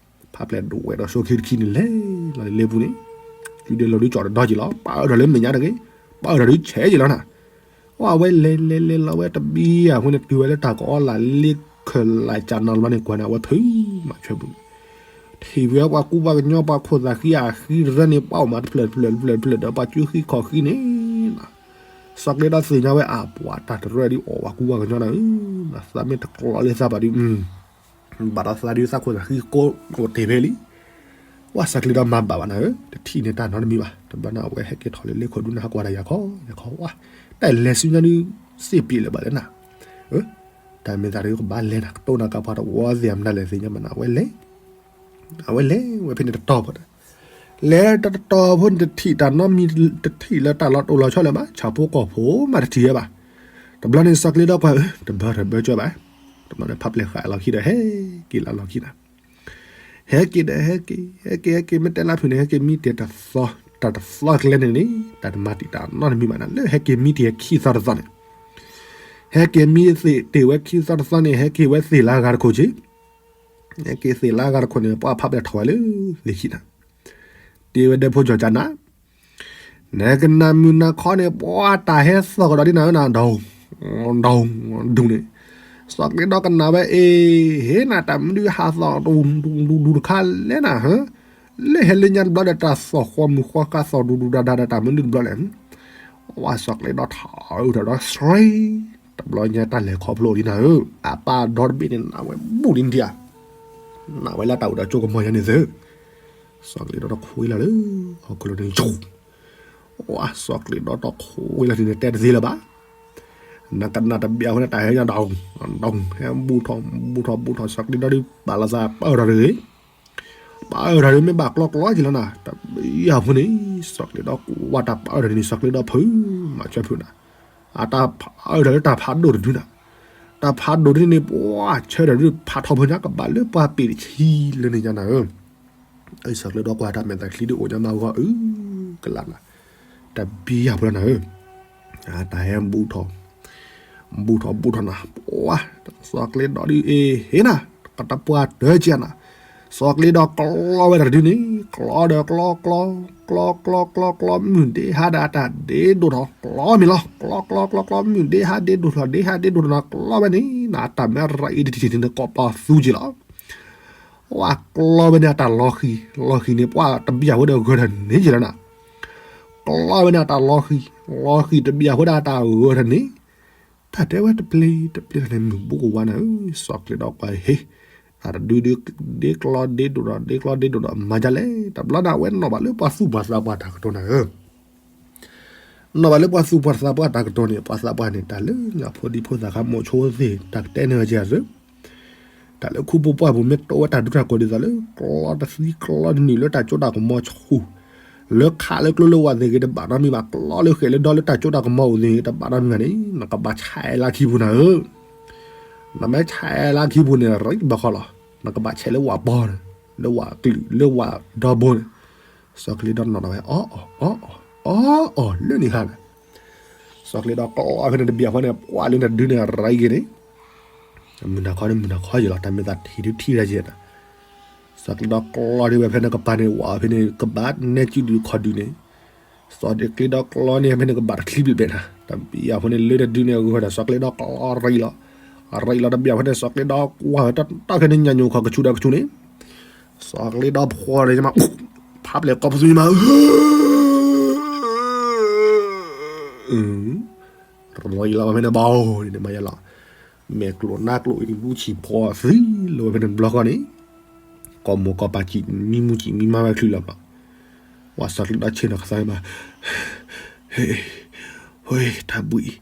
ဖးဖျဲးဒိၣ်ဝဲဒီး ဆိခံတခံန့ၣ် လဲၤလီၤလၢလ့ပူၤန့ၣ်, စုဒဲလီၤဒုးကၠီၣ်တဒီက့ၤလီၤ, ပာ်အၢၣ်ထီၣ်လၢမဲာ်ညါတဂ့ၤ, ပာ်အၢၣ်ထီၣ်ဒုးဆဲးက့ၤလီၤနၤ, အဝဲလဲၤလဲၤလဲၤလီၤဝဲတဘံယၤဖိန့ၣ် တုၤဝဲလၢတၢ်ကအီလၢ် လ့ခၢၣ်လၢ်ကၠးနီၤလီၤန့ၣ် ကွၢ်န့ၣ် အဝဲဖုးမးဆွဲပူၤန့ၣ်, ထံၣ်ဝဲပှၤကူပှၤကညီပှၤခိၣ်သးဃံအဃံတရၢန့ၣ် ပှၤအိၣ်မးတဖျၢၣ်တဖျၢၣ်တဖျၢၣ်တဖျၢၣ်ဒီး ပှၤစုဃံခီၣ်ဃံန့ၣ်, စီၤကျ့ဒီသ့ၣ်ညါဝဲအပှၤတၢ်တရၢဒုးအီၣ်ပှၤကူပှၤကညီနၤဧၢ, သးမ့ၢ်တကျီလၢသးဘၣ်ဒုး ဘၣ်ဒီးသးဒုးသးခိၣ်သးဃံကိးတ့ၢ်ဖဲလံ, ဝဲစီၤကျ့ဒီမၤဘၣ်ဘၣ်နၤဧၢ, တထံၣ်န့ၢ်တၢ်နီတမံၤဘၣ်, တဘျီန့ၣ် အဝဲဟဲက့ၤထီၣ်လၢလ့ခိၣ်ဒုးနၤ ဟးကွၢ်တၢ်ယၤခီယၤခီဝဲ, တၢ်လဲၤဆူညါဒုး စ့ၣ်ပျံၤလၢၤဘၣ်လၢနၤ, တၢ်မ့ၢ်သးဒုးကဘၣ်လဲၤနၤ ကတိၤနၤကပှၤတဝီသ့ၣ်အမနုၤလဲၣ်သ့ၣ်ညါမးနၤ အဝဲလဲၤ အဝဲလဲၤဝဲဖဲန့ၣ်တတီၤဖိ, လဲၤတတီၤဖိန့ၣ် တထံၣ်တၢ်နီတမံၤ တထံၣ်လၢတၢ်လီၤတိၢ်လီၤဆီလၢၤဘၣ်, ဆၣ်ဖိကီၢ်ဖိမးတထံၣ်ဝဲဘၣ်, တဘျီန့ၣ် စီၤကျ့ဒီကွၢ် တဘၢတဘၢကၠီဘၣ်, တဘျီန့ၣ် ဖးပျဲၢ်ဃာ်လီၤခံဒီး ဟဲက့ၤလၢလီၢ်ခံနၤ, ဟဲက့ၤဒီး ဟဲက့ၤ ဟဲက့ၤ ဟဲက့ၤ မ့ၢ်တဲလၢဖုၣ်န့ၣ် ဟဲက့ၤမံတ့ၢ်တသီ တၢ်တသီကျဲန့ၣ်န့ၣ် တၢ်တမၤတံာ်တာ်နီတမံၤဘၣ်နၤ လၢဟဲက့ၤမံတ့ၢ်ခံသီတသီန့ၣ်, ဟဲက့ၤမံတ့ၢ်ဝဲခံသီတသီန့ၣ် ဟဲက့ၤဝဲသ့ၣ်လၢအဂၤတခိၣ်က့ၤ, ဟဲက့ၤသ့ၣ်လၢအဂၤတခိၣ်န့ၣ် ပှၤဖးပျဲၢ်ထီၣ်ဝဲလၢသ့ၣ်ခံနၤ, တ့ဝဲဒဲဖိကၠီၤကၠါနၤ နကနၣ်မုာ်နၤခီန့ၣ် ပှၤတၢ်ဟဲသီၣ်ကဒီးဒ်နၤဧၢနၤ ဒီး ဒီး ဒူၣ်န့ၣ်, စီၤကျ့ဒီကနၣ်ဝဲအ့ၣ် ဟ့ၣ်နၤ တၢ်မနုၤဟးသီၣ်ဒူၣ်ဒူၣ်ဒူၣ်တခါလဲၣ်နၤ, လၢဟဲလၢညါတဘျီဒီး တၢ်သီၣ်ဃီမုၢ်ဃီဃါသီၣ်ဒူၣ်ဒူၣ်ဒါဒါဒီး တၢ်မနုၤတဘျီလဲၣ်, ဝဲစီၤကျ့ဒီထီၣ်အုးထီၣ်ဒီး သရံ တဘျီညါတၢ်လဲၤခီဖျိဒ်နၤဧၢ, အပၢ်ဒီတဘ့ၣ်န့ၣ် နၢ်ဝဲဘူးလံဒံဧါ, နၢ်ဝဲလၢတၢ်အိၣ်ဒီးကၠိကမီၤယါန့ၣ်သ့, စီၤကျ့ဒီတခွံလီၤလၢ ဟီၣ်ခိၣ်လိၤန့ၣ် ယိၤ ဝဲစီၤကျ့ဒီတခွံလီၤန့ၣ် တဲတသ့လၢၤဘၣ်, နကနၣ်တဘျီအဃိန့ၣ် တၢ်ဟဲညါဒီး ဒီး ဟဲဘူးထီၣ် ဘူးထီၣ် ဘူးထီၣ် စီၤကျ့ဒီဒုး ပာ်လီၤသးပၢၢ်ထီၣ်တဂ့ၤ, ပၢၢ်ထီၣ်ဒုးမ့ၢ်ဘၣ်ကျီကျီက့ၤလီၤနၤ, တဘျီအဃိန့ၣ် စီၤကျ့ဒီကွၢ်တၢ်ပၢၢ်ထီၣ်န့ၣ် စီၤကျ့ဒီဖုး မၤဆွဲဖုးနၤ, အတၢ်ပၢၢ်ထီၣ်လၢတၢ်ဖးဒိၣ်တဒုနၤ, တၢ်ဖးဒိၣ်တဒုန့ၣ် ပှၤဆၢထၢၣ်ဒုးဖးထီဖိညါ ကဘၣ်လၢပှၤပ့ၢ်တဆံလၢန့ၣ်ညါနၤဧၢ အစီၤကျ့ဒီကွၢ်တၢ်မဲာ်သးချံဒုးအိၣ်ညါမးဂီၤအုကလးနၤ, တဘံယၤဖိလီၤနၤဧၢ, တၢ်ဟဲဘူးထီၣ် ဘူးထီၣ်ဘူးထီၣ်နၤ, ပှၤ စီၤကျ့ဒီဒုးအ့ၣ် ဟ့ၣ်နၤ ကတပှၢ်တၢကဲနၤ, စီၤကျ့ဒီကျီဝဲတၢ်တဒုန့ၣ် ကျီဒီးကျီ ကျီ ကျီ ကျီ ကျီ ကျီ မုၢ်ဒ့ဟါဒီးအတၢ်ဒ့ဒိၣ်ထီၣ် ကျီမ့ၢ်လီၤ, ကျီ ကျီ ကျီ ကျီ မုၢ်ဒ့ဟါဒ့ဒိၣ်ထီၣ် ဒ့ဟါဒ့ဒိၣ်ထီၣ်နၤ ကျီဝဲန့ၣ် နတၢ်မဲရၤအံၤတထံၣ်န့ၣ် ကိးပသူက့ၤလီၤ ဝဲကျီဝဲန့ၣ်အတၢ်လီၤဃံၤ, လီၤဃံၤန့ၣ် ပှၤတဘံယၤဖိဒီးဂၢၢ်ထၢၣ်န့ၣ်က့ၤလီၤနၤ, ကျီဝဲန့ၣ်အတၢ်လီၤဃံၤ, လီၤဃံၤတဘံယၤဖိဒီး အတၢ်ဂၢၢ်ထၢၣ်န့ၣ်, တၢ်တဲဝဲတပျ့ၤတပျ့ၤန့ၣ် မုၢ်ဘူးကဝါနၤဧၢ, စီၤကျ့ဒီကွၢ်ဟ့ၣ်, တၢ်တဒုဒုး ဒ့ကျီဒ့ဒိၣ်ဒီး ဒ့ကျီဒ့ဒိၣ်ဒီး မၤဒ်လဲၣ်, တဘျီန့ၣ်ဝဲနီၣ်ဘၣ်လၢပှၤသူၣ်ပှၤသးပှၢ်တၢ်ကတိၤနၤဧၢ နီၣ်ဘၣ်လၢပှၤသူၣ်ပှၤသးပှၢ်တၢ်ကတိၤန့ၣ် ပှၤသးပှၢ်န့ၣ် တၢ်လၢညၣ်ဖိဒံဖိသၣ်ခါမိၢ်ဆိသ့ၣ် တၢ်ကတဲန့ၢ်ဝဲကဲသ့, တၢ်လၢခူပူၤပှၢ်ပူၤမ့ၢ်တိဝဲတၢ်ဒူတၢ်ကိးဒ်သိးလၢ ကျီတသံကျီတနုာ်လၢတၢ်ကၠိတၢ်ကမီၤဆူၣ်, လၢခးလၢကျိလၢဝၣ်သ့ၣ်ဂ့ၤတဘၣ်နီတမံၤဘၣ်, ကျီလၢဃဲးလၢဒီလၢတၢ်ကၠိတၢ်ကမီၤအိၣ်သ့ၣ်ဂ့ၤ တဘၣ်နီတမံၤဘၣ်န့ၣ် နကဘၣ်ဆဲးလၢခံပူၤနၤဧၢ နမ့ၢ်ဆဲးလၢခံပူၤန့ၣ် ရံၣ်ဘၣ်ဃီလီၤ, နကဘၣ်ဆဲးလၢဝၣ်ပီၤန့ၣ်, လၢဝၣ်ကလုာ် လၢဝၣ်ဒီဘိန့ၣ်, စီၤကလ့ဒီနီၣ်ထီၣ်ဝဲ အီၣ်အီၣ်အီၣ်အီၣ်အီၣ်လၢန့ၣ်ခါန့ၣ်, စီၤကလ့ဒီကျီဖဲန့ၣ်တဘျီဃီန့ၣ် ပှၢ်လၢတဒုန့ၣ်ရၤက့ၤန့ၣ်, မုၢ်နၤခီန့ၣ်မုၢ်နၤခီယံၤလီၤ တၢ်မ့ၢ်သးထံၣ်ဒုထံၣ်ဒၣ်ယဲၢ်နၤ, စီၤကလ့ဒီကျီဒုဝဲဖဲန့ၣ်ကပၤန့ၣ် ဝးဖဲန့ၣ် ကဘၣ်နဲကၠူဒုခီဒုန့ၣ်, စီၤကလ့ဒီကျီန့ၣ်ဖဲန့ၣ်ကဘၣ်တချံဘျဲၣ်ဘျဲၣ်နၤ, တဘျီဃီန့ၣ်လၢတဒုန့ၣ်အဂီၢ်ဒီး စီၤကလ့ဒီကျီရံလီၤ, ရံလီၤတဘျီဃီန့ၣ် စီၤကလ့ဒီကွၢ်ဝဲတၢ်ခဲန့ၣ်ညါညိခီကဆူဒီးကဆူန့ၣ် စီၤကလ့ဒီဖှီၣ်န့ၣ်မး ဖးပျဲၢ်ကိးပသူန့ၣ်မး, ရလီၤဖဲန့ၣ်ဘၣ်အိၣ်န့ၣ်မးယလီၤ, မဲာ်ကျိၤနါကျိၤအံၤမူဆံၣ်ဖီသံလီၤဝဲဖဲန့ၣ်တဘျီဃီန့ၣ်, ကိးမိၢ်ကိးပၢ်စံးမံမူစံးမံမါဝဲချုးလီၤဘျီ, ဝဲစီၤကလ့ဒီဆ့ၣ်နီၤကသါန့ၣ်မး ဟ့, ဟ့, တၢ်ဘှံး,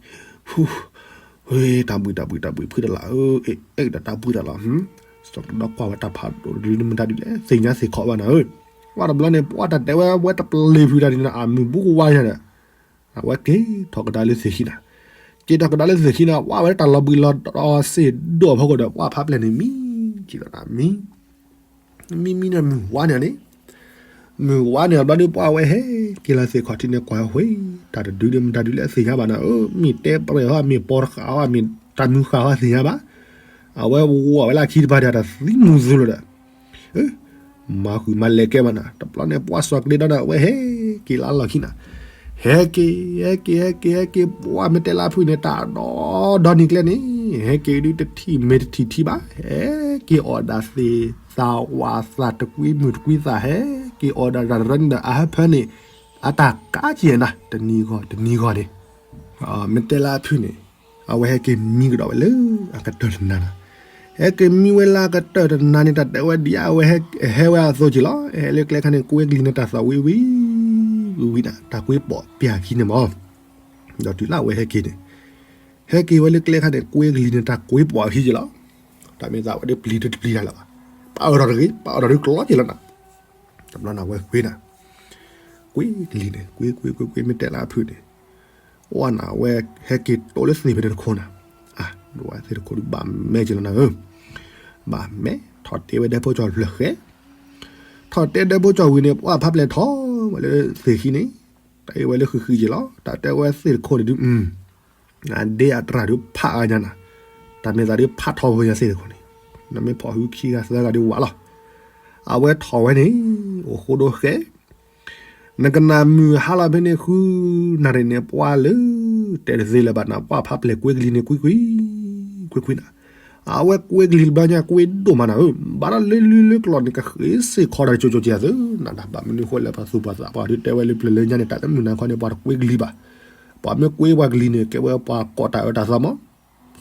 ဟူ, ဟ့, တၢ်ဘှံး တၢ်ဘှံး တၢ်ဘှံး ဖုတလးဧၢ, အဲၣ် အဲၣ်ဒီးတၢ်ဘှံးတၢ်လီၤ, စီၤကလ့ဒီကွၢ်ဝဲတၢ်ဖးဒိၣ်တဒုမတၤဒုလဲၣ် သ့ၣ်ညါသ့ၣ်ခီဘၣ်နၤဧၢ, ဝဲတဘျီန့ၣ် ပှၢ်တၢ်တဲဝဲ ဝဲတပျ့ၤဖုတၢ်ဒ်န့ၣ် အမုၢ်ဘူးကဝါယၤဒီး အဝဲက့ၤထီၣ်ကဒါလၢသ့ၣ်ခံနၤ, က့ၤထီၣ်ကဒါလၢသ့ၣ်ခံနၤ ဝဲဝဲတၢ်လီၤဘှံးလီၤတီၤစ့ၢ်ဒိၣ်အဖီခိၣ်ဒီး ပှၢ်ဖးပျဲၢ်န့ၣ်မံ, က့ၤလီၤနၤမံ မံမံန့ၣ်မုၢ်ဝါန့ၣ်န့ၣ်, မုၢ်ဝါန့ၣ်ဘျီဒုးပှၢ်ဝဲဟဲက့ၤလီၤသ့ၣ်ခီၣ်ထံးန့ၣ် ကွၢ်ဝဲ တၢ်တဒုဒုးမတၤဒုးလဲၣ်သ့ၣ်ညါဘၣ်နၤဧၢ, မ့ၢ်တဲပှဲၤဟီ မ့ၢ်ပီတဃာ်ဟီ မ့ၢ်တၢ်မုၢ်ဃာ်ဟီသ့ၣ်ညါဘၣ်, အဝဲဝီၤဝဲလၢခံတပၤဒီးတၢ်သံမူၤသိလီၤဒီး မၤဃုာ်မၤလဲၤကဲဘၣ်နၤ, တဘျီန့ၣ်ပှၢ်စီၤကလ့ဒီဒီး အဝဲဟဲက့ၤလၢလီၢ်ခံနၤ, ဟဲက့ၤ ဟဲက့ၤ ဟဲက့ၤ ဟဲက့ၤ ပှၢ်မ့ၢ်တဲလၢဖုန့ၣ် တၢ်ဒီဒီနံၤကျဲန့ၣ်, ဟဲက့ၤဒုးတထံၣ်မ့ၢ်တထံၣ်ထံဘၣ်, ဟဲက့ၤအီၣ်ဒၣ်သ့ၣ်သၣ်ဝၣ်သၣ်တကွံမုၢ်တကွံသၣ် ဟဲက့ၤအီၣ်ဒၣ်တၢ်တရၢန့ၣ်ဒီး အဟၢဖၢန့ၣ် အတၢ်ကးကဲနၤ တနံၤဂီၢ်တနံၤဂီၢ်န့ၣ် မ့ၢ်တဲလၢအဖုန့ၣ်, အဝဲဟဲက့ၤမံကဒီးဝဲလၢအကတၢၢ်တနၤလီၤ. ဟဲက့ၤမံဝဲလၢအကတၢၢ်တနၤန့ၣ် တၢ်တဲဝဲဒ်အဝဲဟဲဝဲအသိးက့ၤလီၤ. ဟဲလၢကျဲခါန့ၣ် ကွ့ကလံၤန့ၣ် တၢ်သးဝံၣ်ဝံၣ်ဝံၣ်ဝံၣ်နၤ တၢ်ကွ့ပီၣ်ပၠးခံန့ၣ်မး. ဒီးတုၤလၢအဝဲဟဲက့ၤန့ၣ်, ဟဲက့ၤဝဲလၢကျဲခါန့ၣ် ကွ့ကလံၤန့ၣ် တၢ်ကွ့ပီၣ်အခံက့ၤလီၤ. တၢ်မ့ၢ်သးဝဲဒၣ်ပျံၤတပျံၤတၢ်လၢၤဘၣ်. ပာ်အၢၣ်ဒီးတဂ့ၤ, ပာ်အၢၣ်ဒီးတဂ့ၤကျီက့ၤလီၤနၤ. တဘျီန့ၣ် အဝဲကွ့နၤ ကွ့ကလံၤန့ၣ် ကွ့ကွ့ကွ့ကွ့ မ့ၢ်တဲလၢအဖုန့ၣ်, အဝဲဟဲက့ၤတိလၢသ့ၣ်ဖဲန့ၣ်တခိၣ်နၤ, အဝဲသ့ၣ်တခိၣ်ဒုးဘၣ်မဲက့ၤလီၤနၤဧၢ, ဘၣ်မဲ, ထီၣ်တဲဝဲဒဲဖိကၠီၣ်ဖျၢၣ်ဃဲ, ထီၣ်တဲဒဲဖိကၠီၣ်ဝံၤန့ၣ် ပှၢ်ဖးပျဲၢ်ထီၣ်ဝဲလၢသ့ၣ်ခံန့ၣ်, တၢ်အံၤဝဲလၢဃုာ်ဃုာ်က့ၤလီၤ. တၢ်တဲဝဲသ့ၣ်တခိၣ်န့ၣ်ဒုး အဒ့အတြၢ်ဒုးဖးအါညါနၤ, တၢ်မ့ၢ်သးဒုးဖးထီၣ်ဝဲညါသ့ၣ်တခိၣ်န့ၣ်, နမ့ၢ်ဖီၣ်ဟုခံဂၤသၢဂၤဒုးဝးလီၤ. အဝဲထီၣ်ဝဲန့ၣ် အိၣ်ဃိဒိဃဲ, နကနၣ်မုၢ်ဟါလီၤဖဲန့ၣ် ဃုနၣ်ရံၣ်န့ၣ် ပှၢ်လၢ တဲတသ့လၢၤဘၣ်နၤ ပှၢ်ဖးပျဲၢ်ကွ့ကလံၤန့ၣ် ကွ့ကွ့, ကွ့ကွ့နၤ, အဝဲကွ့ကလံၤတဘျီညါ ကွ့ဒိၣ်မးနၤဧၢ, ဘၣ်ဒီးလၢလံလၢကျီၢ်န့ၣ် ကဃ့စ့ၢ်ခီတၢ်ကၠိကၠိကဲသ့နၤ, ဘၣ်မနုၤဃိလဲၣ် ပှၤသူၣ်ပှၤသး ပှၤဒုးတဲဝဲလၢပျၢၤလၢညါန့ၣ် တၢ်လၢမုၢ်နၤခီန့ၣ် ပှၤတကွ့ကလံၤဘၣ်, ပှၤမ့ၢ်ကွ့ပှၤကလံၤန့ၣ် ကဲဝဲပှၤကိးတၢ်အၢတၢ်သီမး,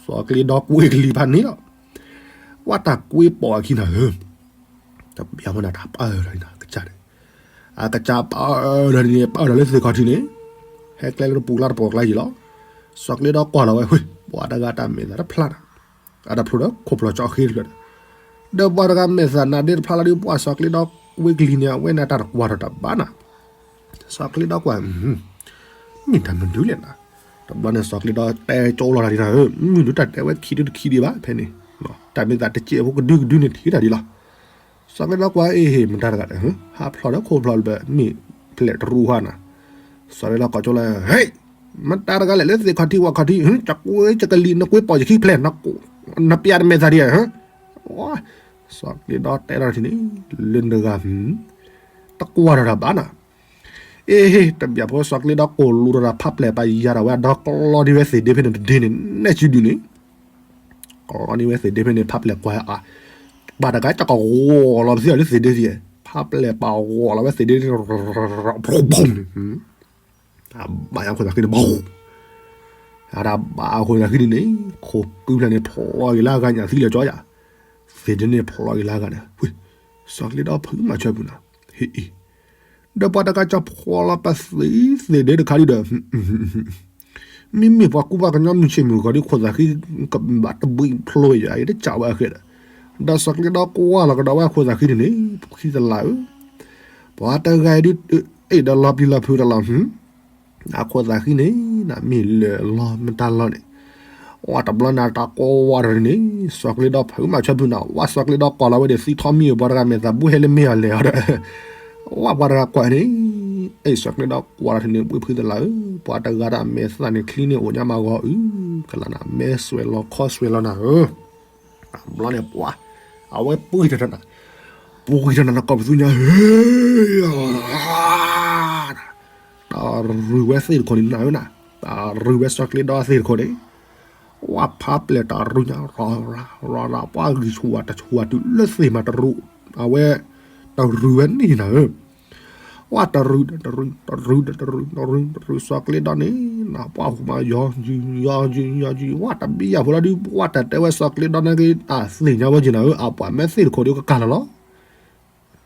စီၤကျ့ဒီကွ့ကလံၤဖးန့ၣ်လီၤ. ပှၢ်တၢ်ကွ့ပီၣ်အခံနၤဧၢ, တဘျီဃီနၤ တၢ်ပာ်အၢၣ်ဒီးန့ၣ် အကစၢ်န့ၣ်, အကစၢ်ပာ်အၢၣ်ဒီးန့ၣ် ပာ်အၢၣ်ဒီးလၢသ့ၣ်ခီၣ်ထံးန့ၣ်, ဟဲကျဲလၢတပူၤကျါတပီၤကျါယံၤလီၤ. စီၤကျ့ဒီကွၢ်လီၤဝဲ ပှၤတဂၤတၢ်မဲာ်သးတဖျါနၤ, အတဖျိဒီးခိၣ်ဖျီၣ်ကၠီဃ့တဖျၢၣ်ဒီး, ဒီးပှၤတဂၤမဲာ်သးနါဒ့တဖျါလီၤဒုး ပှၢ်စီၤကျ့ဒီကွ့ကလံၤန့ၣ် အဝဲန့ၣ်တၢ်တကွၢ်ထီၣ်တၢ်ဘၣ်နၤ စီၤကျ့ဒီကွၢ်, မ့ၢ်တၢ်မနုၤလဲၣ်နၤ, တဘျီန့ၣ် စီၤကျ့ဒီတဲကၠိလီၤတၢ်ဒ်နၤဧၢ, မုၢ်ဒုးတၢ်တဲဝဲခံဒုတခံဒံးဘၣ် ဖဲန့ၣ်, တၢ်မ့ၢ်သးတစဲးဖိကဒုကဒုန့ၣ်ထံၣ်တၢ်ဒ်လီၤ. စီၤကျ့ဒီကွၢ် အ့ဟ့ၣ် မတၤတဂၤလဲၣ်, ဟးဖျိးဒီးခိၣ်ဖျိးလၢၤဘၣ် မ့ၢ်ဖျဲးတရူးဟါနၤ, စီၤကျ့ဒီကိးကၠိလီၤ, ဟ့ၣ်, မတၤတဂၤလဲၣ် လၢသ့ၣ်ခီၣ်ထံးဝၣ်ခီၣ်ထံး, ယကွ့ယကလံၤ နကွ့ပီၣ်ယခံဖျဲး, နပျဲတမဲာ်သးဒံးဧါ စီၤကျ့ဒီတဲထီၣ်ထံၣ်န့ၣ်, လၢနတဂၤ, တကွၢ်ထီၣ်တၢ်ဘၣ်နၤ, အ့ဟ့ၣ် တဘျီဖိစီၤကျ့ဒီကိၢ်လူၤဒီးတၢ်ဖးပျဲၢ်ပာ်ယၤဒီးဝဲဒီးကျီဒ်ဝဲသ့ၣ်ဒ့ဖဲန့ၣ်တဒ့န့ၣ် နဲၣ်စုဒုန့ၣ်, ကျီဒ်ဝဲသ့ၣ်ဒ့ဖဲန့ၣ် ဖးပျဲၢ်ကွၢ်အါ, ပှၤတဂၤကကဂီၤလီၤပသံလၢသ့ၣ်ဒ့သ့ၣ်, ဖးပျဲၢ်ပာ်ဂီၤလီၤဝဲသ့ၣ်ဒ့န့ၣ်, ဘုံန့ၣ် အဘၣ်ယၤခိၣ်သးဃံန့ၣ် ဘၣ်, အတၢ်ဘၣ်အခိၣ်သးဃံန့ၣ်န့ၣ်, ခိၣ်ကုဖျၢၣ်န့ၣ် ဖျိးက့ၤလၢအဂၤညၣ်သံလၢကၠီယၤ, သ့ၣ်ဒ့န့ၣ်ဖျိးက့ၤလၢအဂၤန့ၣ်, စီၤကျ့ဒီဖုမၤဆၢပူၤနၤ, ဟ့ၣ်အံၤ, ဒီးပှၤတဂၤကၠီဖျိးလီၤပသံသ့ၣ်ဒ့တခါဒုဒီး မ့မ့ၢ်ပှၤကူပှၤကညီမုၢ်ဆ့ၣ်မုၢ်ဂီၤဒ်ခိၣ်သးဃံ ကဘၣ်တဘှံးဖျိယၤအံၤတကးဝဲအဃဲဒီး, ဒီးစီၤကျ့ဒီကွၢ်လီၤကဒီးဝဲအခိၣ်သးဃံန့ၣ်န့ၣ်, ခံတလးဧၢ, ပှၤတဂၤအံၤဒုး အဲၣ်ဒီးလီၤပျံၤလီၤဖုးတလီၤ, အခိၣ်သးဃံန့ၣ် နမ့ၢ်လၢာ်လီၤမတၤလီၤန့ၣ်, ဝဲတဘျီနၤတၢ်ကွၢ်ဝဲဒီးန့ၣ်, စီၤကျ့ဒီဖုမၤဆၢပူၤနၤ, ဝဲစီၤကျ့ဒီကွၢ်လီၤဝဲဒီးသံထီၣ်မံအပှၤတဂၤမဲာ်သးဘူးဟဲလၢမ့ၢ်အီၤလဲၣ်အီၤဒီး ဝဲပှၤတဂၤကွၢ်န့ၣ်, အဲၣ်စီၤကျ့ဒီကွၢ်လီၤထံန့ၣ် ဝံဖုသလၢ်ဧၢ, ပှၤတဂၤဒၣ်မဲာ်သၣ်န့ၣ်ချံန့ၣ်အိၣ်ညါမးဂီၤအု, ကလၢ်နမဲာ်စွဲးလီၤခီစွဲးလီၤနၤဧၢ, ဘျီန့ၣ်ပှၤ, အဝဲပှံၢ်တၢ်နၤ, ပှံၢ်တၢ်နၤနကိးပသူညါဧၢ တၢ်ရူးဝဲသ့ၣ်တခိၣ်န့ၣ်နၤဧၢနၤ, တၢ်ရူးဝဲစီၤကျ့ဒီသ့ၣ်တခိၣ်န့ၣ်, ဝဲဖးပျဲၢ်တၢ်ရူးညါ, ရၤရၤရၤရၤ ပှၤဂံၢ်ဆူၣ်ဝဲတဆူၣ်ဝဲတုၤလၢသ့ၣ်မးတရူး, အဝဲ, တၢ်ရူးဝဲန့ၣ်နၤဧၢ, ဝဲတရူးတရူးတရူးတရူးတရူးတရူးစီၤကျ့ဒီန့ၣ်, နပှၤဟူးမးယီၤယီၤယီၤယီၤယီၤ ဝဲတဘံယၢ်ဖိလီၤဒုး ဝဲတၢ်တဲဝဲစီၤကျ့ဒီန့ၣ်က့ၤ တၢ်သ့ၣ်ညါဝဲက့ၤနၤဧၢ အပှၤမဲာ်သ့ၣ်တခိၣ်ဒီးကကၢ်လီၤလီၤ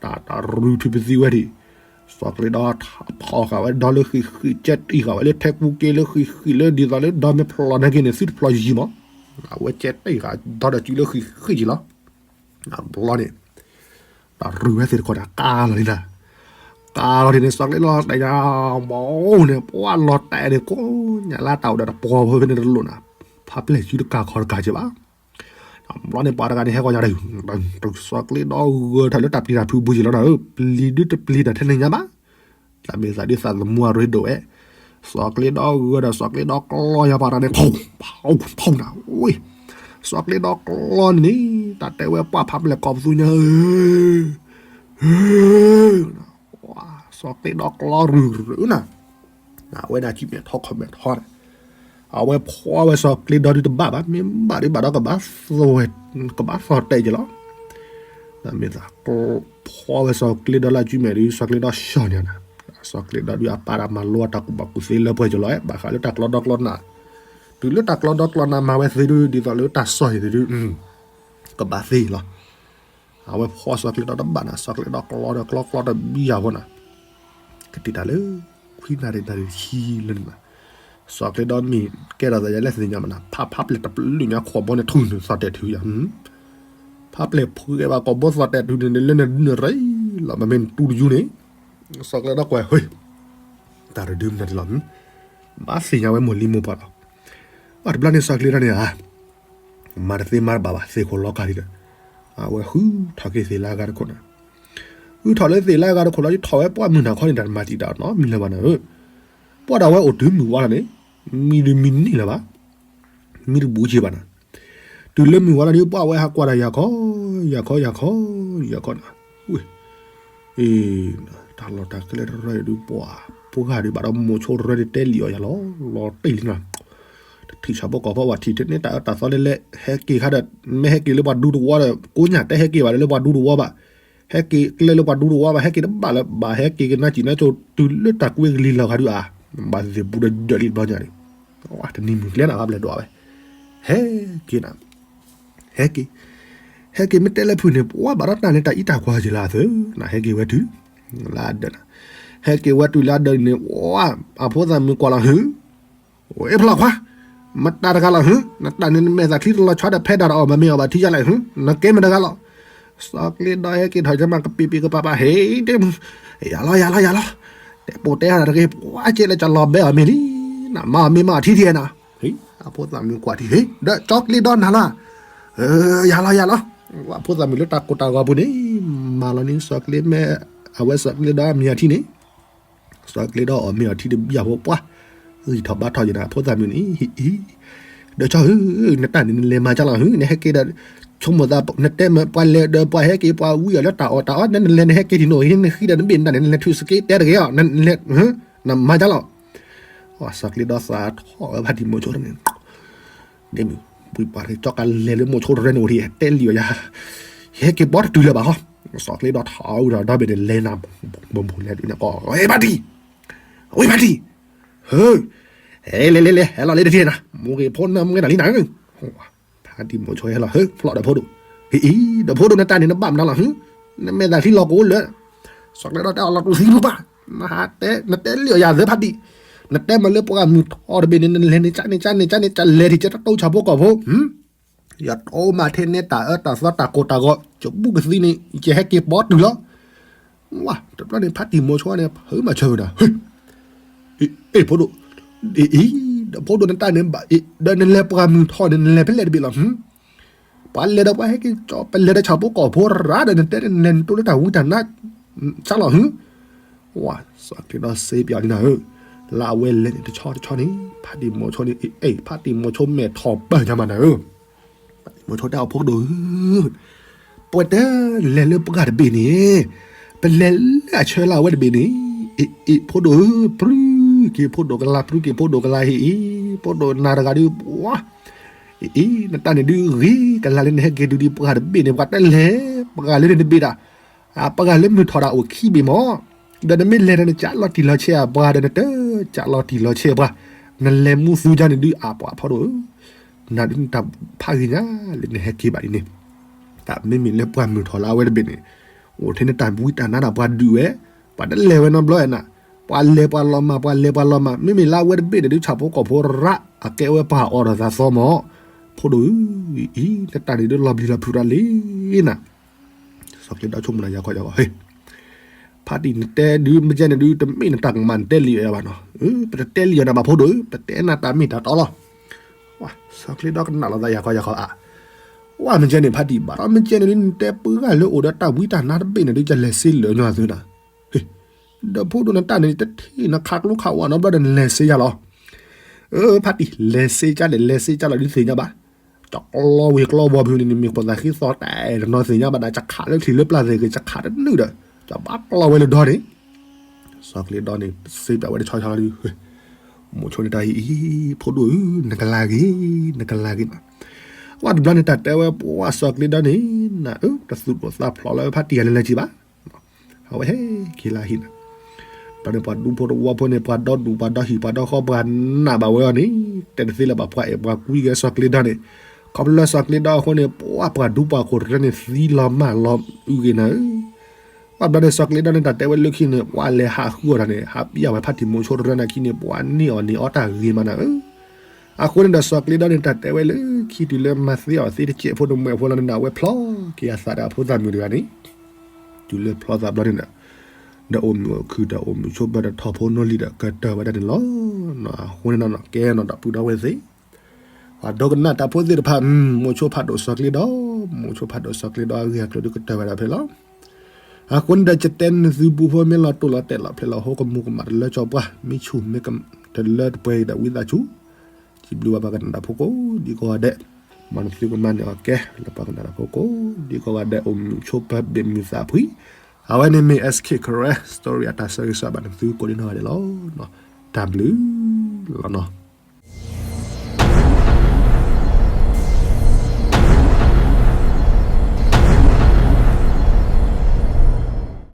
တၢ်တရူးထုပသံဝဲဒၣ်, စီၤကျ့ဒီထးဖီဃာ်ဝဲဒီလၢဃံးဃံး ကဲတံၢ်ဃာ်ဝဲလၢထဲကူက့လၢဃံးဃံးလၢဒ်သိးလၢဒီမ့ၢ်ဖျိးန့ၢ်က့ၤန့ၣ် သုတဖျိးယံာ်မး, အဝဲကဲတံၢ်ဃာ်ဒီဒီးစုလၢဃံးဃံးက့ၤလီၤ, ဘျီန့ၣ်, တၢ်ရူးဝဲသ့ၣ်တခိၣ်န့ၣ်ကါလီၤန့ၣ်နၤ, ကါလီၤန့ၣ် စီၤကျ့ဒီတဲညါ, ဘီန့ၣ် ပှၤလီၤတဲာ်န့ၣ်ကိးညၣ်လၢတၢ်အိၣ်ဒီးတပှီၤဖိဖဲန့ၣ်တလိၣ်နၤ, ဖးပျဲၢ်စုတကၢ်ခီတကၢ်က့ၤဘၣ် ဘျီန့ၣ်ပှၤတဂၤန့ၣ်ဟဲကီၢ်ညါဒီး, စီၤကျ့ဒီဂၢၢ်ထီၣ်လၢတၢ်ပျံၤတၢ်ဖုးဘူးက့ၤလီၤနၤဧၢ, ပျံၤဒုတပျံၤတၢ်ထဲန့ၣ်ညါဘၣ်, တၢ်မ့ၢ်သးဒုသးသမူအရ့ဒိၣ်ဝဲ, စီၤကျ့ဒီဂၢၢ်ဒီးစီၤကျ့ဒီကျီယၤပှၤတဂၤန့ၣ်, ဖီၣ်ဖီၣ်နၤ, စီၤကျ့ဒီကျီန့ၣ်န့ၣ်, တၢ်တဲဝဲပှၤဖးပျဲၢ်ကိးပသူညါဧၢ စီၤကျ့ဒီကျီရုၢ်ရုၢ်နၤ, အဝဲဒၣ်ကံမဲာ်ထီၣ်ခီၣ်မဲာ်ထီၣ်န့ၣ်, အဝဲဖီဝဲစီၤကျ့ဒီဒုတဘၣ်ဘၣ် မ့ၢ်ဘၣ်ဒုဘၣ်ဒီးကဘၣ်, ကဘၣ်သီၣ်တဲာ်က့ၤလီၤ, တၢ်မ့ၢ်သး, ဖီဝဲစီၤကျ့ဒီလၢကံမဲာ်ဒု စီၤကျ့ဒီဆှီန့ၣ်နၤ, စီၤကျ့ဒီဒုအပၢ်ဒၣ်မၤလိတၢ်ကူၣ်ဘၣ်ကူၣ်သ့လၢပှဲၤက့ၤလီၤ, ဘၣ်ဃးလၢတၢ်ကျီဒီကျီနး, တုၤလၢတၢ်ကျီဒီကျီနးမၤဝဲသ့ဒု ဒ်သိးလၢတၢ်စီၢ်ဟ့ၣ်သ့ဒု ကဘၣ်သ့လီၤ အဝဲဖီစီၤကျ့ဒီတဘၣ်နၤ စီၤကျ့ဒီကျီဒီးကျီကျီတဘံယၢ်ဖိနၤ, ကတ့ၢ်တၢ်လၢ, ခွံနၣ်ရံၣ်နၣ်ရံၣ်ဆံလၢနၤ, စီၤကျ့ဒီမ့ၢ်ကဲထီၣ်သးယၤလဲၣ်သ့ၣ်ညါမနၤ ဖးဖးပျဲၢ်တပျုာ်ညါခိၣ်ဘီန့ၣ်ထူၣ်န့ၣ်သီၣ်တဲာ်ထုးယၤ, ဖးပျဲၢ်ဖုးကဲဘၣ်ကိာ်ဘီသီၣ်တဲာ်ထုးန့ၣ်လၢနဒုနရံၣ်လီၤ မ့မ့ၢ်နတူတယူန့ၣ်, စီၤကျ့ဒီကွဲး ဟ့ၣ်, တၢ်တဒုမနုၤလီၤ ဘၣ်သ့ၣ်ညါဝဲမိၢ်လံမိၢ်ပှၢ်လီၤ, ဘၣ်တဘျီန့ၣ်စီၤကျ့ဒီန့ၣ်ဧါ မၤတသ့မၤတဘၣ်ဘၣ် သ့ၣ်ခိၣ်လီၤကါလံဒီး, အဝဲဃုထီၣ်က့ၤသ့ၣ်လၢအဂၤတခိၣ်နၤ, ဃုထီၣ်လၢသ့ၣ်လၢအဂၤတခိၣ်လီၤ ထီၣ်ဝဲပှၢ်မုၢ်နၤခီန့ၣ် တၢ်မၤတံာ်တာ်နီတမံၤလၢၤဘၣ်နၤဧၢ, ပှၢ်ဒီးအဝဲအိၣ်တုၤမုၢ်ဝါလီၤန့ၣ်, မံဒုးမံန့ၢ်လၢၤဘၣ်, မံတဘူးက့ၤဘၣ်နၤ, တုၤလၢမုၢ်ဝါလီၤဒုးပှၢ်ဝဲဟးကွၢ်ဒီးယၤခီ, ယၤခီယၤခီ, ယၤခီနၤ, အ့ တၢ်လီၢ်တၢ်ကျဲတရၢဒုးပှၢ်, ပှၢ်ဒုးဘၣ်ဒီးမိၤဆိတရၢန့ၣ်တဲလံအီၤယၤလီၤ, လီၤတံၢ်လံနၤ, တထံၣ်ဆၣ်ဖိကီၢ်ဖိဘၣ် ထံၣ်ထဲန့ၣ်တၢ်အၢတၢ်သီလဲၣ်လဲၣ် ဟဲက့ၤခါဒီး, မ့ၢ်ဟဲက့ၤလၢပှၤဒူသဝီဒီး ကိးညၣ်တဲဟဲက့ၤဘၣ်လၢပှၤဒူသဝီဘၣ်, ဟဲက့ၤကျဲလၢပှၤဒူသဝီဘၣ် ဟဲက့ၤတဘၣ်လၢၤဘၣ် ဟဲက့ၤကနၣ်စံၣ်နၣ်ကၠိ တုၤလၢတၢ်ကွ့ကလံၤလီၤဂာ်ဒုးအါ, ဘၣ်သ့ၣ်သ့ၣ်ဘူးဒီးဒၢးလံတဘျီညါန့ၣ်, တနံၤမုၢ်ကျဲနၤဘၣ်ဘျဲၣ်ဒွးဝဲ, ဟဲက့ၤနၤ ဟဲက့ၤ, ဟဲက့ၤမ့ၢ်တဲလၢဖုၣ်န့ၣ် ပှၤဘၣ်ဒီးတၢ်န့ၣ်တၢ်အံးတၢ်ကွၢ်က့ၤလၢအသုး, နဟဲက့ၤဝဲတုၤ, လၢအဒၢးနၤ, ဟဲက့ၤဝဲတုၤလၢအဒၢးန့ၣ် အဖိသၣ်မုၣ်ကွၢ်လီၤဟု, အိၣ်အ့ၣ်ဖျီၣ်ခွါ, မတၤတဂၤလီၤဟု, နတၢ်န့ၣ်နမဲာ်သးချံတလီၤဆီဒီးဖဲဒၣ်ဒီးအီၤမၤမ့ၢ်အီၤဘၣ်ထံယါလဲၣ်ဟု, နကဲမတၤတဂၤလီၤ, စီၤကျ့ဒီဟဲက့ၤထီၣ်ကမးကပံးပံးကပၤပၤ ဟ့ၣ်တဲမုၢ်, ယၤလီၤယၤလီၤယၤလီၤ, တဲပိာ်တဲဟးတဂ့ၤ ပှၤကဲလၢကလီၤဘဲအီၤမ့ၢ်လံ, နမၤအီၤမ့ၢ်မၤအီၤထံထံနၤ အဖိသၣ်မုၣ်ကွၢ်ထံ ဟ့ၣ် ဒီးစီၤကျ့ဒီနၤလီၤ, ယၤလီၤယၤလီၤ, အဖိသၣ်မုၣ်လၢတၢ်ကိၢ်တၢ်ဂီၤပူၤန့ၣ်, မၤလီၤန့ၢ်စီၤကျ့မ့ၢ်, အဝဲစီၤကျ့ဒီအမ့ၢ်အထံန့ၣ်, စီၤကျ့ဒီအီၣ်မ့ၢ်အထံတဘံၣ်အဖိပှၢ်, ဂံၢ်ထီၣ်ဘါထီၣ်ယနၤ အဖိသၣ်မုၣ်န့ၣ်, ဟ့ၣ်အံၤ, ဒီးကၠီဧၢ, နတၢ်န့ၣ်နလဲၤမၤကၢ်လီၤဟု နဟဲက့ၤဒီး, ဆိကမိၣ်သး နတဲမၢပှၤလဲၤဒီးပှၤဟဲက့ၤပှၤဝံအီၤလၢတၢ်အီၣ်တၢ်အီ နလဲၤနဟဲက့ၤထံၣ်န့ၣ် နဃံဒီးနဘ့ၣ်နတၢ်န့ၣ် နလဲၤထုးစက့တဲတဂ့ၤအီၤ, နလဲၤ, နမၤကၢ်လီၤ စီၤကျ့ဒီသးထီၣ်ဝဲဖါတံၢ်မိၤဆိန့ၣ်, ဒ်မုၢ်, ပှၤကၠီကလဲၤလၢမိၤဆိတရဲန့ၣ်အိၣ်ထံး တဲလံအီၤယၤ, ယဟဲက့ၤဘီတတုၤလၢၤဘၣ်ဟီ, စီၤကျ့ဒီထီၣ်ဝဲဒီး ဒီဘ့ၣ်န့ၣ်လဲၤနၤ, ဘိၣ်ဘိၣ်လဲၤဒုးန့ၣ်ကီး ဝဲဖါတံၢ်, ဝဲဖါတံၢ်, ဟၢ, ဟဲလဲၤလဲၤလဲၤ ဟဲလီၤလၢတထံၣ်နၤ မိၢ်ဂ့ၤဖိနၢ်မုၢ်ဂ့ၤနၤလံနၤ ဖါတံၢ်မိၤဆိဟဲလီၤ ဟၢ ဖျီၣ်ဒီးဖိဒိၣ်, ဟ့ၣ်အံၤ ဒီးဖိဒိၣ်နတၢ်န့ၣ်နဘၣ်မနုၤလီၤဟု, နမဲာ်သးချံလီၤကအိၣ်လၢ, စီၤကျ့ဒီတဲအီၤလီၤတူၢ်သံဖုပၢ်, နဟးတဲ နတဲလံအီၤယၤသၢဖါတံၢ်, နတဲမၤလၢပှၤမုၢ်ထီၣ်တဘ့ၣ်န့ၣ် နလဲၤန့ၣ်ကၠၢန့ၣ်ကၠၢန့ၣ်ကၠၢန့ၣ် ကလဲၤထံၣ်ကဲတတိၢ်ဆၣ်ဖိကီၢ်ဖိ, ယတိၢ်မၤထဲန့ၣ်တၢ်အၢတၢ်သီတၢ်ကိၢ်တၢ်ဂီၤ ကဘူးကသံန့ၣ် ယဟဲက့ၤပိာ်တုၤလီၤ, ဝါ တဘျီန့ၣ် ဖါတံၢ်မိၤဆိန့ၣ် ဖုးမၤဆၢဝဲဒၣ် ဟ့ၣ်, အ့ၣ်ဖိဒိၣ်, အ့ၣ်အံၤ ဒီးဖိဒိၣ်နတၢ်န့ၣ်ဘၣ်အံၤ ဒီးနလဲၤပှၤမုၢ်ထီၣ်န့ၣ် နလဲၤဖဲလဲၣ်တဘ့ၣ်လီၤဟု, ပှၤလဲၤဒီးပှၤဟဲက့ၤကၠီ ပလဲၤဒီးဆၣ်ဖိကီၢ်ဖိရၤဒီး နတဲနလဲၤနတိၢ်လၢတၢ်ဝံတၢ်နါ, ကၢ်လီၤဟု ဝါ စီၤကျ့ဒီစ့ပၠးလံနၤဧၢ, လၢအဝဲလဲၤန့ၣ်တဆီတဆီန့ၣ် ဖးတံၢ်မိၤဆိန့ၣ် အ့ ဖးတံၢ်မိၤဆိမဲာ်ထီၣ်ပၢၢ်ညါမးနၤဧၢ, ဖးတံၢ်မိၤဆိတဲအီၤဖိဒိၣ်ဧၢ, ပဝဲတလဲၤလၢပှၢ်တဘ့ၣ်န့ၣ်, ပလဲၤလၢအဆၢလၢအဝဲတဘ့ၣ်န့ၣ်, အ့ အ့ ဖိဒိၣ်ဧၢ, ပြုၢ်က့ၤဖိဒိၣ်ကလါ ပြုၢ်က့ၤဖိဒိၣ်ကလါဟ့ၣ်အံၤ, ဖိဒိၣ်နၤတဂၤဒုး ပှၤ အ့ အ့ နတၢ်န့ၣ်ဒုးဂ့ၤကလါလၢနဟဲက့ၤတုၤဒံးပှၢ်တဘ့ၣ်န့ၣ် ပှၤတလဲၤ ပှၢ်လၢန့ၣ်တဘ့ၣ်ဒၣ်, ပှၢ်လၢမုၢ်ထီၣ်ဒၣ်အိၣ်ခံဘ့ၣ်မး, ဒီးနမ့ၢ်လဲၤဒီးနကးလီၤတံၢ်လီၤဆဲးအပှၤဒီးနတကးလီၤတံၢ်လီၤဆဲးပှၤ, နလဲၤမူသူယါန့ၣ်ဒုးအပှၤဖိဒိၣ်ဧၢ, နၤဒုးနတၢ်ဖးဂ့ၤညါလၢနဟဲက့ၤဘၣ်ဒ်န့ၣ်, တၢ်မ့မ့ၢ်လၢပှၢ်မုၢ်ထီၣ်လၢအဝဲတဘ့ၣ်န့ၣ်, အိၣ်ထဲနတၢ်ဝံတၢ်နါဒၣ်ပှၤဒုးဝဲ, ပှၤတလဲၤဝဲနီတဘျီနၤ, ပှၤလဲၤပှၤလီၤမၢ် ပှၤလဲၤပှၤလီၤမၢ် မ့မ့ၢ်လၢအဝဲတဘ့ၣ်န့ၣ်ဒုး ဆၣ်ဖိကီၢ်ဖိရး အကဲဝဲပှၤအီၣ်ဒီးသးသီမး, ဖိဒိၣ်ဧၢ, အံၤ နတၢ်န့ၣ်ဒုးလီၤဘျံးလီၤဖုးရၣ်လံနၤ, စီၤကျ့ဒီဆိကမိၣ်နၤ ယၤခီယၤခီ ဟ့ၣ် ဖးတံၢ်နတဲဒုး မ့ၢ်ကဲန့ၣ်ဒုး တမ့ၢ်နတၢ်ကမၣ်နတဲလံာ်အဘၣ်နီၤ, ပတတဲလံာ်အီၤနၤဘၣ်ဖိဒိၣ်ဧၢ, ပတဲနၤတၢ်မ့ၢ်တၢ်တီလီၤ, ဝါ စီၤကျ့ဒီကနၣ်လီၤသး ယၤခီယၤခီအါ, ဝါ မ့ၢ်ကဲန့ၣ် ဖးတံၢ်ဘၣ်ဒီး မ့ၢ်ကဲန့ၣ်ဒုး နတဲပှၤဂၤလၢအိၣ်ဒီးတၢ်ဝံတၢ်နါတဘ့ၣ်န့ၣ်ဒုး ကလဲၤစ့လၢာ်ညီသုနၤ, ဒီးဖိဒိၣ်နတၢ်န့ၣ် တထံၣ်နခးကျိခးဝါနီတဘျီဒီး နလဲၤစ့ယါလီၤ, အၢ ဖးတံၢ် လဲၤစ့ကါဒီး လဲၤစ့ကါလီၤဒုးသ့ၣ်ညါဘၣ်, တကျီဝ့ၤကျီဝီၤဖုန့ၣ် မ့ၢ်ဖိသၣ်ဃံသီတၢ်အဲၣ်တနီၤသ့ၣ်ညါဘၣ်ဒီး ကခးလၢချံလၢပျၢ်သ့ၣ်ဂ့ၤ ကခးတနုာ်ဒီး ကဘၣ်ကျီဝဲလၢဒီန့ၣ်, စီၤကျ့ဒီန့ၣ် စ့ပၠးဝဲတဆီဆီလီၤဒုး, မိၤဆိန့ၣ်တၢ်အံၤအံၤ ဖိဒိၣ်ဧၢ, နကလၤဂ့ၤ, နကလၤဂ့ၤနၤ, ဝါ တဘျီန့ၣ် တၢ်တဲဝဲ ပှၤစီၤကျ့ဒီန့ၣ် နၤဧၢ တသူၣ်ဒိၣ်သးဖျိးလၢဖးတံၢ်ယၤလဲၤလဲၤက့ၤဘၣ်, အဝဲဟဲက့ၤလၢဟံၣ်နၤ, တဘျီန့ၣ် ပှၤဒူဖိတဝီဖိန့ၣ် ပှၤဒီဒူၣ် ပှၤဒီဟံၣ် ပှၤဒီဃီ ပှၤနာ်ဘၣ်ဝဲအီၤန့ၣ် တဲတသ့လၢၤဘၣ် ပှၤအဲၣ်ပှၤကွံက့ၤစီၤကျ့ဒီန့ၣ်, ခီဖျိလၢစီၤကျ့ဒီအဃိန့ၣ် ပှၤ ပှၤဒူပှၤခိၣ်တရၢန့ၣ် သံလီၤမၢ်လီၤအုးဂ့ၤနၤဧၢ, ဝါ တဘျီန့ၣ် စီၤကျ့ဒီန့ၣ် တၢ်တဲဝဲလၢခံန့ၣ် ပှၤလဲၤဟးဃုအီၤတၢ်န့ၣ် ဟးပျၢ်ဝဲဖးတံၢ်မိၤဆိတရၢန့ၣ်ခံန့ၣ် ပှၤန့ၢ်အီၤန့ၣ်အီတၢ်ဂ့ၤမးနၤဧၢ, အဃိန့ၣ်ဒီး စီၤကျ့ဒီန့ၣ် တၢ်တဲဝဲလၢခံတုၤလၢမၤသ့အီၤသ့တစဲးဖိတမှဲးဖိလီၤန့ၣ်ဒီး အဝဲဖျီက့ၤအသးဒီးအဖိသၣ်မုၣ်တဂၤန့ၣ်, တုၤလၢဖျီသးဘျီန့ၣ်ဒီး ဒီးအိၣ်မုာ်အိၣ်ခုၣ်ဒီးအိၣ်မုာ်ဆိးပၢၤဒီးထီၣ်ဖိနီၢ်လံၤဒီးကတၢၢ်ဝဲဒၣ်န့ၣ်လီၤ. အဃိန့ၣ်နီၤ ကဲနီၤဒီပုၢ်ဒီဝဲၢ်သ့ၣ်, ပှၤဒိကနၣ်တၢ်ဖိသ့ၣ်တဖၣ် မိၤဆိဖးဒိၣ်စီၤကျ့ဒီ, မိၤဆိဖးဒိၣ်စီၤကျ့ဒီအဂ့ၢ်အကျိၤဒုးကတၢၢ်ဝဲဒၣ်ဖဲလီၤ. အဃိန့ၣ်ဒီး ယတဲနသုပူဖိမ့ၢ်လီၤတိၢ်လီၤတဲာ်လီၤဖျဲးလီၤဟိ ကမူၤကမၣ်တလၢစီၤပှၢ် မ့ၢ်ဆူၣ်မ့ၢ်ကတလၢတပှဲၤအံၤဒီးဝံသးစူၤ စံးဘျုးဘၣ်ပှၤကနၣ်တၢ်ဖိကိးဒံကိးဂၤဒဲး, မ်နသုကမၤန့ၢ်အီၤကဲလၢပှၤကနၣ်တၢ်ဖိကိးဒံကိးဂၤဒဲး အိၣ်မုာ်ဆိးပၢၤဘ့ၣ်မုာ်သးဖှံ, အဝဲန့ၣ်မ့ၢ် SK Karen Story အတၢ်ဆၢဂ့ၤဆၢဝါဘၣ်နသုကိးဒံနီၢ်ဂၤဒဲးလီၤ. တၢ်ဘျုးလီၤနီၤ.